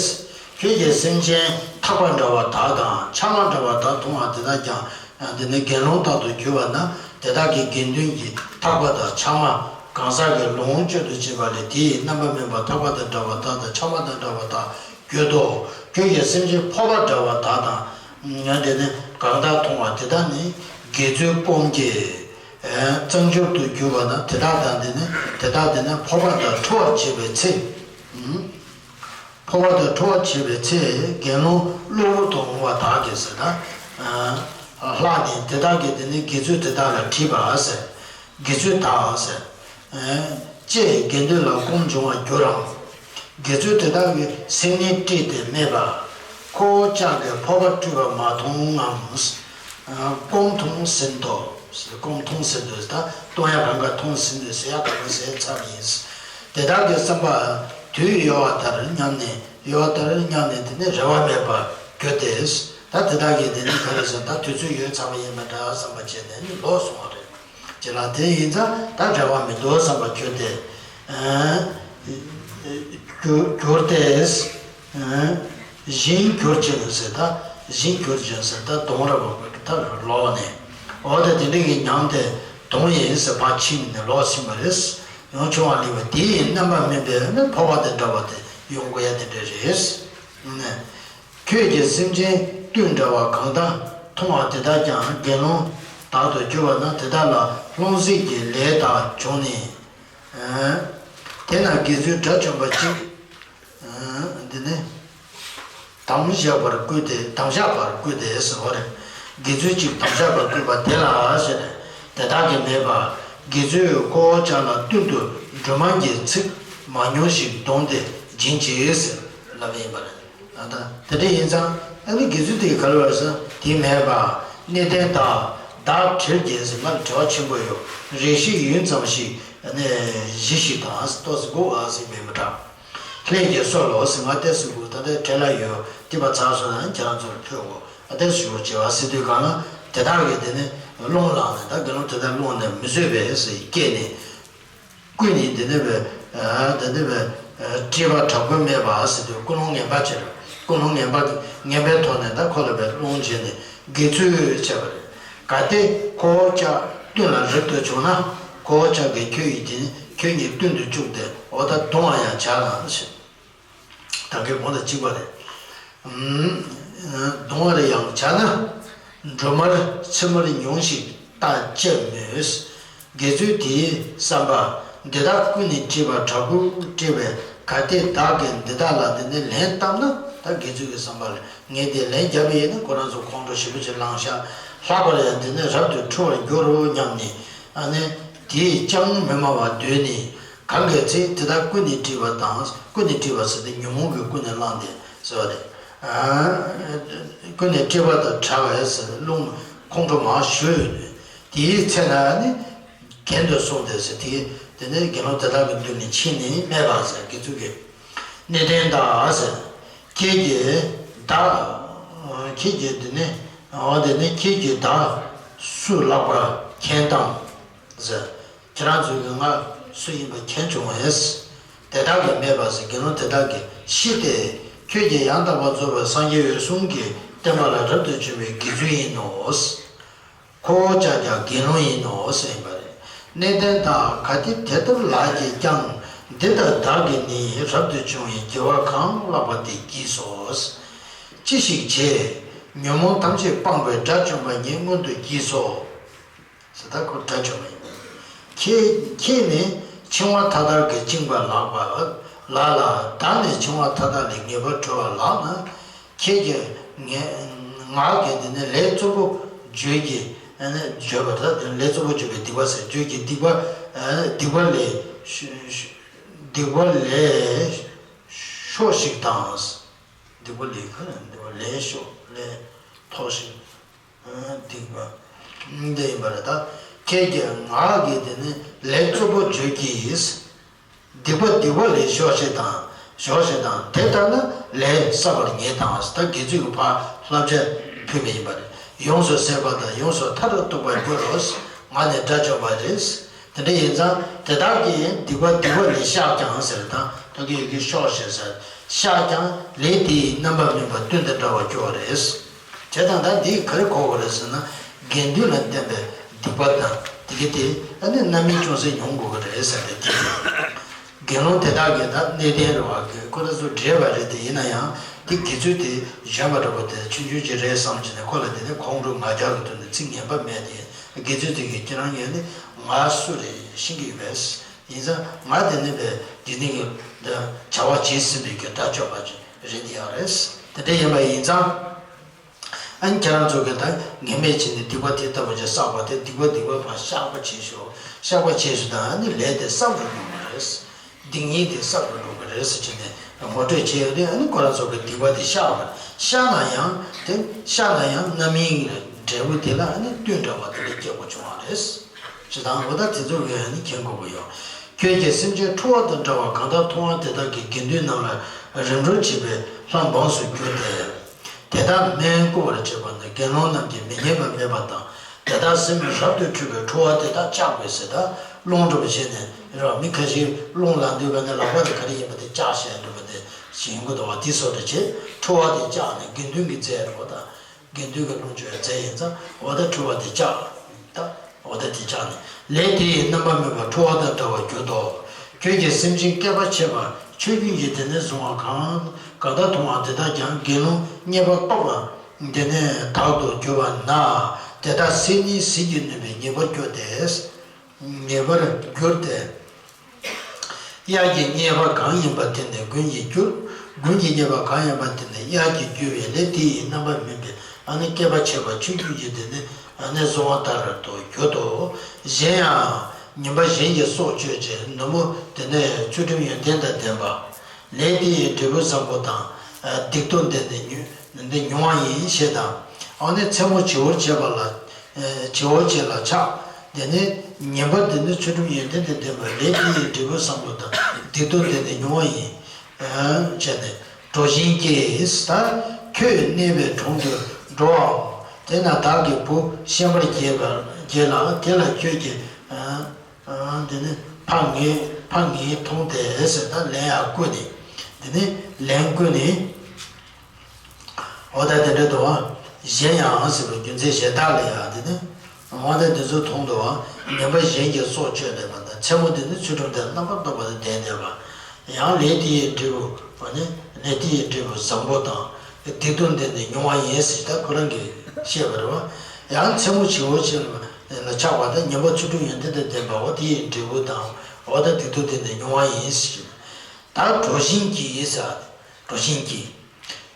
ཁྱོད་ཀྱིས་སེམས་ཅན་ཐག་པ་འདྲ་བ་དག་དང་། ཆང་མ་འདྲ་བ་དག་མཐོང་བ་དེ་དག་ཀྱང་། དེ་ནི་དགེ་སློང་དག་ཏུ་གྱུར་པ་ན། དེ་དག་གིས་དགེ་འདུན་གྱི་ཐག་པ་དང་ཆང་མ་གང་ཟག་གི་ལོངས་སྤྱོད་དུ་བྱེད་པ་ལས། དེ་ཡི་རྣམ་པ་དམན་པ་ཐག་པ་དང་འདྲ་བ་དག་དང་། ཆང་མ་དང་འདྲ་བ་དག་གྱུར་ཏོ། ཁྱོད་ཀྱིས་སེམས་ཅན་ཕོར་པ་འདྲ་བ་དག་དང་། དེ་ནི་གང་དག་མཐོང་བ་དེ་དག་ནི་དགེ་ཚུལ་སྤོང་གི། གཙང་སྦྱོར་དུ་གྱུར་པ་ན་དེ་དག་དང་དེ་ནི་དེ་དག་དེ་ནི་འཕོ་བ་དང་འཁྲུལ་བར་བྱེད་པའི་ཚེ། འཕོ་བ་དང་འཁྲུལ་བར་བྱེད་པའི་ཚེ་དགེ་སློང་གློ་བུར་དུ་འོང་བ་དག་གིས་ཟེར་ན། ལྷག་ནས་དེ་དག་གིས་དེ་ནི་དགེ་ཚུལ་དེ་དག་ལ་དྲིས་པ་ཟེར། དགེ་ཚུལ་དག་ཟེར། ཅེས་དགེ་འདུན་ལ་སྐོམ་འབྱུང་བར་འགྱུར་རམ། དགེ་ཚུལ་དེ་དག་གིས་སེམས་ནི་དཀྲིས་ཏེ་སྨྲས་པ། ཁོ་བོ་ཅག་གིས་འཕོ་བ་སྤྲུལ་པ་མ་མཐོང་ངམ། སྐོམ་མཐོང་ཟིན་ཏོ། སྐོམ་མཐོང་ཟིན་ཏོ་ཟེར་ད་ལྟོགས་ཡ་གང་ག་མཐོང་ཟིན་ཏོ་ཟེར་ཡ་གང་ག་ཟེར་ཚར་བ་ཡིན། དེ་དག་གི་བསམ་པ་དུས་ཡོལ་བ་ལྟར་སྙམ་ནས་ཡོལ་བ་ལྟར་སྙམ་ནས་དེ་ནི་རེ་བ་མེད་པར་གྱུར་ཏེ། ད་དེ་དག་གིས་དེ་ནི་ག་རེ་ཟེར་ད་དུས་ཚོད་ཡོལ་ཚར་བ་ཡིན་པ་འདྲ་བསམ་པ་བྱས་ནས་ནི་ལོག་སོང་བ་རེད། ཅེས་ལ་དེ་ཡིན་ཙང་ད་རེ་བ་མི་འདུག་བསམ་པ་གྱུར་ཏེ། གྱུར་གྱུར་ཏེ། བཞིན་གྱུར་ཅིང་ཟེར་ད། བཞིན་གྱུར་ཅིང་ཟེར་ད་གདོང་ར་བ་ད་ལོག་ནས། འོ་ད་དེ་འདྲ་གི་ཉམས་དེ་གདོང་ཡིན་ཟེར་ཕར་ཕྱིན་ནས་ལོག་ཕྱིན་པ་རེད། ཡང་བྱུང་བ་ལེགས་པ་དེ་ཡི་རྣམ་པ་སྨིན་པའི་ནི་འཕོ་བ་དེ་འདྲ་བ་དེ་ཡོང་དགོས་ཡ་དེ་འདྲ་རེད། ཁྱོད་ཀྱིས་སེམས་ཅན་བསྟུན་འདྲ་བ་གང་དག་མཐོང་བ་དེ་དག་ཀྱང་དགེ་སློང་དག་ཏུ་གྱུར་པ་ན་དེ་དག་ལ་སློང་ཟིག་གི་ལས་དག་བྱུང་ནས། དེ་ན་དགེ་ཚུལ་དགྲ་བཅོམ་པ་གཅིག་འདི་ནི་དམ་བཞག་པར་བསྐུལ་ཏེ་དམ་བཞག་པར་བསྐུལ་ཏེ་ཟེར་བ་རེད། དགེ་ཚུལ་གཅིག་དམ་བཞག་པར་བསྐུལ་བ་དེ་ལ་ཞེས་ནས་དེ་དག་གིས་སྨྲས་པ། དགེ་ཚུལ་ཁོ་བོ་ཅག་ལ་བསྟུན་དུ་སྒྲོལ་མ་གི་ཚིག་མང་ཉུང་ཞིག་བསྡོངས་ཏེ་སྦྱིན་ཅིག་ཟེར་ལབ་ཡིན་པ་རེད། ད་ལྟ་དེ་འདྲ་ཡིན་ཙང་ཨ་ནི་དགེ་ཚུལ་དེ་ག་ལ་བར་ས་དེ་མེད་པ། གནས་བརྟན་དག་བདག་བྲེལ་རྒྱས་ཟེར་ང་ལ་བྲེལ་བ་ཆེན་པོ་ཡོད། རེ་ཞིག་ཡུན་ཙམ་ཞིག་ཨ་ནི་གཞི་ཞིག་དང་ཏོག་ཙམ་སྒུག་ཨ་ཟེར་མེད་མི་དྲག་ལྷས་ཀྱིས་གསོལ་ལོ་ཟེར་ང་ཏོག་ཙམ་སྒུག་ད་ལྟ་བྲེལ་ལ་ཡོད་དེ་པ་ཚར་སོང་ན་ཁྱེད་རང་ཚོར་ཕུལ་གོ་ཨ་ཏོག་ཙམ་ཞུ་བྱེད་བ་ཟེར་དུས་གང་ལ་དེ་དག་གིས་དེ་ནི་རླུང་ལངས་ནས་ད་དགེ་སློང་དེ་དག་རླུང་ནས་མི་བཟོད་པས་ཟེར་སྐད་ནས། ཀུན་ནས་འདི་ནི་བས། འདི་ནི་བས། སྤྲོས་པ་དྲག་པོས་སྨྲས་པ་ཟེར་དུས་ཀུན་སློང་ངན་པ་ཅིག་རེད། ཀུན་སློང་ངན་པ་ངན་པའི་ཐོག་ནས་ད་ཁོ་ལ་བས་སློང་བྱས་ནས་དགེ་ཚུལ་བྱས་པ་རེད། གལ་ཏེ་ཁོ་བོ་ཅག་བསྟུན་ལ་རབ་ཏུ་བྱུང་ན་ཁོ་བོ་ཅག་གིས་ཁྱོད་ཡི་དེ་ནི་ཁྱོད་ཉིད་བསྟུན་དུ་བཅུག་སྟེ་འོ་ད་གདུང་བ་ཡང་བྱ་ལ་ཞེས། ད་གིན་གོང་དང་གཅིག་པ་རེད། གདུང་བར་ཡང་བྱ་ན། སྒྲོལ་མར་ཚིག་མར་ཉུང་ཞིག་བཏགས་ཅེས་མོས། དགེ་ཚུལ་དེའི་བསམ་པ། འདི་དག་ཀུན་ནས་དཀྲིས་པ་དྲག་པོས་དཀྲིས་པས་གལ་ཏེ་བདག་གིས་འདི་དག་ལ་འདི་ནི་ལན་བཏབ་ན་ད་དགེ་ཚུལ་གྱི་བསམ་པ་ལ་ངས་འདི་ལན་བརྒྱབ་པ་ཡིན་ན་ཁོ་རང་ཚོ་ཁོང་ཁྲོ་ཞེ་པོ་ཅིག་ལངས་ཤག་ལྷག་པར་ཡང་འདི་ནི་རབ་ཏུ་འཁྲུལ་བར་འགྱུར་རོ་སྙམ་ནས་ཨ་ནི་དེས་ཅང་མི་སྨྲ་བར་སྡོད་ནས། གང་གི་ཚེ་དེ་དག་ཀུན་ནས་དཀྲིས་པ་དང་ཀུན་ནས་དཀྲིས་པ་ཟེར་ཏེ་ཉོན་མོངས་ཀྱིས་ཀུན་ནས་བསླངས་ཏེ་ཟེར་བ་རེད། ཀུན་ནས་དཀྲིས་པ་དང་བྲལ་བའི་ཟེར་རླུང་ཁོང་ཁྲོ་མང་ཞུ་ཡོད་དུས་དེའི་ཚེ་ན་ནི་གྱེན་དུ་སོང་སྟེ་ཟེར་དེ་དེ་ནས་དགེ་སློང་དེ་དག་གི་མདུན་ནས་ཕྱིན་ནས་སྨྲས་པ་ཟེར་དགེ་ཚུལ་གྱིས། གནས་བརྟན་དག་ཟེར། ཁྱེད་ཀྱིས་བདག་ཁྱེད་ཀྱིས་དེ་ནི་འོ་དེ་ནི་ཁྱེད་ཀྱིས་བདག་སུ་ལགས་པར་མཁྱེན་དམ་ཟེར། ཁྱེད་རང་ཚོས་ཀྱིས་ང་སུ་ཡིན་པ་མཁྱེན་བྱུང་བས། དེ་དག་གིས་སྨྲས་པ་ཟེར་དགེ་སློང་དེ་དག་གིས་ཤི་སྟེ། ཁྱོད་ཀྱིས་ཡང་དག་པར་རྫོགས་པའི་སངས་རྒྱས་འོད་སྲུང་གི་བསྟན་པ་ལ་རབ་ཏུ་བྱུང་བའི་དགེ་ཚུལ་ཡིན་ནོ། ཁོ་བོ་ཅག་ཀྱང་དགེ་སློང་ཡིན་ནོ་ཟེར་ཡིན་པ་རེད། གནས་བརྟན་དག་གལ་ཏེ་དེ་ལྟར་ལགས་ཀྱིས་ཀྱང་འདི་ལྟར་བདག་གིས་ནི་རབ་ཏུ་བྱུང་བའི་དགེ་བ་གང་ལགས་པ་དེ་བགྱིས་སོ། ཅི་ཞིག་བྱས། ཉོན་མོངས་ཐམས་ཅད་སྤངས་པའི་དགྲ་བཅོམ་པ་ཉིད་མངོན་དུ་བགྱིས་སོ། ཟེར་ད་ཁོ་དགྲ་བཅོམ་པ་ཡིན། ཁྱེད་ཁྱེད་ནི་འཆིང་བ་མཐའ་དག་གིས་བཅིངས་པ་ལགས་པ་ལགས་ལ། བདག་ནི་འཆིང་བ་མཐའ་དག་ལས་ངེས་པར་གྲོལ་བ་ལགས་ན། ཁྱེད་ཀྱིས་ངས་ང་གིས་འདི་ནི་ལས་རྩུབ་པོ་བརྗོད་ཀྱི་ཨ་ནི་བརྗོད་པ་དག་ལས་རྩུབ་པོ་བརྗོད་པའི་སྡིག་པ་ཟེར་བརྗོད་ཀྱི་སྡིག་པ་སྡིག་པ་ལས་སྡིག་པ་ལས་ཤོག་ཤིག་དང་། སྡིག་པ་ལས་ཁ་སྡིག་པ་ལས་ཤོག་ལས་ཐོག་ཤིག་སྡིག་པ། འདི་ཡིན་པ་རེད་ད། ཁྱེད་ཀྱིས་ང་གིས་དེ་ནི་ལས་རྩུབ་པོ་བརྗོད་ཀྱིས། སྡིག་པ་སྡིག་པ་ལས་ཤོག་ཤེས་དང་། ཤོག་ཤེས་དང་དེ་ལྟར་ན་ལས་བསགས་པར་ངེས་དང་ད་དགེ་ཚུལ་གྱི་ཕར་བསླབ་བྱ་ཕུལ་བ་ཡིན་པ་རེད། ཡོངས་སུ་ཟད་པ་དང་ཡོངས་སུ་མཐར་ཐུག་པར་འགྱུར་རོ། ང་ནི་དགྲ་བཅོམ་པ་རེད། དེ་འདྲ་ཡིན་ཙང་དེ་དག་གིས་སྡིག་པ་སྡིག་པ་ལས་བཤགས་ཀྱང་ཟེར་དང་ད་གི་ཡི་གེ་ཤོག་ཤེས་ཟེར། བཤགས་ཀྱང་ལས་དེའི་རྣམ་པ་སྨིན་པ་བསྟུན་ཏེ་འདྲ་བར་འགྱུར་བ་རེད། བྱས་ཙང་ད་འདིས་ག་རེ་གོ་དགོས་རེད་ཟེར་ན། དགེ་འདུན་ལ་བསྟན་པའི་སྡིག་པ་དང་དེ་གི་དེ་ཨ་ནི་རྣམ་སྨིན་ཅུང་ཟད་མྱོང་དགོས་ཀྱི་རེད་ཟེར་ཏེ་དེ། དགེ་སློང་དེ་དག་གིས་ད་གནས་བརྟན་རེད་བ་གི་ཁོ་རང་ཚོ་བགྲེས་པ་རེད་དེ་ཡིན་ན་ཡང་དེ་དགེ་ཚུལ་དེ་གཞོན་པ་འདྲ་པོ་དེ་ཆུང་ཆུང་ཅིག་རེད་བསམ་བྱས་ནས་ཁོ་ལ་དེ་ནས་ཁོང་ཁྲོ་ང་རྒྱལ་གྱི་ཐོག་ནས་ཚིག་ངན་པ་སྨྲས་ཏེ་ དགེ་ཚུལ་དེ་གིས་ཁྱེད་རང་ཡོད་ནི་ང་སུ་རེད་ཤེས་ཀྱི་ཡོད་པས། ཡིན་ཙང་ང་དེ་ནི་བས་དེ་ནི་གི་འདི་བྱ་བ་བྱེད་ཟིན་པའི་གི་དགྲ་བཅོམ་པ་ཅིག་རེད་འདི་ཡང་རེད། དེ་འདྲ་ཡིན་པ་ཡིན་ཙང་། ཨ་ནི་ཁྱེད་རང་ཚོ་གི་ད་ངེས་མེད་བྱས་ནས་སྡིག་པ་དེ་ལྟ་བུ་ཅིག་བསགས་པ་དེ་སྡིག་པ་སྡིག་པ་ཕར་བཤགས་པ་བྱེད་ཤོག་བཤགས་པ་བྱེད་ཤོག་དང་ཨ་ནི་ལས་དེ་བསམ་རུ་འགྲོ་གི་རེད། སྡིག་ཉེས་དེ་བསམ་རུ་འགྲོ་གི་རེད་ཟེར་བྱས་ནས་ངོ་སྤྲོད་བྱས་ཡོད་དུས་ཨ་ནི་ཁོ་རང་ཚོ་གི་སྡིག་པ་དེ་བཤགས་པ་བཤགས་ན་ཡང་དེ་བཤགས་ན་ཡང་རྣམ་སྨིན་འབྲས་བུ་དེ་ལ་ཨ་ནི་བསྟུན་འདྲ་བ་དེ་འདྲ་སྐྱེ་དགོས་བྱུང་བ་རེད། ཅེས་དང་འོ་ད་དེ་ཚོ་གི་ཨ་ནི་མཁྱེན་དགོས་ཀྱི་ཡོད། ཁྱོད་ཀྱིས་སེམས་ཅན་འཁྲུལ་བ་དང་བྲལ་བ་གང་དག་མཐོང་བ་དེ་དག་གི་དགེ་འདུན་རྣམས་ལ་རིམ་གྲོ་བྱེད་པའི་ལྷ་འབངས་སུ་གྱུར་ཏེ། དེ་དག་སྨན་བསྐུ་བར་བྱེད་པ་ནི་དགེ་སློང་རྣམས་ཀྱིས་མི་ཉན་པ་མེད་པ་དང་། དེ་དག་སེམས་རབ་ཏུ་འཁྲུལ་པའི་འཁྲུལ་བ་དེ་དག་བཅག་དགོས་ཟེར། ད་རླུང་འགྲོ་བྱས་ནས་ར་མི་ཁ་ཤས་རླུང་ལངས་དུས་ག་ནས་ལག་པ་དེ་ག་རེ་ཡིན་པ་དེ་བཅག་བྱས་འགྲོ་བ་དེ་ཞིག་ཡིན་དགོས་འདུག་བ། དེ་སོགས་དེ་བྱས་འཁྲུལ་བ་དེ་བཅག་ནས་དགེ་འདུན་གྱི་རྫས་རེད་བ་ད། དགེ་འདུན་གྱི་ལྷུན་གྱིས་མཛད་ཡིན་ཙང་འོ་ད་འཁྲུལ་བ་དེ་བཅག་ད་འོ་ད་དེ་བཅག་ནས་ལས་དེ་ཡི་རྣམ་པ་སྨིན་པ་འཁྲུལ་བ་དང་བྲལ་བར་གྱུར་ཏོ། ཁྱོད་ཀྱིས་སེམས་ཅན་བསྐལ་པ་ཕྱེད་པ་ཆོས་ཀུན་གྱི་དེ་ནས་བཟུང་བ་གང་གང་དག་མཐོང་བ་དེ་དག་ཀྱང་དགེ་སློང་རྙེད་པ་སྤངས་པ་དེ་ནས་དག་ཏུ་གྱུར་པ་ན་དེ་དག་ཟིལ་ནི་ཟིལ་གྱིས་གནོན་པའི་ཉེས་པར་གྱུར་ཏེ། ཉེས་པར་གྱུར་ཏེ། གཡག་གི་རྙེད་པ་གང་ཡིན་པ་དེ་ནི་དགུན་གྱི་རྒྱུ། དགུན་གྱི་རྙེད་པ་གང་ཡིན་པ་དེ་ནི་གཡག་གི་རྒྱུ་བས་ལས་དེ་ཡི་རྣམ་པ་སྨིན་པའི་ཨ་ནི་བསྐལ་པ་ཕྱེད་པ་ཆོས་ཀུན་གྱི་དེ་ནི་ཨ་ནི་བཟུང་བ་ལྟར་དུ་གྱུར་ཏོ། གཞན་ཡང་ཉེས་པ་གཞན་གྱི་སྲོག་གཅོད་ཅིང་ནུབ་མོ་དེ་ནི་ཚུལ་ཁྲིམས་ཡོན་ཏན་དང་ལྡན་པ། ལས་དེ་ཡི་འབྲས་བུ་བཟང་པོ་དང་། སྡིག་ཏོ་འདི་ནི་མྱོང་འདི་མྱོང་བ་ཡིན་ཞེས་དང་། ཨ་ནི་མཚན་མོ་བྱི་བོར་བྱེད་པ་ལ། བྱི་བོ་བྱེད་ལ་ཆགས། དེ་ནས་ཉེས་པ་འདི་ནི་ཚུལ་ཁྲིམས་ཡོན་ཏན་དང་ལྡན་པ་ལས་དེ་ཡི་འབྲས་བུ་བཟང་པོ་དང་སྡིག་ཏོ་འདི་ནི་མྱོང་བ་ཡིན། བྱས་ནས་གྲོ་བཞིན་སྐྱེས་ད། ཁྱོད་གནས་པའི་དྲུང་དུ་འགྲོའམ། དེ་ན་བདག་གི་བུ་ཤན་པར་གྱེས་པར་གྱེས་ལ་དེ་ལ་ཁྱོད་ཀྱིས། དེ་ནི་ཕ་ངས་ཕ་ངས་མཐོང་སྟེ་ཟེར་ད་ལན་ཡང་བསྐུར་ནས། དེ་ནི་ལན་བསྐུར་ནས། འོ་ད་དེ་འདྲ་འདུག་བ། གཞན་ཡང་ཟེར་བའི་རྒྱུ་མཚན་གཞན་དག་ལ་ཡང་དེ་ནི། འོ་ད་དེ་ཚོ་མཐོང་འདུག་བ། ཉེས་པ་གཞན་གྱི་སྲོག་གཅོད་ལས་པ་དང་མཚན་མོ་དེ་ནི་ཚུལ་ཁྲིམས་དང་རྣམ་པར་རྟོག་པ་དང་ལྡན་བསྡད་པ། ཡང་ལས་དེ་ཡི་འབྲས་བུ་བ་ནི་ལས་དེ་ཡི་འབྲས་བུ་བཟང་པོ་དང་། སྡིག་ཏོ་འདི་ནི་མྱོང་བ་ཡིན་ཟེར་ད་ཁོ་རང་གིས་བཤད་པ་རེད་བ། ཡང་མཚན་མོ་བྱི་བོ་ཆེ་ལ་ཆགས་པ་དང་ཉེས་པ་ཚུལ་ཁྲིམས་ཡོན་ཏན་དང་ལྡན་པ་འོ་དེ་ཡི་འབྲས་བུ་དང་འོ་ད་སྡིག་ཏོ་འདི་ནི་མྱོང་བ་ཡིན་ཟེར། ད་གྲོ་བཞིན་གྱིས་ཟེར། གྲོ་བཞིན་གྱིས།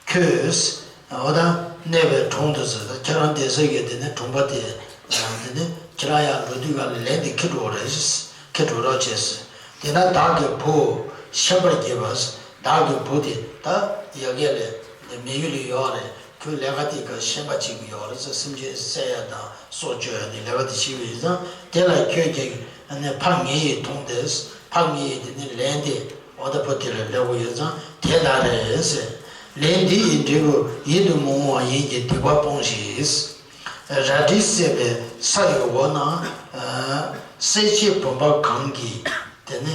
ཁྱོད། འོ་ད་གནས་པའི་དྲུང་དུ་ཟེར་ད་ཁྱེད་རང་བསྡད་ས་གི་དེ་ནས་དྲུང་པ་དེ། དེ་ནས་ཁྱེད་རང་ཡང་འགྲོ་དུས་ག་ལ་ལན་དེ་ཁྱེར་འགྲོ་རེད། ཁྱེར་འགྲོ་རོགས་བྱས་ཟེར། དེ་ན་བདག་གི་བུ་ཤན་པར་གྱེས་པ་ཟེར། བདག་གི་བུ་དེ་ད་ཡ་གི་ལས་དེ་མི་ཡུལ་ལ་ཡོད་རེད། ཁོའི་ལས་ཀ་དེ་ག་ཤན་པ་བྱེད་ཀྱི་ཡོད་རེད་ཟེར། སེམས་ཅན་བསད་ཡ་དང་སྲོག་གཅོད་ཡ་དེ་ལས་ཀ་དེ་བྱེད་པ་ཡིན་ཙང་དེ་ལ་ཁྱོད་ཀྱིས་ཕ་ངེས་ཡིས་མཐོང་སྟེ། ཕ་ངེས་ཡིས་དེ་ནི་ལན་དེ། འོ་ད་བུ་དེ་ལ་སླེབས་ཀྱི་ཡོད་ཙང་དེ་ལྟར་རེད་ཟེར། ལས་འདི་ཡི་འབྲས་བུ་ཡིད་དུ་མི་འོང་བ་ཡིན་གྱི་སྡིག་པ་སྤོངས་ཤིག་རལ་གྲིས་བསྲེགས་པའི་ས་ཡི་འོག་ན། སྲེག་བྱེད་བུམ་པ་གང་གིས་དེ་ནི།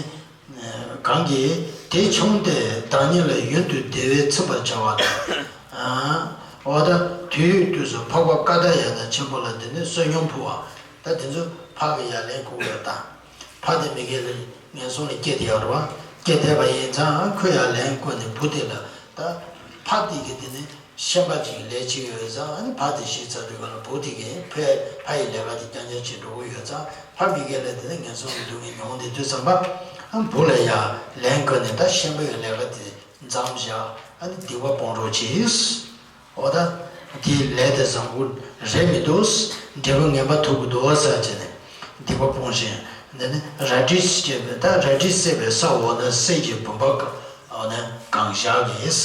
གང་གིས་དེ་མཆོངས་ཏེ་བདག་ཉིད་ལ་ཡུན་དུ་བདེ་བས་ཚིམ་པར་བྱ་བ་དང་། འོ་ད་དུས་དུས་སུ་འཕགས་པ་ཀ་དྷ་ཡ་དང་ཆེན་པོ་ལ་དེ་ནི་བསོད་སྙོམས་ཕུལ་བ། ད་དེ་ཚོ་ཕ་གི་ཡ་ལན་བསྐུར་བ་དང་། ཕ་དེ་མི་དགེ་ལས་ངན་སོང་ལ་སྐྱེས་ཏེ་ཡོད་རེད་བ། སྐྱེས་བསྡད་པ་ཡིན་ཙང་ཁོས་ཡང་ལན་བསྐུར་ནས་བུ་དེ་ལ་ད། ཕ་དེ་གིས་དེ་ནི་ཤན་པ་ཅིག་ལས་བྱེད་ཡོད་ཙང་ཨ་ནི་ཕ་དེ་ཤི་ཚར་དུས་ག་ལ་བུ་དེ་གིས་ཕ་ཕ་ཡི་ལས་ཀ་དེ་རྐྱང་རྐྱང་བྱེད་འགྲོ་གི་ཡོད་ཙང་ཕ་མི་དགེ་ལས་དེ་ནི་ངན་སོང་གི་སྡུག་བསྔལ་མྱོང་བསྡད་དུས་ཙམ་པ་ཨ་བུ་ལ་ཡང་ལན་བསྐུར་ནས་ད་ཤན་པ་ཡི་ལས་ཀ་དེ་མཚམས་བཞག་ཨ་ནི་སྡིག་པ་སྤོང་རོགས་གྱིས། འོ་ད། དེའི་ལས་དེ་བཟང་པོ་རེད་མི་འདུག་འབྲས་བུ་ངན་པ་ཐོབ་ཀྱི་འདུག་ཟེར་བྱས་ནས་སྡིག་པ་སྤོང་ཞིང་། འདི་ནི་རལ་གྲིས་བསྲེགས་པའི་ད་རལ་གྲིས་བསྲེགས་པའི་ས་འོག་ན་སྲེག་བྱེད་བུམ་པ་གང་འོག་ན་གང་བཞག་གིས།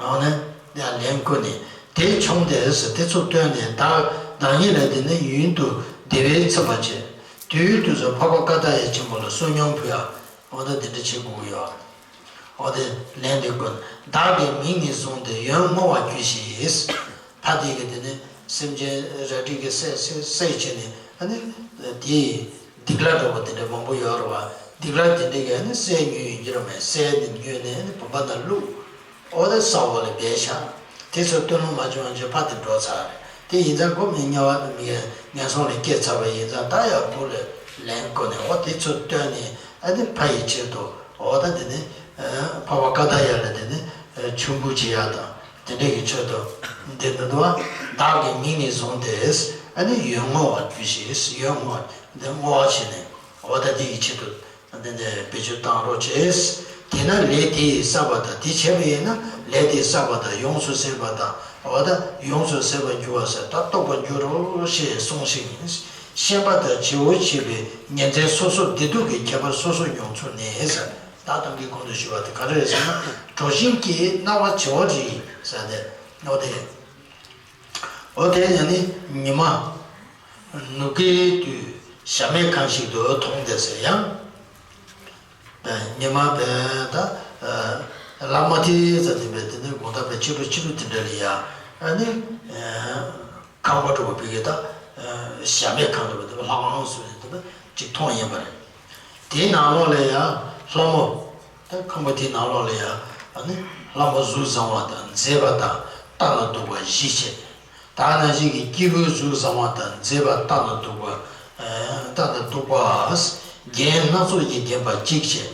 འོག་ན་ཡང་ལན་བསྐུར་ནས་དེ་མཆོངས་ཏེ་ཟེར་དེ་ཚོ་བཏོན་ནས་བདག་བདག་ཉིད་ལ་དེ་ནི་ཡུན་དུ་བདེ་བས་ཚིམ་པར་བྱེད། དུས་དུས་སུ་འཕགས་པ་ཀ་དྷ་ཡ་ཆེན་པོ་ལ་བསོད་སྙོམས་ཕུལ་ཡ། འོ་ན་འདི་འདྲ་བྱེད་དགོས་ཀྱི་ཡོད། འོ་དེ་ལན་འདི་ཀུན་བདག་གི་མིང་ནི་བཟུང་སྟེ་ཡོན་བསྔོ་བར་གྱུར་ཅིག་ཕ་དེ་གིས་དེ་ནི་སེམས་ཅན་རལ་གྲི་གིས་བསད་བསད་བསད་བྱས་ནས་ཨ་ནི་དེའི་སྡིག་ལ་འགྲོ་བ་དེ་འདྲ་མང་པོ་ཡོད་རེད་བ། སྡིག་ལ་དེ་འདྲ་གིས་ཨ་ནི་བསད་ཉོས་ཡིན་གྱི་རེད་མ་བསད་ནས་ཉོས་ནས་ཨ་ནི་བུམ་པ་ནང་བླུགས། འོ་དེ་ས་འོག་ལ་སྦས་བཞག་དེ་ཚོ་སྟོན་ལོང་མ་བྱུང་བ་ཅིག་ཕ་དེ་འགྲོ་ཚར་རེད། དེ་ཡིན་ཙང་ཁོ་མི་དམྱལ་བ་དང་མི་ངན་སོང་ལ་སྐྱེས་ཚར་བ་ཡིན་ཙང་ད་ཡང་བུ་ལ་ལན་བསྐུར་ནས་འོ་དེ་ཚོ་བཏོན་ནས་ཨ་ནི་ཕ་ཡི་ཆེད་དུ་འོ་ད་དེ་ནི་འཕགས་པ་ཀ་དྷ་ཡ་ལ་དེ་ནི་མཆོད་འབུལ་བྱེད་ཡ་དང་དེ་འདྲ་གི་ཆེད་དུ་འདི་འདི་འདུག་བ། བདག་གི་མིང་ནི་བཟུང་སྟེ་ ཨ་ནི་ཡོན་བསྔོ་བར་གྱུར་ཅིག་ཡོན་བསྔོ་བ་འདི་བསྔོ་བ་བྱས་ནས་འོ་ད་འདི་ཡི་ཆེད་དུ་འདི་འདི་བེད་སྤྱོད་བཏང་རོགས་བྱས། དེས་ན་ལས་དེ་ཡིས་བསགས་པ་དང་། དེ་བྱས་པ་ཡིན་ན་ལས་དེ་བསགས་པ་དང་ཡོངས་སུ་ཟད་པ་དང་། འོ་ད་ཡོངས་སུ་ཟད་པར་འགྱུར་བ་ཟེར་ད་རྟོགས་པར་འགྱུར་རོ་ཞེས་གསུངས་ཤིང་། ཤན་པ་དང་བྱེའུ་བྱས་པའི་ཉིན་མཚན་སོ་སོར་བདེ་སྡུག་གི་ཁྱད་པར་སོ་སོར་མྱོང་ཚུལ་ནི་ཟེར། ད་ད་གིན་གོང་དུ་ཞུས་པ་དེ་ག་རེ་རེད་ཟེར་ན། གྲོ་བཞིན་གྱི་སྣང་བ་བྱེ་བ་རིས་ཟེར་ཏེ། འོ་དེ། འོ་དེ་ཡང་ནི་ཉི་མ་ནུབ་ཀྱི་དུས་གཟའ་མིག་གང་ཞིག་ཏུ་མཐོང་སྟེ་ཟེར་ཡང་། ཉི་མ་བས་ད་ལྷ་མོ་དེ་ཟེར་དེ་བས་དེ་ནི་དགོང་དག་པའི་ཕྱི་དྲོ་ཕྱི་དྲོ་དེ་འདྲ་ལ་ཡ་ཨ་ནི། ཁང་པ་དྲུག་པ་བི་གེ་ད་གཟའ་མིག་གང་དུ་བ་དེ་ལྷ་ཁང་སུ་ཡིན་དེ་ཅིག་མཐོང་ཡིན་པ་རེད། དེའི་ནང་ལོགས་ལ་ཡང་ལྷ་མོ། ད་ཁང་པ་དེའི་ནང་ལོགས་ལ་ཡང་ཨ་ནི་ལྷ་མོ་གཟུགས་བཟང་བ་དང་མཛེས་པ་དང་ལྟ་ན་སྡུག་པ་བཞི་བྱས། ད་ནང་བཞིན་གྱི་སྐྱེས་བུ་གཟུགས་བཟང་བ་དང་མཛེས་པ་ལྟ་ན་སྡུག་པ། ལྟ་ན་སྡུག་པ། རྒྱན་སྣ་ཚོགས་ཀྱིས་བརྒྱན་པ་གཅིག་བྱས།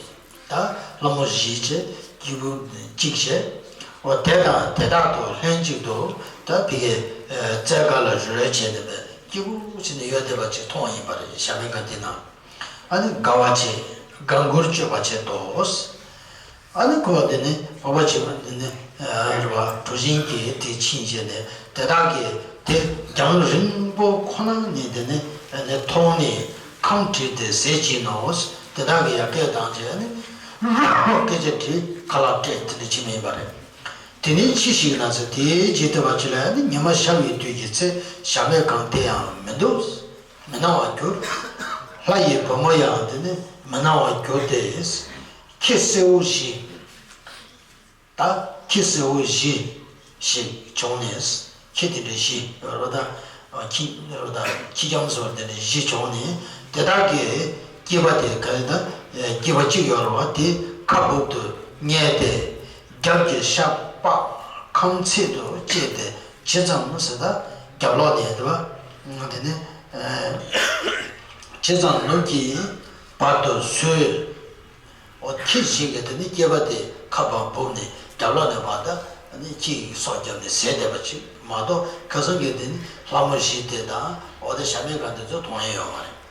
ད་ལྷ་མོ་བཞི་བྱས་སྐྱེས་བུ་གཅིག་བྱས། འོ་དེ་དང་དེ་དག་ཏུ་ལྷན་ཅིག་ཏུ་ད་བི་གེ་རྩེ་དགའ་ལ་རོལ་བྱས་ནས་པའི་སྐྱིད་པོ་བྱས་ནས་ཡོད་བསྡད་པ་ཅིག་མཐོང་ཡིན་པ་རེད་གཟའ་མིག་གང་དེ་ན། ཨ་ནི་དགའ་བ་བྱེད་དགའ་མགུར་སྤྱོད་པ་བྱེད་དོ། ཨ་ནི་ཁོ་དེ་ནི་འཕགས་པ་སྤྱོད་པ་དེ་ནི་རེད་བ། གྲོ་བཞིན་གྱི་དེ་ཕྱིན་བྱས་ནས་དེ་དག་གིས་དེ་རྒྱང་རིང་པོ་ཁོ་ན་ནས་དེ་ནི་ནི་མཐོང་ནས་ཁམས་བྲིས་ཏེ་ཟས་བྱིན་ནོ། དེ་དག་གིས་ཡར་སྐད་བཏང་བྱས་ནི་སྐད་ཆ་དྲིས་ཁ་ལག་སྤྲད་དེ་འདྲ་བྱེད་མི་ཡིན་པ་རེད། དེ་ནི་ཕྱི་ཞིག་ན་ཟེར། དེའི་རྗེས་དེ་བ་ཅི་ལ་ནི་ཉི་མ་ཤར་བའི་དུས་ཀྱི་ཚེ་གཟའ་མིག་གང་དེ་ཡང་མི་འདུག་མི་སྣང་བར་གྱུར། ལྷ་ཡི་བུ་མོ་ཡང་དེ་ནི་མི་སྣང་བར་གྱུར་ཏེ། ཁྱི་སེར་པོ་བཞི། ད་ཁྱི་སེར་པོ་བཞི་ཞིག་བྱུང་ནས། ཁྱི་དེ་འདྲ་བཞི་རོ་ད། ཁྱི་རོ་ད་ཁྱི་རྐྱང་བཟོ་དེ་འདྲ་བཞི་བྱུང་ནས། དེ་དག་གིས་སྐྱེས་པ་དེ་ག་རེ་ད་སྐྱེས་པ་གཅིག་ཡོད་རེད་བ། དེ་ཁ་སྦུབ་ཏུ་བསྙལ་ཏེ། རྒྱབ་ཀྱི་ཤ་པགས་ཁམ་ཚིག་ཏུ་བཅད་དེ་ཇི་ཙམ་ཟེར་ད་རྒྱབ་ལོགས་ནས་དེ་བ། དེ་ནི་ཇི་ཙམ་ནུབ་ཀྱི་བར་དུ་ཟོས། འོ་ཁྱི་ཞིག་གིས་དེ་ནི་སྐྱེས་པ་དེ་ཁ་པར་སྦུབ་ནས་རྒྱབ་ལོགས་ནས་བར་ད་ནི་ཁྱི་ཡི་སྲོག་བརྒྱབ་ནས་ཟས་བསྡད་པ་ཅིག་མ་གཏོགས་ཁ་སང་གི་དེ་ནི་ལྷ་མོ་བཞི་དེ་དང་འོ་དེ་གཟའ་མིག་གང་དེ་ཚོ་མཐོང་ཡས་ཡོད་མ་རེད།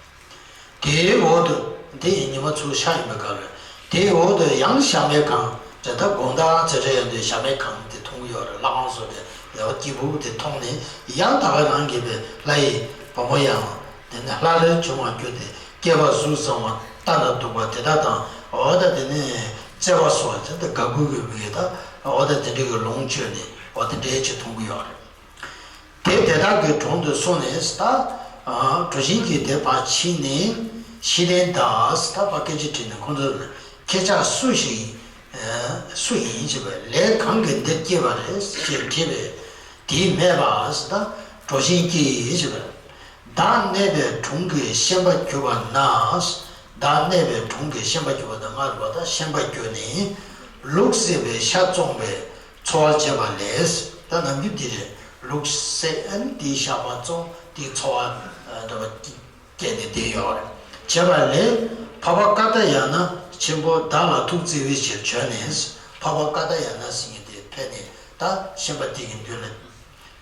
དེའི་འོག་ཏུ། དེ་ཡི་ཉི་མ་ཚུར་ཤར་ཡིན་པའི་སྐབས་རེད། དེའི་འོག་ཏུ་ཡང་གཟའ་མིག་གང་། དེ་ལྟར་དགོང་དག་ཚེས་གྲངས་ཡོད་དུས་གཟའ་མིག་གང་དེ་མཐོང་གི་ཡོད་རེད། ལྷ་ཁང་སོགས་དེ་ལས་སྐྱིད་པོ་དེ་མཐོང་ནས་ཡང་ད་ག་རང་གིས་པའི་ལྷ་ཡི་བུ་མོ་ཡང་དེ་ནི་ལྷ་ལས་བྱུང་བར་གྱུར་ཏེ་སྐྱེས་པ་གཟུགས་བཟང་བ་ལྟ་ན་སྡུག་པ་དེ་དག་དང་འོ་ད་དེ་ནི་བརྩེ་བ་སོགས་དེ་ད་དགའ་མགུར་གྱི་བུ་ཡི་ད་འོ་ད་དེ་འདྲ་གི་ལོངས་སྤྱོད་ནས་འོ་དེ་འདྲའི་ཆེད་མཐོང་གི་ཡོད་རེད། དེ་དེ་དག་གི་དྲུང་དུ་སོང་ནས་ད། གྲུ་བཞིན་གྱིས་དེ་ཕར་ཕྱིན་ནས་ཤི་ལན་དང་ད་ཕར་སྐད་ཆ་དྲིས་ནས་ཁོང་ཚོ་ལ་ཁྱེད་ཅག་སུ་ཞིག་སུ་ཡིན་ཞེས་པས། ལས་གང་གིས་འདིར་སྐྱེས་པ་རེད་ཅེས་དྲིས་པས། དེས་སྨྲས་པ། ད་གྲུ་བཞིན་གྱིས་ཞེས་པས། བདག་གནས་པའི་དྲུང་གི་ཤན་པ་གྱུར་པ་ན། བདག་གནས་པའི་དྲུང་གི་ཤན་པ་གྱུར་པ་དང་སྔར་བ་དང་ཤན་པ་གྱུར་ནས་ལུག་བསད་པའི་ཤ་བཙོངས་པའི་འཚོ་བ་བྱེད་པ་ལས། ད་ནམ་རྒྱུན་འདི་རེད། ལུག་བསད་ཨ་ནི་དེའི་ཤ་པགས་བཙོངས་དེའི་འཚོ་བ་འདྲ་བ་སྐྱེས་ནས་བསྡད་ཡོད་རེད། བྱེད་པ་ལས། འཕགས་པ་ཀ་ཏ་ཡ་ན་ཆེན་པོ་བདག་ལ་ཐུགས་བརྩེ་བའི་ཕྱིར་བྱོན་ནས། འཕགས་པ་ཀ་ཏ་ཡ་ན་ཟེར་མཁན་དེ་ཕེབས་ནས་ད་ཤན་པ་དེ་གི་མདུན་ལ་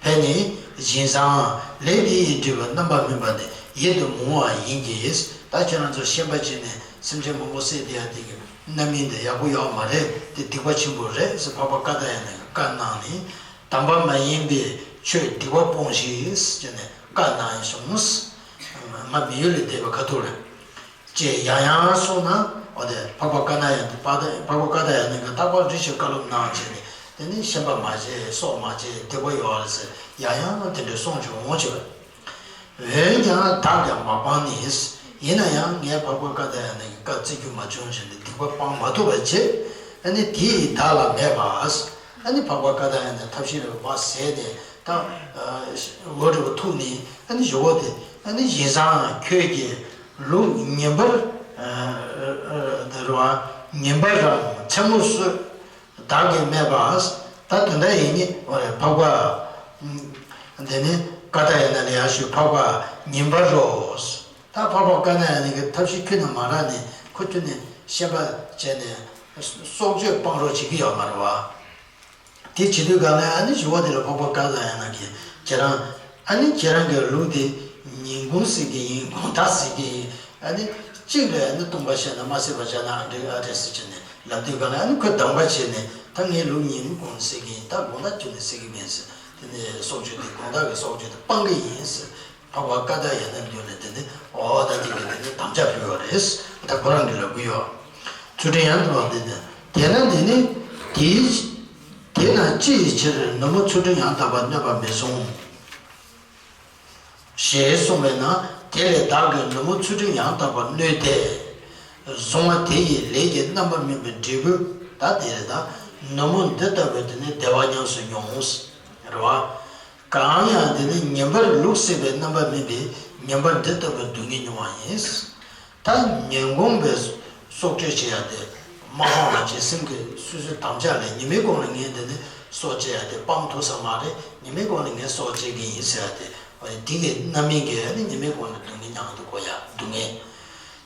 ཕེབས་ནས་བཞིན་བཟང་ལས་འདི་ཡིས་བསྒྲིབས་པའི་རྣམ་པར་སྨིན་པ་ནི་ཡིད་དུ་འོང་བ་ཡིན་གྱི། ད་ཁྱེད་རང་ཚོ་ཤན་པ་བྱས་ནས་སེམས་ཅན་མང་པོ་བསད་བསྡད་ཡ་དེ་གི་རྣམ་སྨིན་དེ་ཡག་པོ་ཡོད་མ་རེད། དེ་སྡིག་པ་ཆེན་པོ་རེད་ཟེར་འཕགས་པ་ཀ་ཏ་ཡ་ན་གིས་བཀའ་གནང་ནས། དམ་པ་མ་ཡིན་པའི་ཆོས་སྡིག་པ་སྤོངས་ཤིག་ཟེར་ནས་བཀའ་གནང་བྱུང་། ང་མི་ཡུལ་ལས་འདས་པའི་ཁ་ཐུག་ལ། ཅེས་ཡང་ཡང་གསུངས་ན། འོ་དེ་འཕགས་པ་ཀ་ཏ་ཡ་ན་འཕགས་པ་ཀ་ཏ་ཡ་ན་གིས་རྟག་པར་རེ་ཞིག་བཀའ་སློབ་གནང་བྱས་ནས་དེ་ནི་ཤན་པ་མ་བྱེད། སྲོག་མ་བཅད། སྡིག་པ་ཡོད་རེད་ཟེར་ཡང་ཡང་དེ་འདྲའི་གསུངས་བྱུང་ངོ་། བྱས་པས། འོན་ཀྱང་བདག་ཀྱང་མ་སྤངས་ནས། ཡིན་ན་ཡང་ངས་འཕགས་པ་ཀ་ཏ་ཡ་ན་གི་བཀའ་བརྩི་རྒྱུ་མ་བྱུང་བྱས་ནས་སྡིག་པ་སྤང་མ་ཐུབ་པ་བྱས། ཨ་ནི་དེ་ཡིས་བདག་ལ་སྨྲས་པ། ཨ་ནི་འཕགས་པ་ཀ་ཏ་ཡ་ན་ཐབས་ཤེས་རེ་བ་ཟད་དེ་ད་འོ་རེ་བ་ཐུག་ནས་ཨ་ནི་ཞུ་བ་དེ། ཨ་ནི་བཞིན་བཟང་ཁྱོད་ཀྱིས་ལུག་ཉིན་པར་རེ་བ་ཉིན་པར་རམ་མཚན་མོ་སུ། བདག་གིས་སྨྲས་པ། ད་དེ་འདྲ་ཡིན་ནི་འཕགས་པ། དེ་ནི་ཀ་ཏ་ཡ་ན་ལ་ཡར་ཞུས། འཕགས་པ་ཉིན་པར་རོ། ད་འཕགས་པ་ཀ་ཏ་ཡ་ན་གི་ཐབས་ཤེས་ཁྱོན་ནས་མ་རག་ནས་ཁོ་ཁྱོན་ནས་ཤན་པ་བྱས་ནས་སྲོག་གཅོད་སྤང་རོགས་བྱེད་ཀྱི་ཡོད་མ་རེད་བ། དེ་བྱེད་དུས་ག་ལ་ཨ་ནི་ཞུ་བ་དེ་ལ་འཕགས་པ་ཀ་ཏ་ཡ་ན་གིས་ཁྱེད་རང་ ཨ་ནི་ཁྱེད་རང་གི་ལུགས་དེ་ཉིན་གུང་ཟེར་གྱི་ཡིན། དགོང་དག་ཟེར་གྱི་ཡིན། ཨ་ནི་གཅིག་ལ་ཨ་ནི་སྟོང་པ་བཤད་ན་མ་སྲིད་པ་བྱས་ན་ཨ་འགྲིག་ཨ་རེད་ཟེར་བྱས་ནས་ལབ་དུས་ག་ལ་ཨ་ནི་ཁོས་སྡང་པ་བྱས་ནས། ད་ངའི་ལུགས་ཉིན་གུང་ཟེར་གྱི་ཡིན། ད་དགོང་དག་ཁྱོད་ནས་ཟེར་གྱི་མིན་ཟེར། དེ་ནས་སྲོག་གཅོད་དེ་དགོང་དག་གི་སྲོག་གཅོད་དེ་སྤང་གི་ཡིན་ཟེར། འཕགས་པ་ཀ་དག་ཡ་ན་མདུན་ལ་དེ་ནས་འོ་ད་དེ་གི་དེ་ནས་དམ་བཅའ་ཕུལ་བ་རེད། ད་ཁོ་རང་གི་ལབ་གི་ཡོད། ཚུལ་ཁྲིམས་ཡང་དག་པ་འདི་ནི། དེས་ན་དེ་ནི་དེའི་དེས་ན་ཅི་ཡི་ཕྱིར་ནུབ་མོ་ཚུལ་ཁྲིམས་ཡང་དག་པར་གནོད་པ་མི་གསུང་ཞེས་གསུངས་པས་ན། དེ་ལས་བདག་གིས་ནུབ་མོ་ཚུལ་ཁྲིམས་ཡང་དག་པར་གནོད་དེ། གཟུང་བ་དེ་ཡི་ལས་ཀྱི་རྣམ་པར་སྨིན་པའི་འབྲས་བུ། ད་དེ་རེད་ད། ནུབ་མོ་འདི་ལྟ་བུའི་དེ་ནི་བདེ་བ་ཉམས་སུ་མྱོང་། རེད་བ། གང་ཡང་དེ་ནི་ཉིན་པར་ལུག་བསད་པའི་རྣམ་པ་སྨིན་པའི་ཉིན་པར་འདི་ལྟ་བུའི་སྡུག་བསྔལ་མྱོང་བ་ཡིན། ད་ཉིན་གུང་བའི་སྲོག་གཅོད་བྱེད་ཡ་དེ་མ་སྤང་བ་བྱས། སེམས་ཀྱི་སོ་སོའི་དམ་བཅའ་ལས་ཉི་མའི་གུང་ལ་ངས་འདི་ནི་སྲོག་བཅད་ཡ་དེ་སྤང་ཐུབ་ས་མ་རེད། ཉི་མའི་གུང་ལ་ངས་སྲོག་བཅད་ཀྱི་ཡིན་ཟེར་ཡ་དེ། འོ་ཡ་དེ་གི་རྣམ་སྨིན་གྱི་ཨ་ནི་ཉི་མའི་གུང་ལ་སྡུག་བསྔལ་མྱང་གི་འདུག་གོ། ཡ་སྡུག་བསྔལ།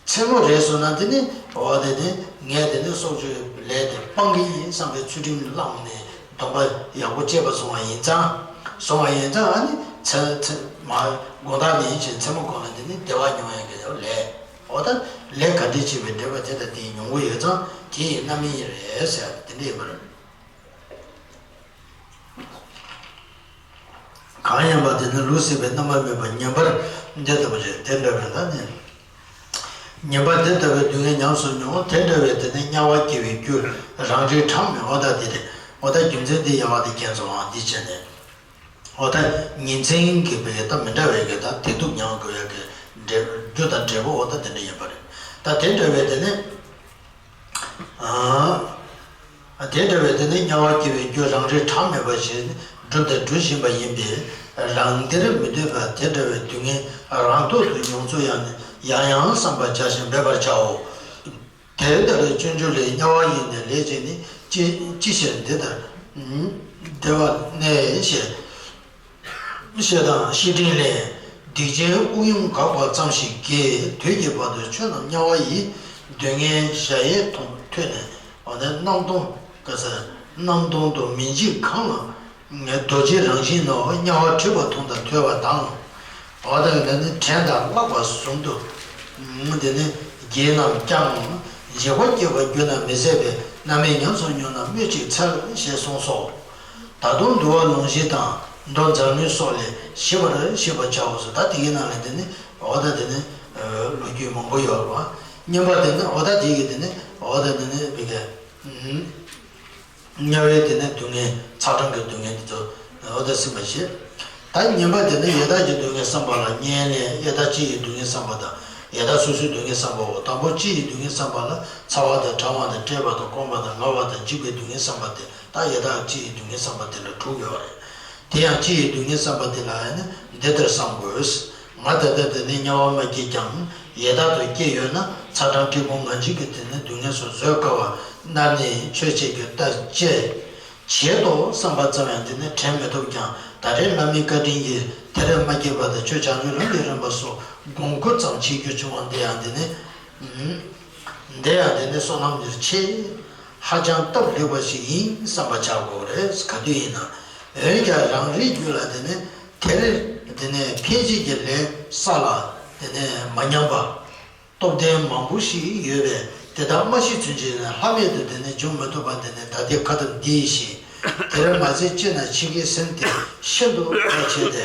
མཚན་མོ་རེད་སོང་ན་དེ་ནི་འོ་དེ་ནི་ངས་དེ་ནི་སྲོག་གཅོད་ལས་དེ་སྤང་གི་ཡིན་བསམ་པའི་ཚུལ་ཁྲིམས་བླངས་ནས་སྡོམ་པ་ཡག་པོ་བཅད་པ་སོང་བ་ཡིན་ཙང་། སོང་བ་ཡིན་ཙང་ཨ་ནི་ཚེ་ཚེ་མ་དགོང་དག་ནས་བྱས་མཚན་མོ་གོང་ལ་དེ་ནི་བདེ་བ་མྱོང་ཡག་གི་ལས། འོ་ད་ལས་ག་འདྲས་བྱས་པའི་འབྲས་བུ་དེ་དང་དེ་མྱོང་གི་ཡོད་ཙང་དེ་ཡི་རྣམ་སྨིན་རེད་ཟེར་དེ་འདྲས་ཡོད་པ་རེད། གང་ཡིན་པ་དེ་ནི་ལུག་བསད་པའི་རྣམ་པ་སྨིན་པ་ཉིན་པར་འདི་ལྟ་བུ་རེད། དེ་འདྲ་བས་ན་ནི། ཉིན་པར་འདི་ལྟ་བུའི་སྡུག་བསྔལ་ཉམས་སུ་མྱོང་། དེ་འདྲ་བས་དེ་ནི་དམྱལ་བར་སྐྱེ་བའི་རྒྱུ་རང་རིག་ཕྲ་མོའི། འོ་ད་འདི་རེད། འོ་ད་རྒྱུ་མཚན་འདི་ཡལ་བ་དེ་ཁྱེད་ཚོ་འོང་འདི་བྱས་ནས། འོ་ད་ཉིན་མཚན་གྱི་བའི་ད་མི་འདྲ་བའི་གི་ད་བདེ་སྡུག་མྱང་དགོས་ཡ་གི་འབྲས་རྒྱུ་དང་འབྲས་བུ་འོ་ད་དེ་འདྲ་ཡིན་པ་རེད། ད་དེ་འདྲ་བས་དེ་ནི། ཨ། དེ་འདྲ་བས་དེ་ནི་དམྱལ་བར་སྐྱེ་བའི་རྒྱུ་རང་རིག་ཕྲ་མོས་པ་ཞིག་བསྒྲུབས་དང་སྒྲུབ་བཞིན་པ་ཡིན་པས། རང་བདེར་མི་འདོད་པ་དེ་འདྲ་བའི་སྡུག་བསྔལ་རང་ཐོག་ཏུ་མྱོང་ཚུལ་ཡང་ཡང་ཡང་བསམ་པར་བྱ་ཞིང་འབད་པར་བྱའོ། དེ་ལྟར་སྤྱོད་འཇུག་ལས། དམྱལ་བ་ཡི་ནི་ལས་ཀྱིས་ནི། ཅི་ཅི་ཕྱིར་འདི་ལྟར་བདེ་བར་གནས་ཞེས། ཞེས་དང་བཤེས་སྤྲིང་ལས། སྡིག་ཅན་དབུགས་དབྱུང་འགགས་པ་ཙམ་ཞིག་གིས། དུས་ཀྱི་བར་དུ་ཆོས་རྣམས་དམྱལ་བ་ཡི། སྡུག་བསྔལ་གཞལ་ཡས་མཐོང་ཐོས་ནས། འོ་ན་རྣམ་སྟོང་ག་ས་རྣམ་སྟོང་དུ་མི་འཇིགས་གང་ལ། རྡོ་རྗེའི་རང་བཞིན་ནོ། དམྱལ་བ་འཁྲིད་པ་མཐོང་དང་ཐོས་པ་དང་། འོ་ད་འདི་ནི་བྲན་དང་བརླག་པ་ཟུང་དུ། འདི་ནི་བགྱིས་རྣམས་ཀྱང་། འཇིགས་པ་སྐྱེ་བར་གྱུར་ན་མི་བཟད་པའི། རྣམ་སྨིན་ཉམས་སུ་མྱོང་ན་སྨོས་ཅི་འཚལ། ཞེས་གསུངས་སོ། ད་དུང་འདུལ་བ་ལུང་བཞི་དང་། མདོ་མཛངས་བླུན་སོགས་ལས་ཞིབ་པར་ཤེས་པར་བྱའོ་ཟེར། ད་དེ་གའི་ནང་ལ་དེ་ནི་འོ་ད་དེ་ནི་ལོ་རྒྱུས་མང་པོ་ཡོད་རེད་བ། གཉིས་པ་དེ་ནི་འོ་ད་དེ་གི་དེ་ནི་འོ་ད་དེ་ནི་བི་ག་དམྱལ་བའི་དེ་ནི་སྡུག་བསྔལ་ཚ་གྲང་གི་སྡུག་བསྔལ་དེ་ཚོ་འོ་ད་ཟིན་པ་བྱེད། ད་གཉིས་པ་དེ་ནི་ཡི་དྭགས་ཀྱི་སྡུག་བསྔལ་བསམ་པ་ལ། དམྱལ་ནས་ཡི་དྭགས་སྤྱི་ཡི་སྡུག་བསྔལ་བསམ་པ་དང་། ཡི་དྭགས་སོ་སོའི་སྡུག་བསྔལ་བསམ་པའོ། དང་པོ་སྤྱི་ཡི་སྡུག་བསྔལ་བསམ་པ་ལ་ཚ་བ་དང་གྲང་བ་དང་བཀྲེས་པ་དང་སྐོམ་པ་དང་ངལ་བ་དང་འཇིགས་པའི་སྡུག་བསྔལ་བསམ་པ་དེ། ད་ཡི་དྭགས་སྤྱི་ཡི་སྡུག་བསྔལ་བསམ་པ་དེ་ལ་དྲུག་ཡོད་རེད། དེ་ཡང་སྤྱི་ཡི་སྡུག་བསྔལ་བསམ་པ་དེ་ལ་ཡང་ནི་འདི་ལྟར་བསམ་དགོས། ང་ད་ལྟ་འདི་ནས་དམྱལ་བར་མ་སྐྱེས་ཀྱང་ཡི་དྭགས་དུ་སྐྱེས་ཡོད་ན། ཚ་གྲང་བཀྲེས་སྐོམ་ང་འཇིགས་ཀྱི་དེ་ནི་སྡུག་བསྔལ་སོགས་བཟོད་དཀའ་བ་རྣམས་ནི་ཆོས་བྱེད་ཀྱི་ལྟ་བཅས་བྱེད་དོ་བསམ་པ་ཙམ་ཡང་དེ་ནི་དྲན་མི་ཐུབ་ཀྱང་། ད་རེས་བླ་མའི་བཀའ་དྲིན་གྱིས་དེར་མ་སྐྱེས་པ་དང་། ཆོས་བྱང་ཆུབ་ལམ་གྱི་རིམ་པ་སོགས་སྒོམ་ཁུལ་ཙམ་བྱེད་རྒྱུ་བྱུང་བ་འདི་ཡང་དེ་ནི། འདི་ཡང་དེ་ནི་བསོད་ནམས་ཆེས་ཧ་ཅང་སྟབས་ལེགས་པ་ཞིག་ཡིན་བསམ་པ་བྱ་དགོས་རེད། ག་དུས་ཡིན་ན། འོན་ཀྱང་རང་རེའི་རྒྱུད་ལ་དེ་ནི་དེར་དེ་ནི་འཕེན་བྱེད་ཀྱི་ལས་བསགས་ལ་དེ་ནི་མ་ཉམས་པ། སྟོབས་ལྡན་མང་པོ་ཞིག་ཡོད་པས། དེ་དག་མ་ཤི་ཚུན་ཆད་ནི་ལྷ་མེད་དུ་དེ་ནི་འབྱུང་མི་ཐུབ་པ་དེ་ནི་ད་ལྟའི་ཁ་ཐུག་འདི་ཡིན་ཞིང་། དེར་མ་ཟད་སྤྱིར་ན་འཆི་ཁའི་སེམས་དེ་ཤིན་ཏུ་གལ་ཆེ་སྟེ།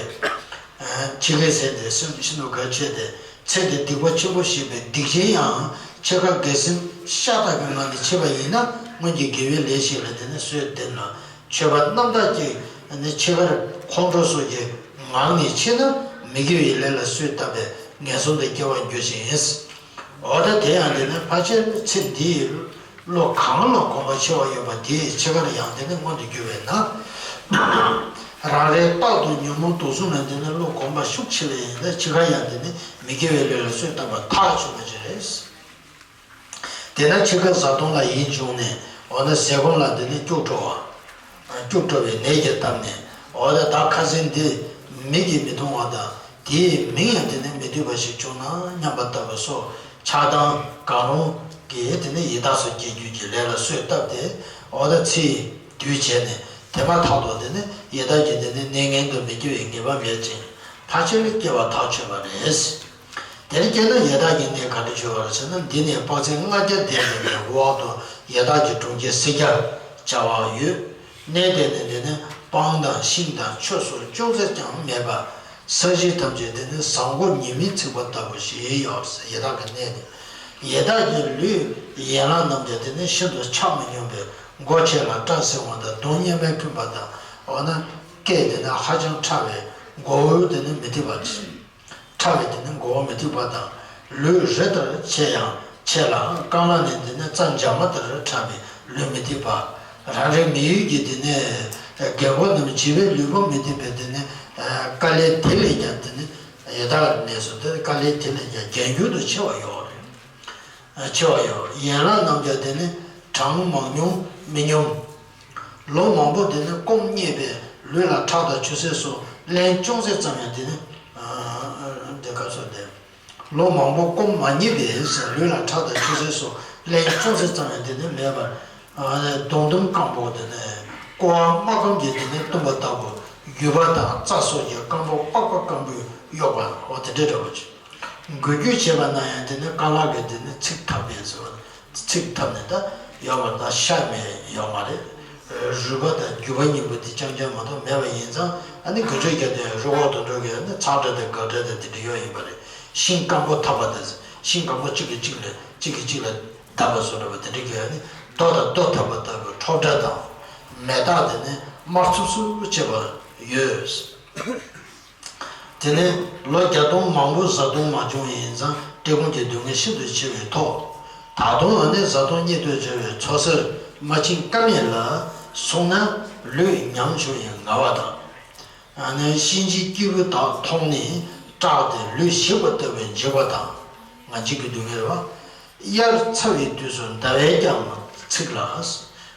འཆི་ཁའི་སེམས་དེ་སེམས་ཤིན་ཏུ་གལ་ཆེ་སྟེ། ཚེ་འདི་སྡིག་པ་ཆེན་པོ་བཞེས་པའི་སྡིག་ཅན་ཡང་འཆི་ཁ་དགེ་སེམས་ཤ་སྟག་གི་ངང་ནས་འཆི་བ་ཡིན་ན། སྔོན་གྱི་དགེ་བའི་ལས་ཤིག་ལ་དེ་ནི་གསོས་བསྟེན་ལ། མཆོད་པ་རྣམ་དག་ཅིག་ནི་འཆི་ཁར་ཁོང་ཁྲོ་སོགས་ཀྱི་ངང་ནས་འཆི་ན། མི་དགེ་བའི་ལས་ལ་གསོས་བཏབ་པས་ངན་སོང་དུ་སྐྱེ་བར་འགྱུར་ཞིང་། འོ་ད་དེ་ཡང་དེ་ནི་ཕལ་ཆེར་ཚེ་འདིའི་བློ་གང་ལ་གོམས་པ་ཆེ་བ་ཡོད་པ་དེས་འཆི་ཁར་ཡང་དེ་ནི་མངོན་དུ་གྱུར་བས་ན། རང་རེའི་རྟག་ཏུ་ཉོན་མོངས་དུག་གསུམ་ལ་དེ་ནི་བློ་གོམས་པ་ཤུགས་ཆེ་བས་ཡིན་ན། འཆི་ཁར་ཡང་དེ་ནི་མི་དགེ་བའི་ལས་ལ་གསོས་བཏབ་པ་ཐག་ཆོད་པ་ཅིག་རེད། དེས་ན་འཆི་ཁ་བཟའ་བཏུང་ལ་ཡིད་བྱུང་ནས། འོ་ན་ཟས་སྐོམ་ལ་དེ་ནི་སྐྱུག་བྲོ་བ། སྐྱུག་བྲོ་བའི་ནད་ཀྱིས་བཏབ་ནས། འོ་ན་ད་ཁ་ཟས་འདི་མིག་གིས་མི་མཐོང་བ་དང་། དེའི་མིང་ཡང་དེ་ནི་མི་འདོད་པ་ཞིག་བྱུང་ན་སྙམ་པ་ལྟ་བུ་སོགས་ཆགས་སྡང་གང་རུང་གིས་དེ་ནི་ཡི་དྭགས་སུ་སྐྱེ་རྒྱུ་གྱི་ལས་ལ་གསོས་བཏབ་སྟེ། འོ་ན་ཚེ་དུས་བྱས་ནས་དེ་མ་ཐག་ཏུ་དེ་ནི་ཡི་དྭགས་ཀྱི་དེ་ནི་གནས་ངན་དུ་མི་སྐྱེ་བའི་ངེས་པ་མེད་ཅིང་། ཕལ་ཆེར་སྐྱེ་བ་ཐག་ཆོད་པ་རེད། དེར་སྐྱེས་ན་ཡི་དྭགས་ཀྱི་གནས་ག་འདྲ་བྱུང་བ་རེད་ཟེར་ན། འདི་ནས་དཔག་ཚད་ལྔ་བརྒྱ་འདས་པའི་གནས་འོག་ཏུ་ཡི་དྭགས་ཀྱི་གྲོང་ཁྱེར་སེར་སྐྱར་བྱ་བ་ཡོད། གནས་དེ་ནི་འདི་ནི་སྤང་དང་ཤིང་དང་ཆུ་སོགས་ཅུང་ཟད་ཀྱང་མེད་པ། ས་གཞི་ཐམས་ཅད་དེ་ནི་ཟངས་མགོ་ཉི་མས་ཚིག་པ་ལྟ་བུ་ཞིག་ཡོད་ཟེར། ཡི་དྭགས་ཀྱི་གནས་ནི། ཡི་དྭགས་ཀྱི་ལུས་ཡན་ལག་རྣམས་ཀྱང་དེ་ནི་ཤིན་ཏུ་ཆགས་མི་སྙོམས་པས། མགོ་ཆེ་ལ་སྐྲ་སེར་བ་དང་གདོང་གཉེར་མས་ཁེངས་པ་དང་། འོ་ན་སྐེ་དེ་ནི་ཧ་ཅང་ཕྲ་བས་མགོ་བོ་དེ་ནི་མི་ཐེག་པ། ཕྲ་བས་དེ་ནི་མགོ་བོ་མི་ཐེག་པ་དང་། ལུས་རི་ལྟར་ཆེ་ཡང་ཆེ་ལ་རྐང་ལག་ནི་དེ་ནི་རྩྭ་འཇམ་མ་ལྟར་ཕྲ་བས་ལུས་མི་ཐེག་པ། རང་རེ་མི་ཡུལ་གྱི་དེ་ནི་རྒན་པོ་རྣམས་བྱིས་པའི་ལུས་པོ་མི་ཐེག་པས། དེ་ནི་དཀའ་ལས་དེ་ལས་ཀྱང་དེ་ནི་ཡི་དྭགས་གནས་སུ་དེ་དཀའ་ལས་དེ་ལས་ཀྱང་རྒྱ་འགྱུར་དུ་ཆེ་བ་ཡོད་རེད། ཆེ་བ་ཡོད། ཡན་ལག་རྣམས་ཀྱང་དེ་ནི་གྲངས་མང་ཉུང་མི་སྙོམས། ལོ་མང་པོ་དེ་ནི་སྐོམ་བརྙས་པས་ལུས་ལ་ཁྲག་དང་ཆུ་སེར་སོགས་རླན་ཅུང་ཟད་ཙམ་ཡང་དེ་ནི་དེ་ག་སོགས་ཏེ། ལོ་མང་པོ་སྐོམ་མ་བརྙས་པས་ལུས་ལ་ཁྲག་དང་ཆུ་སེར་སོགས་རླན་ཅུང་ཟད་ཙམ་ཡང་དེ་ནི་མེད་པར། མདོངས་ཟླུམ་སྐམ་པོ་དེ་ནི་ཀོ་བ་དམག་སྒམ་གྱིས་དེ་ནི་བཏུམས་པ་ལྟ་བུ། རྒྱུས་པ་དང་རྩྭ་སོགས་ཀྱིས་སྐམ་པོ་པགས་པ་སྐམ་པོས་གཡོགས་པ། འོ་དེ་འདྲའི་འདྲ་བོ་ཅིག་འགུལ་སྐྱོད་བྱེད་པ་ན་ཡང་དེ་ནི་རྐང་ལག་གི་དེ་ནི་ཚིགས་ཐག་པས་ཟེར་བ། ཚིགས་ཐག་ནས་ད་ཡོད་པར་ད་ཤ་མེད་ཡོད་མ་རེད། རུས་པ་དང་རྒྱུས་པ་གཉིས་པོ་དེ་རྐྱང་རྐྱང་མ་གཏོགས་མེད་པ་ཡིན་ཙང་། ཨ་ནི་དགུན་ཁྲོད་རྒྱབ་དུས་རི་འོག་ཏུ་འགྲོ་གི་ཨ་ནི་ཚག་སྒྲ་དང་སྒབ་སྒྲ་དང་དེ་འདྲ་ཡོད་ཡིན་པ་རེད། ཤིང་སྐམ་པོ་འཐབ་པ་དང་ཤིང་སྐམ་པོ་གཅིག་གིས་གཅིག་ལ་གཅིག་གིས་གཅིག་ལ་བརྡབ་པ་བཟོ་འདྲ་བ་དེ་འདྲ་གི་ཨ་ནི་རྡོ་དང་རྡོ་འཐབ་པ་ལྟ་བུའི་འཕྲོ་སྒྲ་དང་མེ་སྟག་དེ་ནི་དམར་འཚུབ་འཚུབ་བྱེད་པ་ཡོད། དེ་ནས་ལོ་བརྒྱ་སྟོང་མང་པོ་བཟའ་བཏུང་མ་བྱུང་བ་ཡིན་ཙང་བཀྲེས་སྐོམ་གྱི་སྡུག་བསྔལ་ཤིན་ཏུ་ཆེ་བའི་ཐོག་ད་དུང་ཨ་ནི་བཟའ་བཏུང་རྙེད་དུ་བྱ་བའི་མཚོ་སེར་མ་ཕྱིན་ཀ་མེད་ལ་སོང་ན་ལུས་ཉམ་ཆུང་བའི་ངལ་བ་དང་། ཨ་ནི་གཤིན་རྗེའི་སྐྱེས་བུ་དག་མཐོང་ནས་སྐྲག་སྟེ་ལུས་ཞིག་པ་ལྟ་བུའི་འཇིགས་པ་དང་། ང་འཇིགས་ཀྱི་སྡུག་བསྔལ་བ། དབྱར་ཚ་བའི་དུས་སུ་ཟླ་བས་ཀྱང་ཚིག་ལ།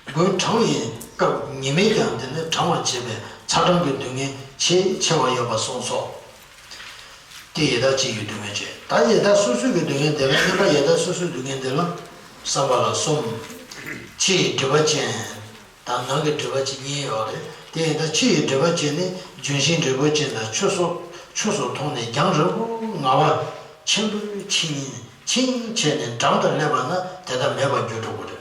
དགུན་གྲང་བའི་སྐབས་ཉི་མས་ཀྱང་དེ་ནི་གྲང་བར་བྱེད་པས་ཚ་གྲང་གི་སྡུག་བསྔལ་ཆེས་ཆེ་བ་ཡོད་པ་གསུངས་སོ། དེ་ཡི་དྭགས་སྤྱི་ཡི་སྡུག་བསྔལ་བྱས། ད་ཡི་དྭགས་སོ་སོའི་གི་སྡུག་བསྔལ་དེ་ལ་གཉིས་པ་ཡི་དྭགས་སོ་སོའི་སྡུག་བསྔལ་དེ་ལ་བསམ་པ་ལ་གསུམ། ཕྱི་ཡི་སྒྲིབ་པ་ཅན། དང་ནང་གི་སྒྲིབ་པ་ཅན་གཉིས་ཡོད་རེད། དེ་ཡིན་ད་ཕྱི་ཡི་སྒྲིབ་པ་ཅན་ནི་ལྗོན་ཤིང་འབྲས་བུ་ཅན་དང་ཆུ་སོགས་ཆུ་སོགས་འཐུང་ནས་རྒྱང་རིང་པོ་ངལ་བ་ཆེན་པོས་ཕྱིན་ཕྱིན་བྱས་ནས་འགྲམ་དུ་སླེབས་པ་ན་དེ་དག་མེད་པར་འགྱུར་འགྲོ་གི་རེད།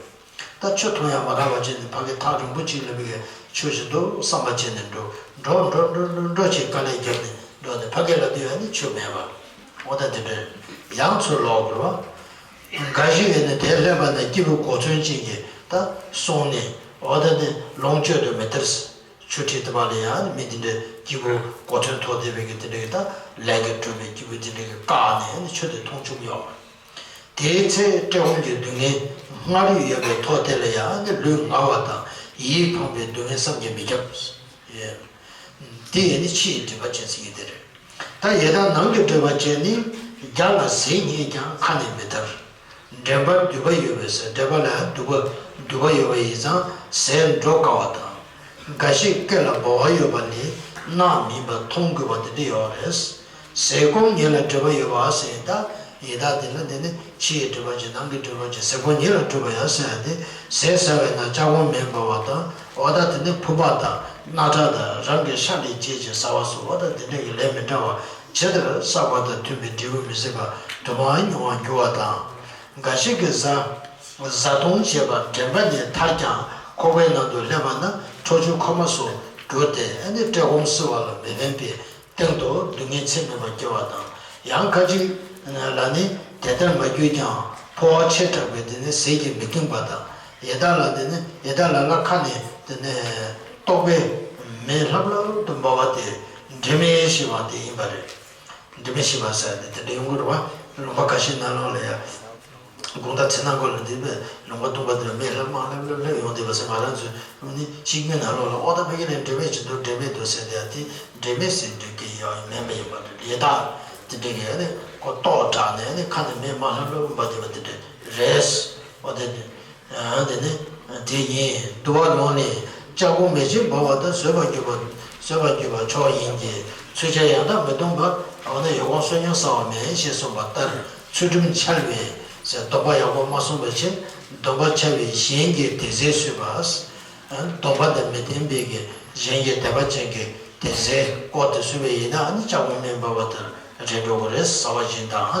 ད་ཆུ་འཐུང་ཡང་མ་རག་པ་བྱས་ནས་ཕ་གི་ཐག་རིང་པོ་ཅིག་སླེབས་པའི་ཆུ་ཞིག་འདུག་བསམ་པ་བྱས་ནས་འགྲོ་འགྲོ་འགྲོ་འགྲོ་འགྲོ་འགྲོ་བྱས་དཀའ་ལས་བརྒྱབ་ནས་འགྲོ་ནས་ཕ་གི་ལ་ལྟོས་ཡ་ནི་ཆུ་མེད་པ། འོ་ད་དེ་འདྲ་ཡང་ཚུར་ལོག་དགོས་པ། འགའ་ཞིག་ཡོད་ན་དེར་སླེབས་པ་ན་སྐྱེས་བུ་གོ་མཚོན་ཅན་གྱིས་ད་སོང་ནས་འོ་ད་ནི་ལོངས་སྤྱོད་དུ་མི་སྟེར། ཆུ་ཁྲིད་དུ་མ་ལ་ཡང་མི་འདི་འདྲའི་སྐྱེས་བུ་གོ་མཚོན་ཐོགས་བསྡད་པའི་གི་དེ་འདྲའི་ད་ལས་ཀྱི་གྲུབ་པའི་སྐྱེས་བུ་དེ་འདྲའི་གི་བཀག་ནས་ཆུ་དེ་འཐུང་བཅུག་ཡོང་བ། དེའི་ཚེ་བཀྲེས་སྐོམ་གྱི་སྡུག་བསྔལ་སྔར་ཡོད་པའི་ཐོག་དེ་ལ་ཡང་ནི་ལུས་ངལ་བ་དང་ཡིད་ཕངས་པའི་སྡུག་བསྔལ་བསམ་གྱིས་མི་ཁྱབ། དེ་ཡང་ནི་ཕྱི་ཡི་སྒྲིབ་པ་ཅན་ཟེར་གྱི་དེ་རེད། ད་ཡི་དྭགས་ནང་གི་སྒྲིབ་པ་ཅན་ནི་བརྒྱ་ལ་ཟས་རྙེད་ཀྱང་ཁ་ནས་མི་ཐར། འདྲེན་པར་སྡུད་པ་ཡོད་པས་ཟེར། འདྲེན་པ་ལ་སྡུད་པ་སྡུད་པ་ཡོད་པ་ཡིན་ཙང་ཟས་འགྲོ་དཀའ་བ་དང་། འགའ་ཞིག་སྐེ་ལ་ལྦ་བ་ཡོད་པ་ལས་རྣག་མིན་པ་མཐོང་དགོས་པ་དེ་འདྲ་ཡོད་རེད། ཟས་སྐོམ་ཉིད་ལ་སྒྲིབ་པ་ཡོད་པ་ཟེར། ད་ཡི་དྭགས་དེ་ལ་འདི་ནི་ཕྱི་ཡི་སྒྲིབ་པ་ཅན་ནང་གི་སྒྲིབ་པ་ཅན་ཟས་སྐོམ་ཉིད་ལ་སྒྲིབ་པ་ཡོད་ཟེར་ཡ་དེ། ཟས་ཟ་བས་ན་ལྕགས་སྒོང་མེ་འབར་བ་དང་། འོ་ད་དེ་ནི་ཕུང་པོ་དང་རྣག་ཁྲག་དང་རང་གི་ཤ་ལས་སྐྱེས་ཀྱི་ཟ་བ་སོགས་འོ་ད་དེ་འདྲ་གི་ལས་མི་འདྲ་བ་ཇི་ལྟར་བསགས་པ་དང་མཐུན་པའི་འབྲས་བུ་མི་བཟད་པ་དུ་མར་མྱོང་བར་འགྱུར་བ་དང་། འགའ་ཞིག་གིས་བཟའ་བཟའ་བཏུང་བྱས་པ་འདྲེན་པ་ནས་ཐར་ཀྱང་ཁོག་པའི་ནང་དུ་སླེབས་པ་ན་ཁྲག་ཆུ་ཁོལ་མ་སོགས་གྱུར་ཏེ་ཨ་ནི་བཀྲེས་སྐོམ་བསིལ་བ་ལ་མི་ཕན་པའི་སྟེང་དུ་སྡུག་བསྔལ་ཚད་མེད་པར་སྐྱེ་བ་དང་། ཡང་ཁ་ཅིག་ལ་ནི་དེ་ལྟར་མ་གྱུར་ཀྱང་ཕོ་བ་ཆེ་དྲགས་པས་དེ་ནི་ཟས་ཀྱིས་མི་ཁེངས་པ་དང་། ཡི་དྭགས་ལ་དེ་ནི་ཡི་དྭགས་ལ་ལ་ཁ་ནས་དེ་ནི་ལྟོགས་པས་མེ་ལྷབ་ལྷབ་ཏུ་འབར་བ་དེ་འདྲེ་མེ་ཤི་བ་དེ་ཡིན་པ་རེད། འདྲེ་མེ་ཤི་བ་ཟེར་ཏེ་དེ་འདྲ་ཡོང་གི་རེད་བ། ལུང་པ་ཁ་ཤས་ནང་ལོགས་ལ་ཡ། དགོང་དག་ཚེ་ནང་འཁོར་ལ་འདི་བས་ལུང་པ་སྟོང་པ་འདི་ལ་མེ་ལྷབ་མ་ལྷབ་ལྷབ་ལྷབ་ཡོང་བསྡད་པ་ཟེར། ང་རང་ཚོས་ནི་ཤིང་མེ་ནང་ལོགས་ལ་ཨོ་ད་ཕ་གི་ལ་འདྲེ་མེ་ཅི་འདུག་འདྲེ་མེ་འདུག་ཟེར་ཏེ་ཡ་དེ་འདྲེ་མེ་ཟེར་འདྲེ་གི་ཡ་མེ་མ་ཡིན་པ་རེད། ལས་དག་དེ་འདྲ་གི་ཡ་ནི་ཁོ་ལྟོགས་དྲགས་ནས་ནི་ཁ་ནས་མེ་མ་ལྷབ་ལྷབ་འབར་བསྡད་པ་དེ་འདྲ་རེད། ཨོ་དེ་འདྲ། ཨ་དེ་ནི་དེ་ཡིན། དུ་བ་ལོང་ནས་ལྕགས་སྒོང་མེ་ལྕེ་འབར་བ་དང་བཟོད་པར་གྱུར་པ་བཟོད་པར་གྱུར་པ་མཆོག་ཡིན་གྱི། ཚུལ་ཁྲིམས་ཡང་དག་མི་སྡོམ་པར་འོ་ན་ཡོ་གོང་བསོད་སྙོམས་བསགས་པ་མེད་ཞེས་གསུངས་པ་ལྟར་ཚུལ་ཁྲིམས་འཆལ་བའི་ཟེར་སྡོམ་པ་ཡག་པོ་མ་བསྲུངས་པའི་ཕྱིར་སྡོམ་པ་འཆལ་བའི་གཞན་གྱི་དད་རྫས་བསུས་པ། སྡོམ་པ་དང་མི་ལྡན་པའི་གི་གཞན་གྱི་དད་པ་ཅན་གྱི་ དེ་ཚེ་སྐོར་དེ་བཟོས་པ་ཡིན་ན་ཨ་ནི་ལྕགས་པོ་སྨན་པ་བ་དང་རེད་འགྲོ་གི་རེད་ཟ་བ་བཞིན་དང་།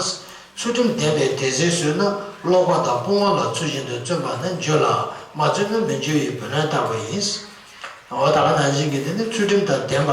ཚུལ་ཁྲིམས་ལྡན་པའི་དེ་ཚེ་བཟོས་ན་ཀློག་པ་དང་སྤོང་བ་ལ་ཚུལ་བཞིན་དུ་བརྩོན་པ་ནི་འགྱུར་ལ་མ་བརྩོན་ན་མི་འགྱུར་བའི་བུ་ལོན་ལྟ་བུ་ཡིན། འོ་ད་ག་ནང་བཞིན་གྱི་དེ་ནི་ཚུལ་ཁྲིམས་དང་ལྡན་པ།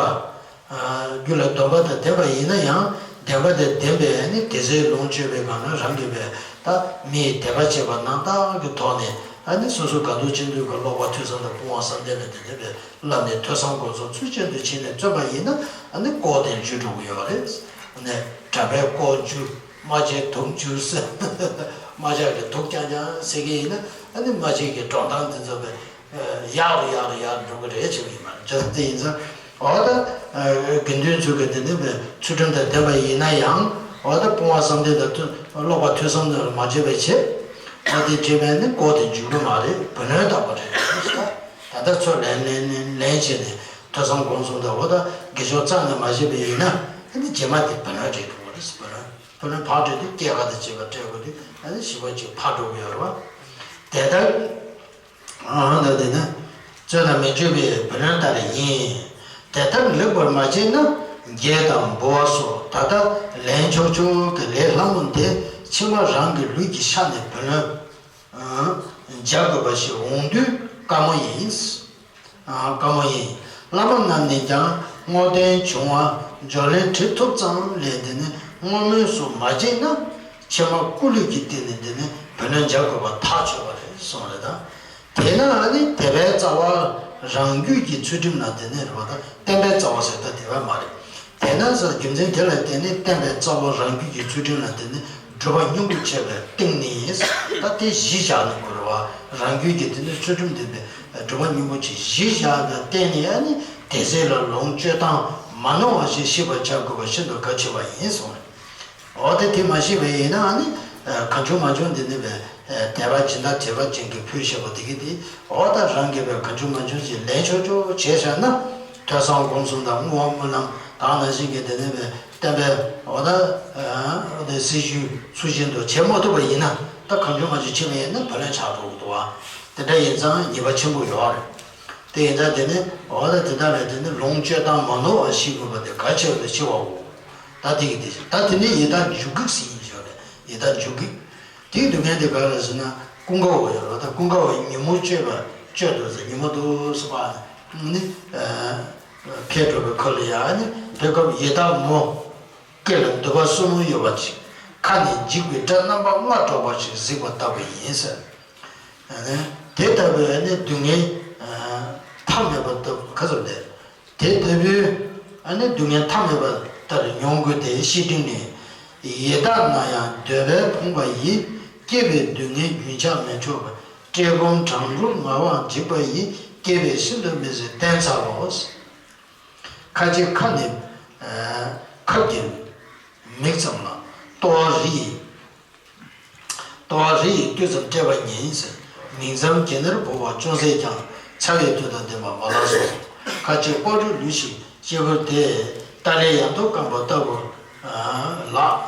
རྒྱུ་ལ་སྡོམ་པ་དང་ལྡན་པ་ཡིན་ན་ཡང་ལྡན་པ་དང་ལྡན་པའི་ནི་དེ་ཚེ་ལོངས་སྤྱོད་པའི་སྒང་ན་རང་གིས་པའི་ད་མིའི་དད་པ་བྱེད་པ་རྣམ་དག་གི་ཐོག་ནས་ཨ་ནི་སོ་སོ་དགའ་སྡུག་ཅན་དུས་ཀྱི་ཀློག་པ་ཐོས་བསམ་དང་སྤོང་བ་བསམ་གཏན་ལ་དེ་ནས་པའི་བསླབ་ནས་ཐོས་བསམ་སྒོམ་གསུམ་ཚུལ་བཞིན་དུ་བྱས་ནས་བརྩོན་པ་ཡིན་ན་ཨ་ནི་ལྐོག་དེ་འཇུ་འགྲོ་གི་ཡོད་རེད། ཨ་ནི་གྲྭ་པས་ལྐོག་འཇུ། རྨ་བྱའི་དུག་འཇུ་ཟེར། རྨ་བྱ་གི་དུག་རྐྱང་རྐྱང་ཟེར་གྱི་ཡིན་ན་ཨ་ནི་རྨ་བྱའི་གི་སྒྲོག་མདངས་འདི་ཚོ་པའི་ཡག་རུ་ཡག་རུ་ཡག་རུ་འགྲོ་གི་རེད་བྱེད་ཀྱི་ཡིན་པ་རེད། བྱས་ཙང་དེ་ཡིན་ཙང་འོ་ད་དགེ་འདུན་ཚོ་གི་དེ་ནི་པའི་ཚུལ་ཁྲིམས་དང་ལྡན་པ་ཡིན་ན་ཡང་འོ་ད་སྤོང་བ་བསམ་གཏན་དང་ཐོས་ཀློག་པ་ཐོས་བསམ་དང་མ་བྱས་པའི་ཆེད་འོ་དེ་བྱས་པས་ནི་ལྐོག་དེ་འཇུ་གི་མ་རེད། བུ་ལོན་བཏབ་པ་རེད། ད་ལྟ་ཚོ་ལན་ལན་ལན་ལན་བྱས་ནས་ཐོས་བསམ་སྒོམ་གསུམ་དང་འོ་ད་དགེ་སྦྱོར་རྩ་ནས་མ་བྱས་པ་ཡིན་ན་ཨ་ནི་རྗེས་མ་དེ་བུ་ལོན་སྤྲད་འགྲོ་གི་རེད། བུ་ལོན་བུ་ལོན་ཕར་སྤྲད་དུས་སྐྱེད་ཀ་དང་བཅས་པ་སྤྲད་དགོས་དུས་ཨ་ནི་ཞིབ་པ་ཅིག་ཕར་འགྲོ་གི་ཡོད་རེད་བ། དེ་ལྟར། ཨ་ད་དེ་ནི་བརྩོན་ལ་མི་འཇུག་པའི་བུ་ལོན་ལྟར་ཡིན། དེ་ལྟར་ལེགས་པར་མ་བྱས་ན་འགྱེད་དང་འབུལ་བ་སོགས་ད་ལྟ་ལན་ཆོག་ཆོག་གི་ལས་སླ་མོ་འདི་ཕྱི་མ་རང་གི་ལུས་ཀྱི་ཤ་ནས་བུ་ལོན་འཇལ་དགོས་པ་ཞིག་འོང་དུས་དཀའ་མོ་ཡིན། དཀའ་མོ་ཡིན། བླ་མ་རྣམས་ནས་ཀྱང་བསྔོ་རྟེན་བྱུང་བ་འབྱོར་ལན་བྲི་ཐུབ་ཙམ་ལས་དེ་ནི་བསྔོ་སྨོན་སོགས་མ་བྱས་ན་ཕྱི་མ་སྐུ་ལུས་ཀྱི་སྟེང་ནས་དེ་ནི་བུ་ལོན་འཇལ་དགོས་པ་ཐག་ཆོད་པ་རེད་གསུངས་རེད་ད། དེས་ན་ཨ་ནི་དད་པའི་རྩ་བ་རང་རྒྱུད་ཀྱི་ཚུལ་ཁྲིམས་ལ་དེ་ནས་རེད་བ་ད་བསྟན་པའི་རྩ་བ་ཟེར་ད་དེ་བས་མ་རེད། དེས་ན་ཟེར་རྒྱུ་མཚན་དེ་ལ་བརྟེན་ནས་བསྟན་པའི་རྩ་བ་རང་རྒྱུད་ཀྱི་ཚུལ་ཁྲིམས་ལ་དེ་ནི་སྒྲུབ་པ་སྙིང་པོ་བྱས་པའི་སྟེང་ནས་ད་དེ་གཞི་བཞག་ནས་དགོས་རེད་བ། རང་རྒྱུད་ཀྱི་དེ་ནི་ཚུལ་ཁྲིམས་ལྡན་པའི་སྒྲུབ་པ་སྙིང་པོ་ཆེ་གཞི་བཞག་པའི་སྟེང་ནས་ཨ་ནི་དེ་ཚེ་ལ་ལོངས་སྤྱོད་སྟངས་མ་ནོར་བ་ཞིག་ཤེས་པར་བྱ་དགོས་པ་ཤིན་ཏུ་གལ་ཆེ་བ་ཡིན་གསུངས་རེད། འོ་དེ་དེ་མ་ཤེས་པ་ཡིན་ན་ཨ་ནི་གང་བྱུང་མ་བྱུང་འདི་ནི་བས་དད་པ་སྦྱིན་བདག་དད་པ་ཅན་གྱི་ཕུལ་ཞེས་པ་དེ་གི་དེ་འོ་ད་རང་གིས་བས་གང་བྱུང་མ་བྱུང་ཞིག་ལེན་ཆོག་ཆོག་བྱས་བཞག་ན་ཐོས་བསམ་སྒོམ་གསུམ་དང་བསྔོ་བ་སྨོན་ལམ་དག་ནང་བཞིན་གྱི་དེ་ནི་བས་བསྟན་པའི་འོ་ད་དེ་སྲི་ཞུ་ཚུལ་བཞིན་དུ་བྱེད་མ་ཐུབ་པ་ཡིན་ན་ད་གང་བྱུང་མ་བྱུང་བྱེད་པ་ཡིན་ན་བུ་ལོན་ཆགས་འགྲོ་གི་འདུག་བ། དེ་འདྲ་ཡིན་ཙང་ཉེས་པ་ཆེན་པོ་ཡོད་རེད། དེ་ཡིན་ཙང་དེ་ནི་འོ་ད་དེ་དག་ལས་དེ་ནི་ལོངས་སྤྱོད་སྟངས་མ་ནོར་བ་ཤེས་དགོས་པ་དེ་གལ་ཆེ་བ་དེ་ཤེས་པའོ། ད་དེ་གི་དེ་ད་དེ་ནི་ཡི་དྭགས་འཇུག་གི་ཟེར་ཡིན་ཞོར་རེད། ཡི་དྭགས་འཇུག་གི་དེའི་སྡུག་བསྔལ་དེ་ག་རེ་ཟེར་ན་ཀུན་དགའ་བོ་ཡོད་རེད། ད་ཀུན་དགའ་བོ་ཉིན་མོ་སྤྱོད་པ་སྤྱོད་དུ་ཟེར་ཉིན་མོ་དུ་སུ་པ་ནི་ཁས་འགྲོ་བའི་ཁ་ལ་ཡ་ནི་དེ་སྐབས་ཡི་དྭགས་མོ་སྐེ་ལ་མདུད་པ་གསུམ་ཡོད་པ་ཅིག་ཁ་ནས་འཇིགས་པའི་སྒྲ་རྣམ་པ་ལྔ་སྒྲོག་པ་ཞིག་གཟིགས་པ་ལྟ་བུ་ཡིན་ཟེར། དེ་ལྟ་བུའི་ནི་སྡུག་བསྔལ་མཐའ་མེད་པ་ལྟ་བུ་ག་ཚོད་ལས། དེ་ལྟ་བུའི་ནི་སྡུག་བསྔལ་མཐའ་མེད་པ་ལྟར་མྱོང་དགོས་ཏེ་བཤེས་སྤྲིང་ནས། ཡི་དྭགས་ན་ཡང་འདོད་པས་ཕོངས་པ་ཡིས། སྐྱེ་བའི་སྡུག་བསྔལ་རྒྱུན་ཆགས་མི་ཆོག་པར། བཀྲེས་སྐོམ་གྲང་རླུང་ངལ་བ་འཇིགས་པ་ཡིས། སྐྱེ་བས་ཤིན་ཏུ་མི་བཟོད་བསྟེན་ཚར་ལོ། ཁ་ཅིག་ཁ་ནི་ཁབ་ཀྱི་མིག་ཙམ་ལ་ལྟོ་བ་རི་ཡི། ལྟོ་བ་རི་ཡི་སྟོད་ཙམ་བཀྲེས་པ་ཉིད་ཟེར། མིག་མཚམས་གྱེན་ནར་བོར་བ་ཅུང་ཟད་ཀྱང་། ཚ་བའི་དུས་དང་ལྡན་པ་མ་ལགས་སོ། ཁ་ཅིག་སྤ་གྲོ་ལུད་ཞིག་སྐྱེ་བུར་དེ། ལྟ་ལས་ཡང་དུ་བསྐམས་པ་ལྟ་བུ་ལགས།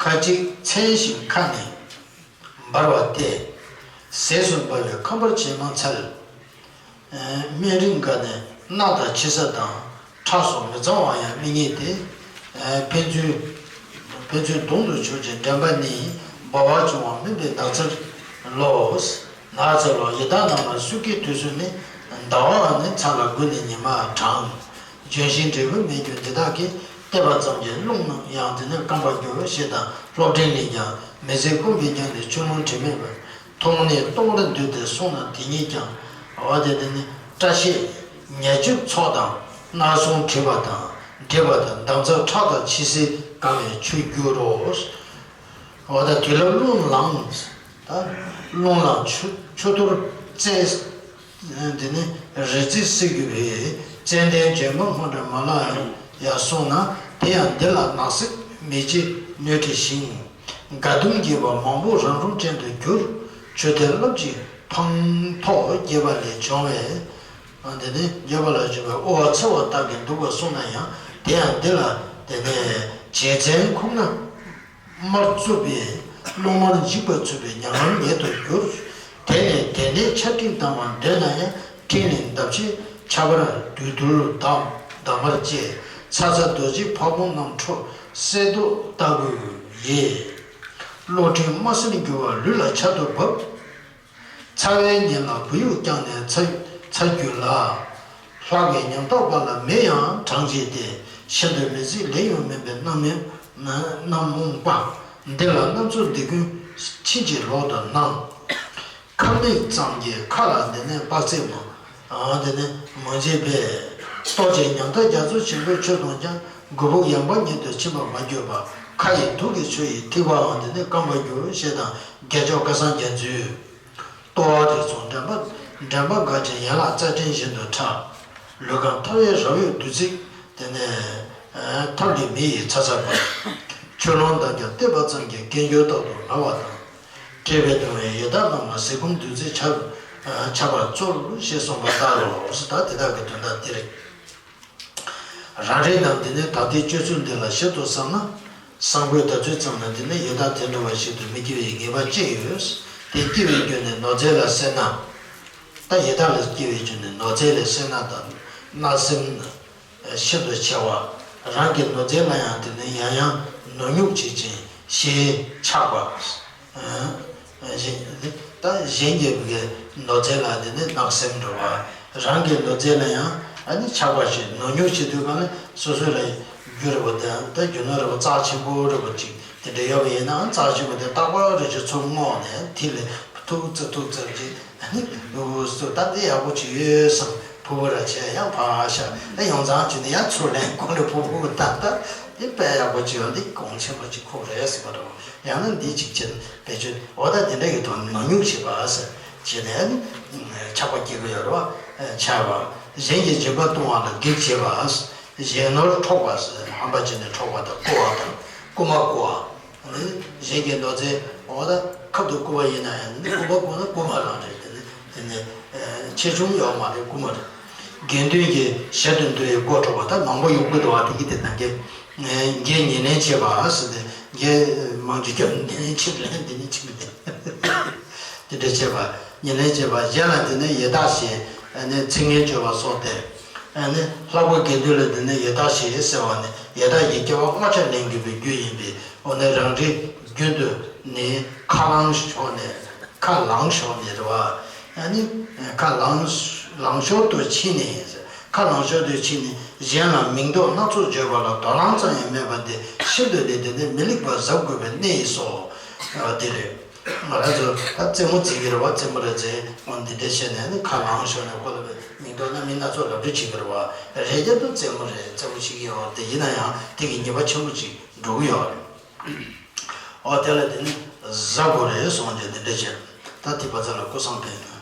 ཁ་ཅིག་ཚན་ཞིང་ཁ་ནི་འབར་བ་སྟེ། ཟས་སུ་འབར་བའི་ཁམ་པར་བྱེད་མ་འཚལ། སྨན་རིན་འགའ་ནི་རྣག་དང་ཕྱི་ས་དང་། ཁྲག་སོགས་མི་གཙང་བ་ཡང་མི་རྙེད་དེ། ཕན་ཚུན་ཕན་ཚུན་གདོང་དུ་གྱུར་ཅིང་འགྲན་པ་ནི། འབར་བ་བྱུང་བ་སྨིན་པའི་ནགས་ཚལ་ལོ། ནགས་ཚལ་ལོ། ཡི་དྭགས་རྣམས་ལ་བསུ་སྐྱེལ་དུས་སུ་ནི། ཟླ་བ་ནི་མཚན་ལ་དགུ་ནས་ཉི་མ་གྲང་། ལྗོན་ཤིང་འབྲས་བུ་མེད་རྒྱུ་འདི་དག་གིས། བལྟས་པ་ཙམ་གྱིས་རླུང་ཡང་དེ་ནས་སྐམ་པར་འགྱུར་ཞེས་དང་སློབ་སྤྲིང་ལས་ཀྱང་མི་ཚེ་ཀུན་པའི་རྒྱང་དུ་ཆུ་ཀླུང་དྲི་མེད་པར། མཐོང་ནས་སྟོང་དུ་འདུས་ཏེ་སོང་ན་དེ་ཉིད་ཀྱང་། འོ་དེ་དེ་ནི་སྐྲ་ཤད་ཉ་ཆིབས་ཚོགས་དང་། སྣ་ཟུང་བྲིས་པ་དང་བྲིས་པ་དང་། འདམ་རྫབ་ཁྲག་དང་ཕྱི་སེར་གང་བའི་ཆུར་འགྱུར་རོ། འོ་ད་དུས་ལ་རླུང་ལངས། ད་རླུང་ལངས་ཆུ་ཆུ་གཏོར་རྩེ། འདི་ནི་རི་རྩེ་བསིལ་གྱུར་པའི། ཙན་དན་ལྗོན་པ་སྔོ་འདྲ་མ་ལ་ཡ་སོང་ན། དེ་ཡང་འདི་ལ་ནགས་གསེབ་མེ་ལྕེ་སྣོད་དྲི་ཞིང་། དགའ་གདུང་རྒྱས་པ་མང་པོ་རང་རང་ཅན་དུ་གྱུར། ཆུ་གཏེར་རླབས་ཀྱིས་འཕང་ཐོག་རྒྱས་པ་ལས་བྱུང་བའི། འདི་ནི་རྒྱས་པ་ལས་བྱུང་བའི་དབུ་བ་ཚ་བ་དག་གིས་འདུག་པར་གསུངས་ན་ཡང་། དེ་ཡང་འདི་ལ་དེ་ནས་བྱེད་ཚན་ཁུག་ན། དམར་རྩུབ་པའི་རླུང་དམར་འཇིགས་པ་རྩུབ་པའི་ཉམ་ང་ཉལ་དུ་གྱུར། དེ་ནས་དེ་ནས་ཆར་སྤྲིན་བཏང་བར་འདོད་ན་ཡང་སྤྲིན་ནི་འདབ་ཆགས་ཆར་པར་རྡུལ་རྡུལ་བརྡབ། འདབ་མར་བཅས། ཚ་ཚ་རྡོ་རྗེ་ཕ་བོང་རྣམས་འཕྲོ་གསེར་མདོག་ལྟ་བུ་ཡིས། གློག་ཕྲེང་དམར་སེར་འགྱུ་བ་ལུས་ལ་ཆར་དུ་བབས། ཚ་བའི་ཉིན་ལ་བུ་ཡུག་བརྐྱངས་ནས་ཚ་ཚ་རྒྱུད་ལ། ལྷག་པའི་ཉམ་ཐག་པ་ལ་མེ་ཡང་གྲང་བྱེད་དེ། ཤིན་ཏུ་མི་བཟད་ལས་ཡང་མིན་པའི་རྣམ་སྨིན་རྣམ་རྨོངས་པ། འདི་ལ་རྣམ་ཚོགས་འདི་ཀུན་ཕྱིན་ཅི་ལོག་ཏུ་སྣང་། ཁ་མིག་ཙམ་གྱིས་ཁ་ལ་འདི་ནི་དཔག་ཚད་མང་། འདི་ནི་མང་བྱེད་པས། ལྟོ་འཕྱེ་ཉམ་ཐག་རྒྱ་མཚོ་ཆེན་པོའི་ཆུ་དང་ཀྱང་མགོ་བོ་ཡངས་པ་ཉིད་དུ་ཕྱིན་པར་མ་གྱུར་པ། ཁ་ཡི་དུག་གི་ཆུ་ཡིས་ཐིགས་པའང་འདི་ནི་སྐམ་པར་འགྱུར་ཞེས་དང་། རྒྱལ་མཆོག་སྐལ་བཟང་རྒྱ་མཚོའི་ལྟོ་བ་རིགས་མཚུངས་འདྲེན་པ་འདྲེན་པ་འགའ་ཅན་ཡན་ལག་རྩ་ཕྲན་བཞིན་དུ་ཕྲ། ལུས་ཁམས་ཐ་བའི་རབ་གཡོ་བདུད་རྩི་དེ་ནས་ཐབས་ལས་མེ་ཡིས་ཚ་ཚ་འབར། ཆུ་ཀླུང་དག་ཀྱང་བལྟས་པ་ཙམ་གྱིས་སྐད་འགྱུར་ལྟར་དུ་ལང་བ་དང་། བཀྲེས་པས་གདུང་བའི་ཡི་དྭགས་རྣམས་ལ་ཟས་སྐོམ་བདུད་རྩི་ཆགས་ཆགས་པར་སྩོལ་ཞེས་གསུངས་པ་ལྟར་རོ། ད་དེ་དག་གི་དོན་དག་འདི་རེད། རང་རེ་རྣམས་འདི་ནི་ད་ལྟའི་སྤྱོད་ཚུལ་འདི་ལ་ཞིབ་ཏུ་བསམ་ན། གསང་ཕོད་ད་ཚོད་ཙམ་ལ་འདི་ནི་ཡི་དྭགས་དེ་འདྲ་བ་ཞིག་ཏུ་མི་སྐྱེ་བའི་ངེས་པ་ཅི་ཡོད། དེ་སྐྱེ་བའི་རྒྱུ་ནི་ནོར་རྫས་ལ་སེར་སྣ། ད་ཡི་དྭགས་ལ་སྐྱེ་བའི་རྒྱུ་ནི་ནོར་རྫས་ལ་སེར་སྣ་དང་བརྣབ་སེམས་ཤིན་ཏུ་ཆེ་བ། རང་གི་ནོར་རྫས་ལ་ཡང་དེ་ནི་ཡང་ཡང་ནོར་ཉུག་བྱེད་ཅིང་ཞེས་ཆགས་པ། གཞན་ད་གཞན་གྱི་ནོར་རྫས་ལ་དེ་ནི་བརྣབ་སེམས་འགྲོ་བ། རང་གི་ནོར་རྫས་ལ་ཡང་ཨ་ནི་ཆགས་པ་ཞིག་ནོར་ཉུག་བྱེད་དུས་གང་ལ་སོ་སོ་ལ་རྒྱུ་རེ་བ་དང་ད་རྒྱུ་ནོར་རེ་བ་རྩ་ཆེན་པོ་རེ་བ་ཅིག་དེ་འདྲ་ཡོད་པ་ཡིན་ནའང་རྩ་ཆེན་པོ་དེ་རྟག་པར་རེ་ཅིག་ཚུར་བསྔོགས་ནས་དེ་ལས་ཐུག་ཙམ་ཐུག་ཙམ་ཅིག་ཨ་ནི་ལུས་སུ་ད་འདི་ཡག་པོ་ཅིག་ཡོད་བསམ་ཕུ་བོ་ར་བྱས་ཡང་ཕར་བཞག་ད་ཡོང་ཙང་ཅིག་ནི་ཡང་ཚུར་ལེན་གོང་ལ་ཕུ་བོ་ད་ད་འདི་དཔེ་ཡག་པོ་ཅིག་ཡོད་འདི་གོང་ཆེན་པོ་ཅིག་ཁུག་རེད་ཟེར་བ་རེད། ཡང་ན་འདི་ཅིག་བྱེད་བེད་སྤྱོད་འོ་ད་འདི་འདྲ་གི་དོན་ནོར་ཉུག་བྱེད་པ་ཟེར་བྱས་ནས་ཆགས་པ་སྐྱེ་གི་ཡོད་རེད་བ། ཆགས་པ་གཞན་གྱི་སྦྱིན་པ་གཏོང་བ་ལ་གེགས་བྱེད་པ། གཞན་ནོར་འཕྲོག་པ་ཟེར་ཧམ་པ་བྱས་ནས་འཕྲོག་པ་དང་རྐུ་བ་དང་རྐུ་མ་རྐུ་བ། གཞན་གྱི་ནོར་རྫས་འོ་ད་ཁབ་ཏུ་རྐུ་བ་ཡིན་ན་ཡང་རྐུ་བ་རྐུ་ན་རྐུ་མ་རང་རེད་དེ་ནི་དེ་ནི་ཆེ་ཆུང་ཡོད་མ་རེད་རྐུ་མ་རེད། དགེ་འདུན་གྱི་ཞལ་དུ་འདུ་བའི་སྒོ་འཕྲོག་པ་ད་མང་པོ་ཡོང་གི་འདུག་བ་དེ་གི་དེ་ད་གེ། འགྱེད་ཉེར་ལེན་བྱེད་པ་ཟེར་ཏེ་འགྱེད་མང་ཆེ་ཁྱབ་ཉེར་ལེན་ཕྱིར་ལེན་དེ་ནི་ཕྱིར་ལེན་དེ་འདྲ་བྱེད་པ་ཉེར་ལེན་བྱེད་པ་གཞན་ལ་དེ་ནི་ཡི་དྭགས་ཞེས་ནི་ཚིག་ངན་བརྗོད་པ་སོགས་ཏེ་ནི་ལྷག་པར་དགེ་འདུན་ལ་དེ་ནི་ཡི་དྭགས་ཞེས་ཟེར་བ་ནི་ཡི་དྭགས་ཀྱི་སྐྱེ་བ་ལྔ་ཆར་ལེན་དགོས་པའི་རྒྱུ་ཡིན་པས་འོ་ན་རང་རེ་རྒྱུན་དུ་ནི་ཁ་ལངས་ཕྱོགས་ནས་ཁ་ལངས་ཕྱོགས་ནས་རེད་བ། ཨ་ནི་ཁ་ལངས་ལངས་ཕྱོགས་དུ་ཕྱིན་ནས་ཁ་ལངས་ཕྱོགས་དུ་ཕྱིན་ནས་གཞན་ལ་མིང་འདོགས་སྣ་ཚོགས་བརྗོད་པ་ལ་དོ་སྣང་ཙམ་ཡང་མེད་པ་འདི་ཤིན་ཏུ་ནས་དེ་ནི་མི་ལེགས་པ་གཟབ་དགོས་པའི་གནས་ཡིན་སོ། འདི་རེད། ང་རང་ཚོ་ད་རྩེད་མོ་རྩེ་གི་རེད་བ། རྩེད་མོ་རེ་རྩེ་འོ་འདི་འདྲ་བྱས་ནས་ནི་ཁ་ལངས་ཕྱོགས་ནས་ཁོ་ལ་མིང་འདོགས་ན་མི་སྣ་ཚོགས་ལབ་རེ་བྱེད་གི་རེད་བ། རེད་རྒྱབ་ཏུ་རྩེད་མོ་རེད། རྩེད་མོ་བྱེད་ཀྱི་ཡོད་རེད། དེ་ཡིན་ན་ཡང་དེ་གི་ཉེས་པ་ཆེན་པོ་ཅིག་འགྲོ་གི་ཡོད་རེད། འོ་དེ་ལ་དེ་ནི་གཟབ་དགོས་རེད་གསུངས་ཏེ་འདི་འདྲ་བྱས། ད་དེ་བ་ཚ་ལ་སྐུ་སང་ཕེབས།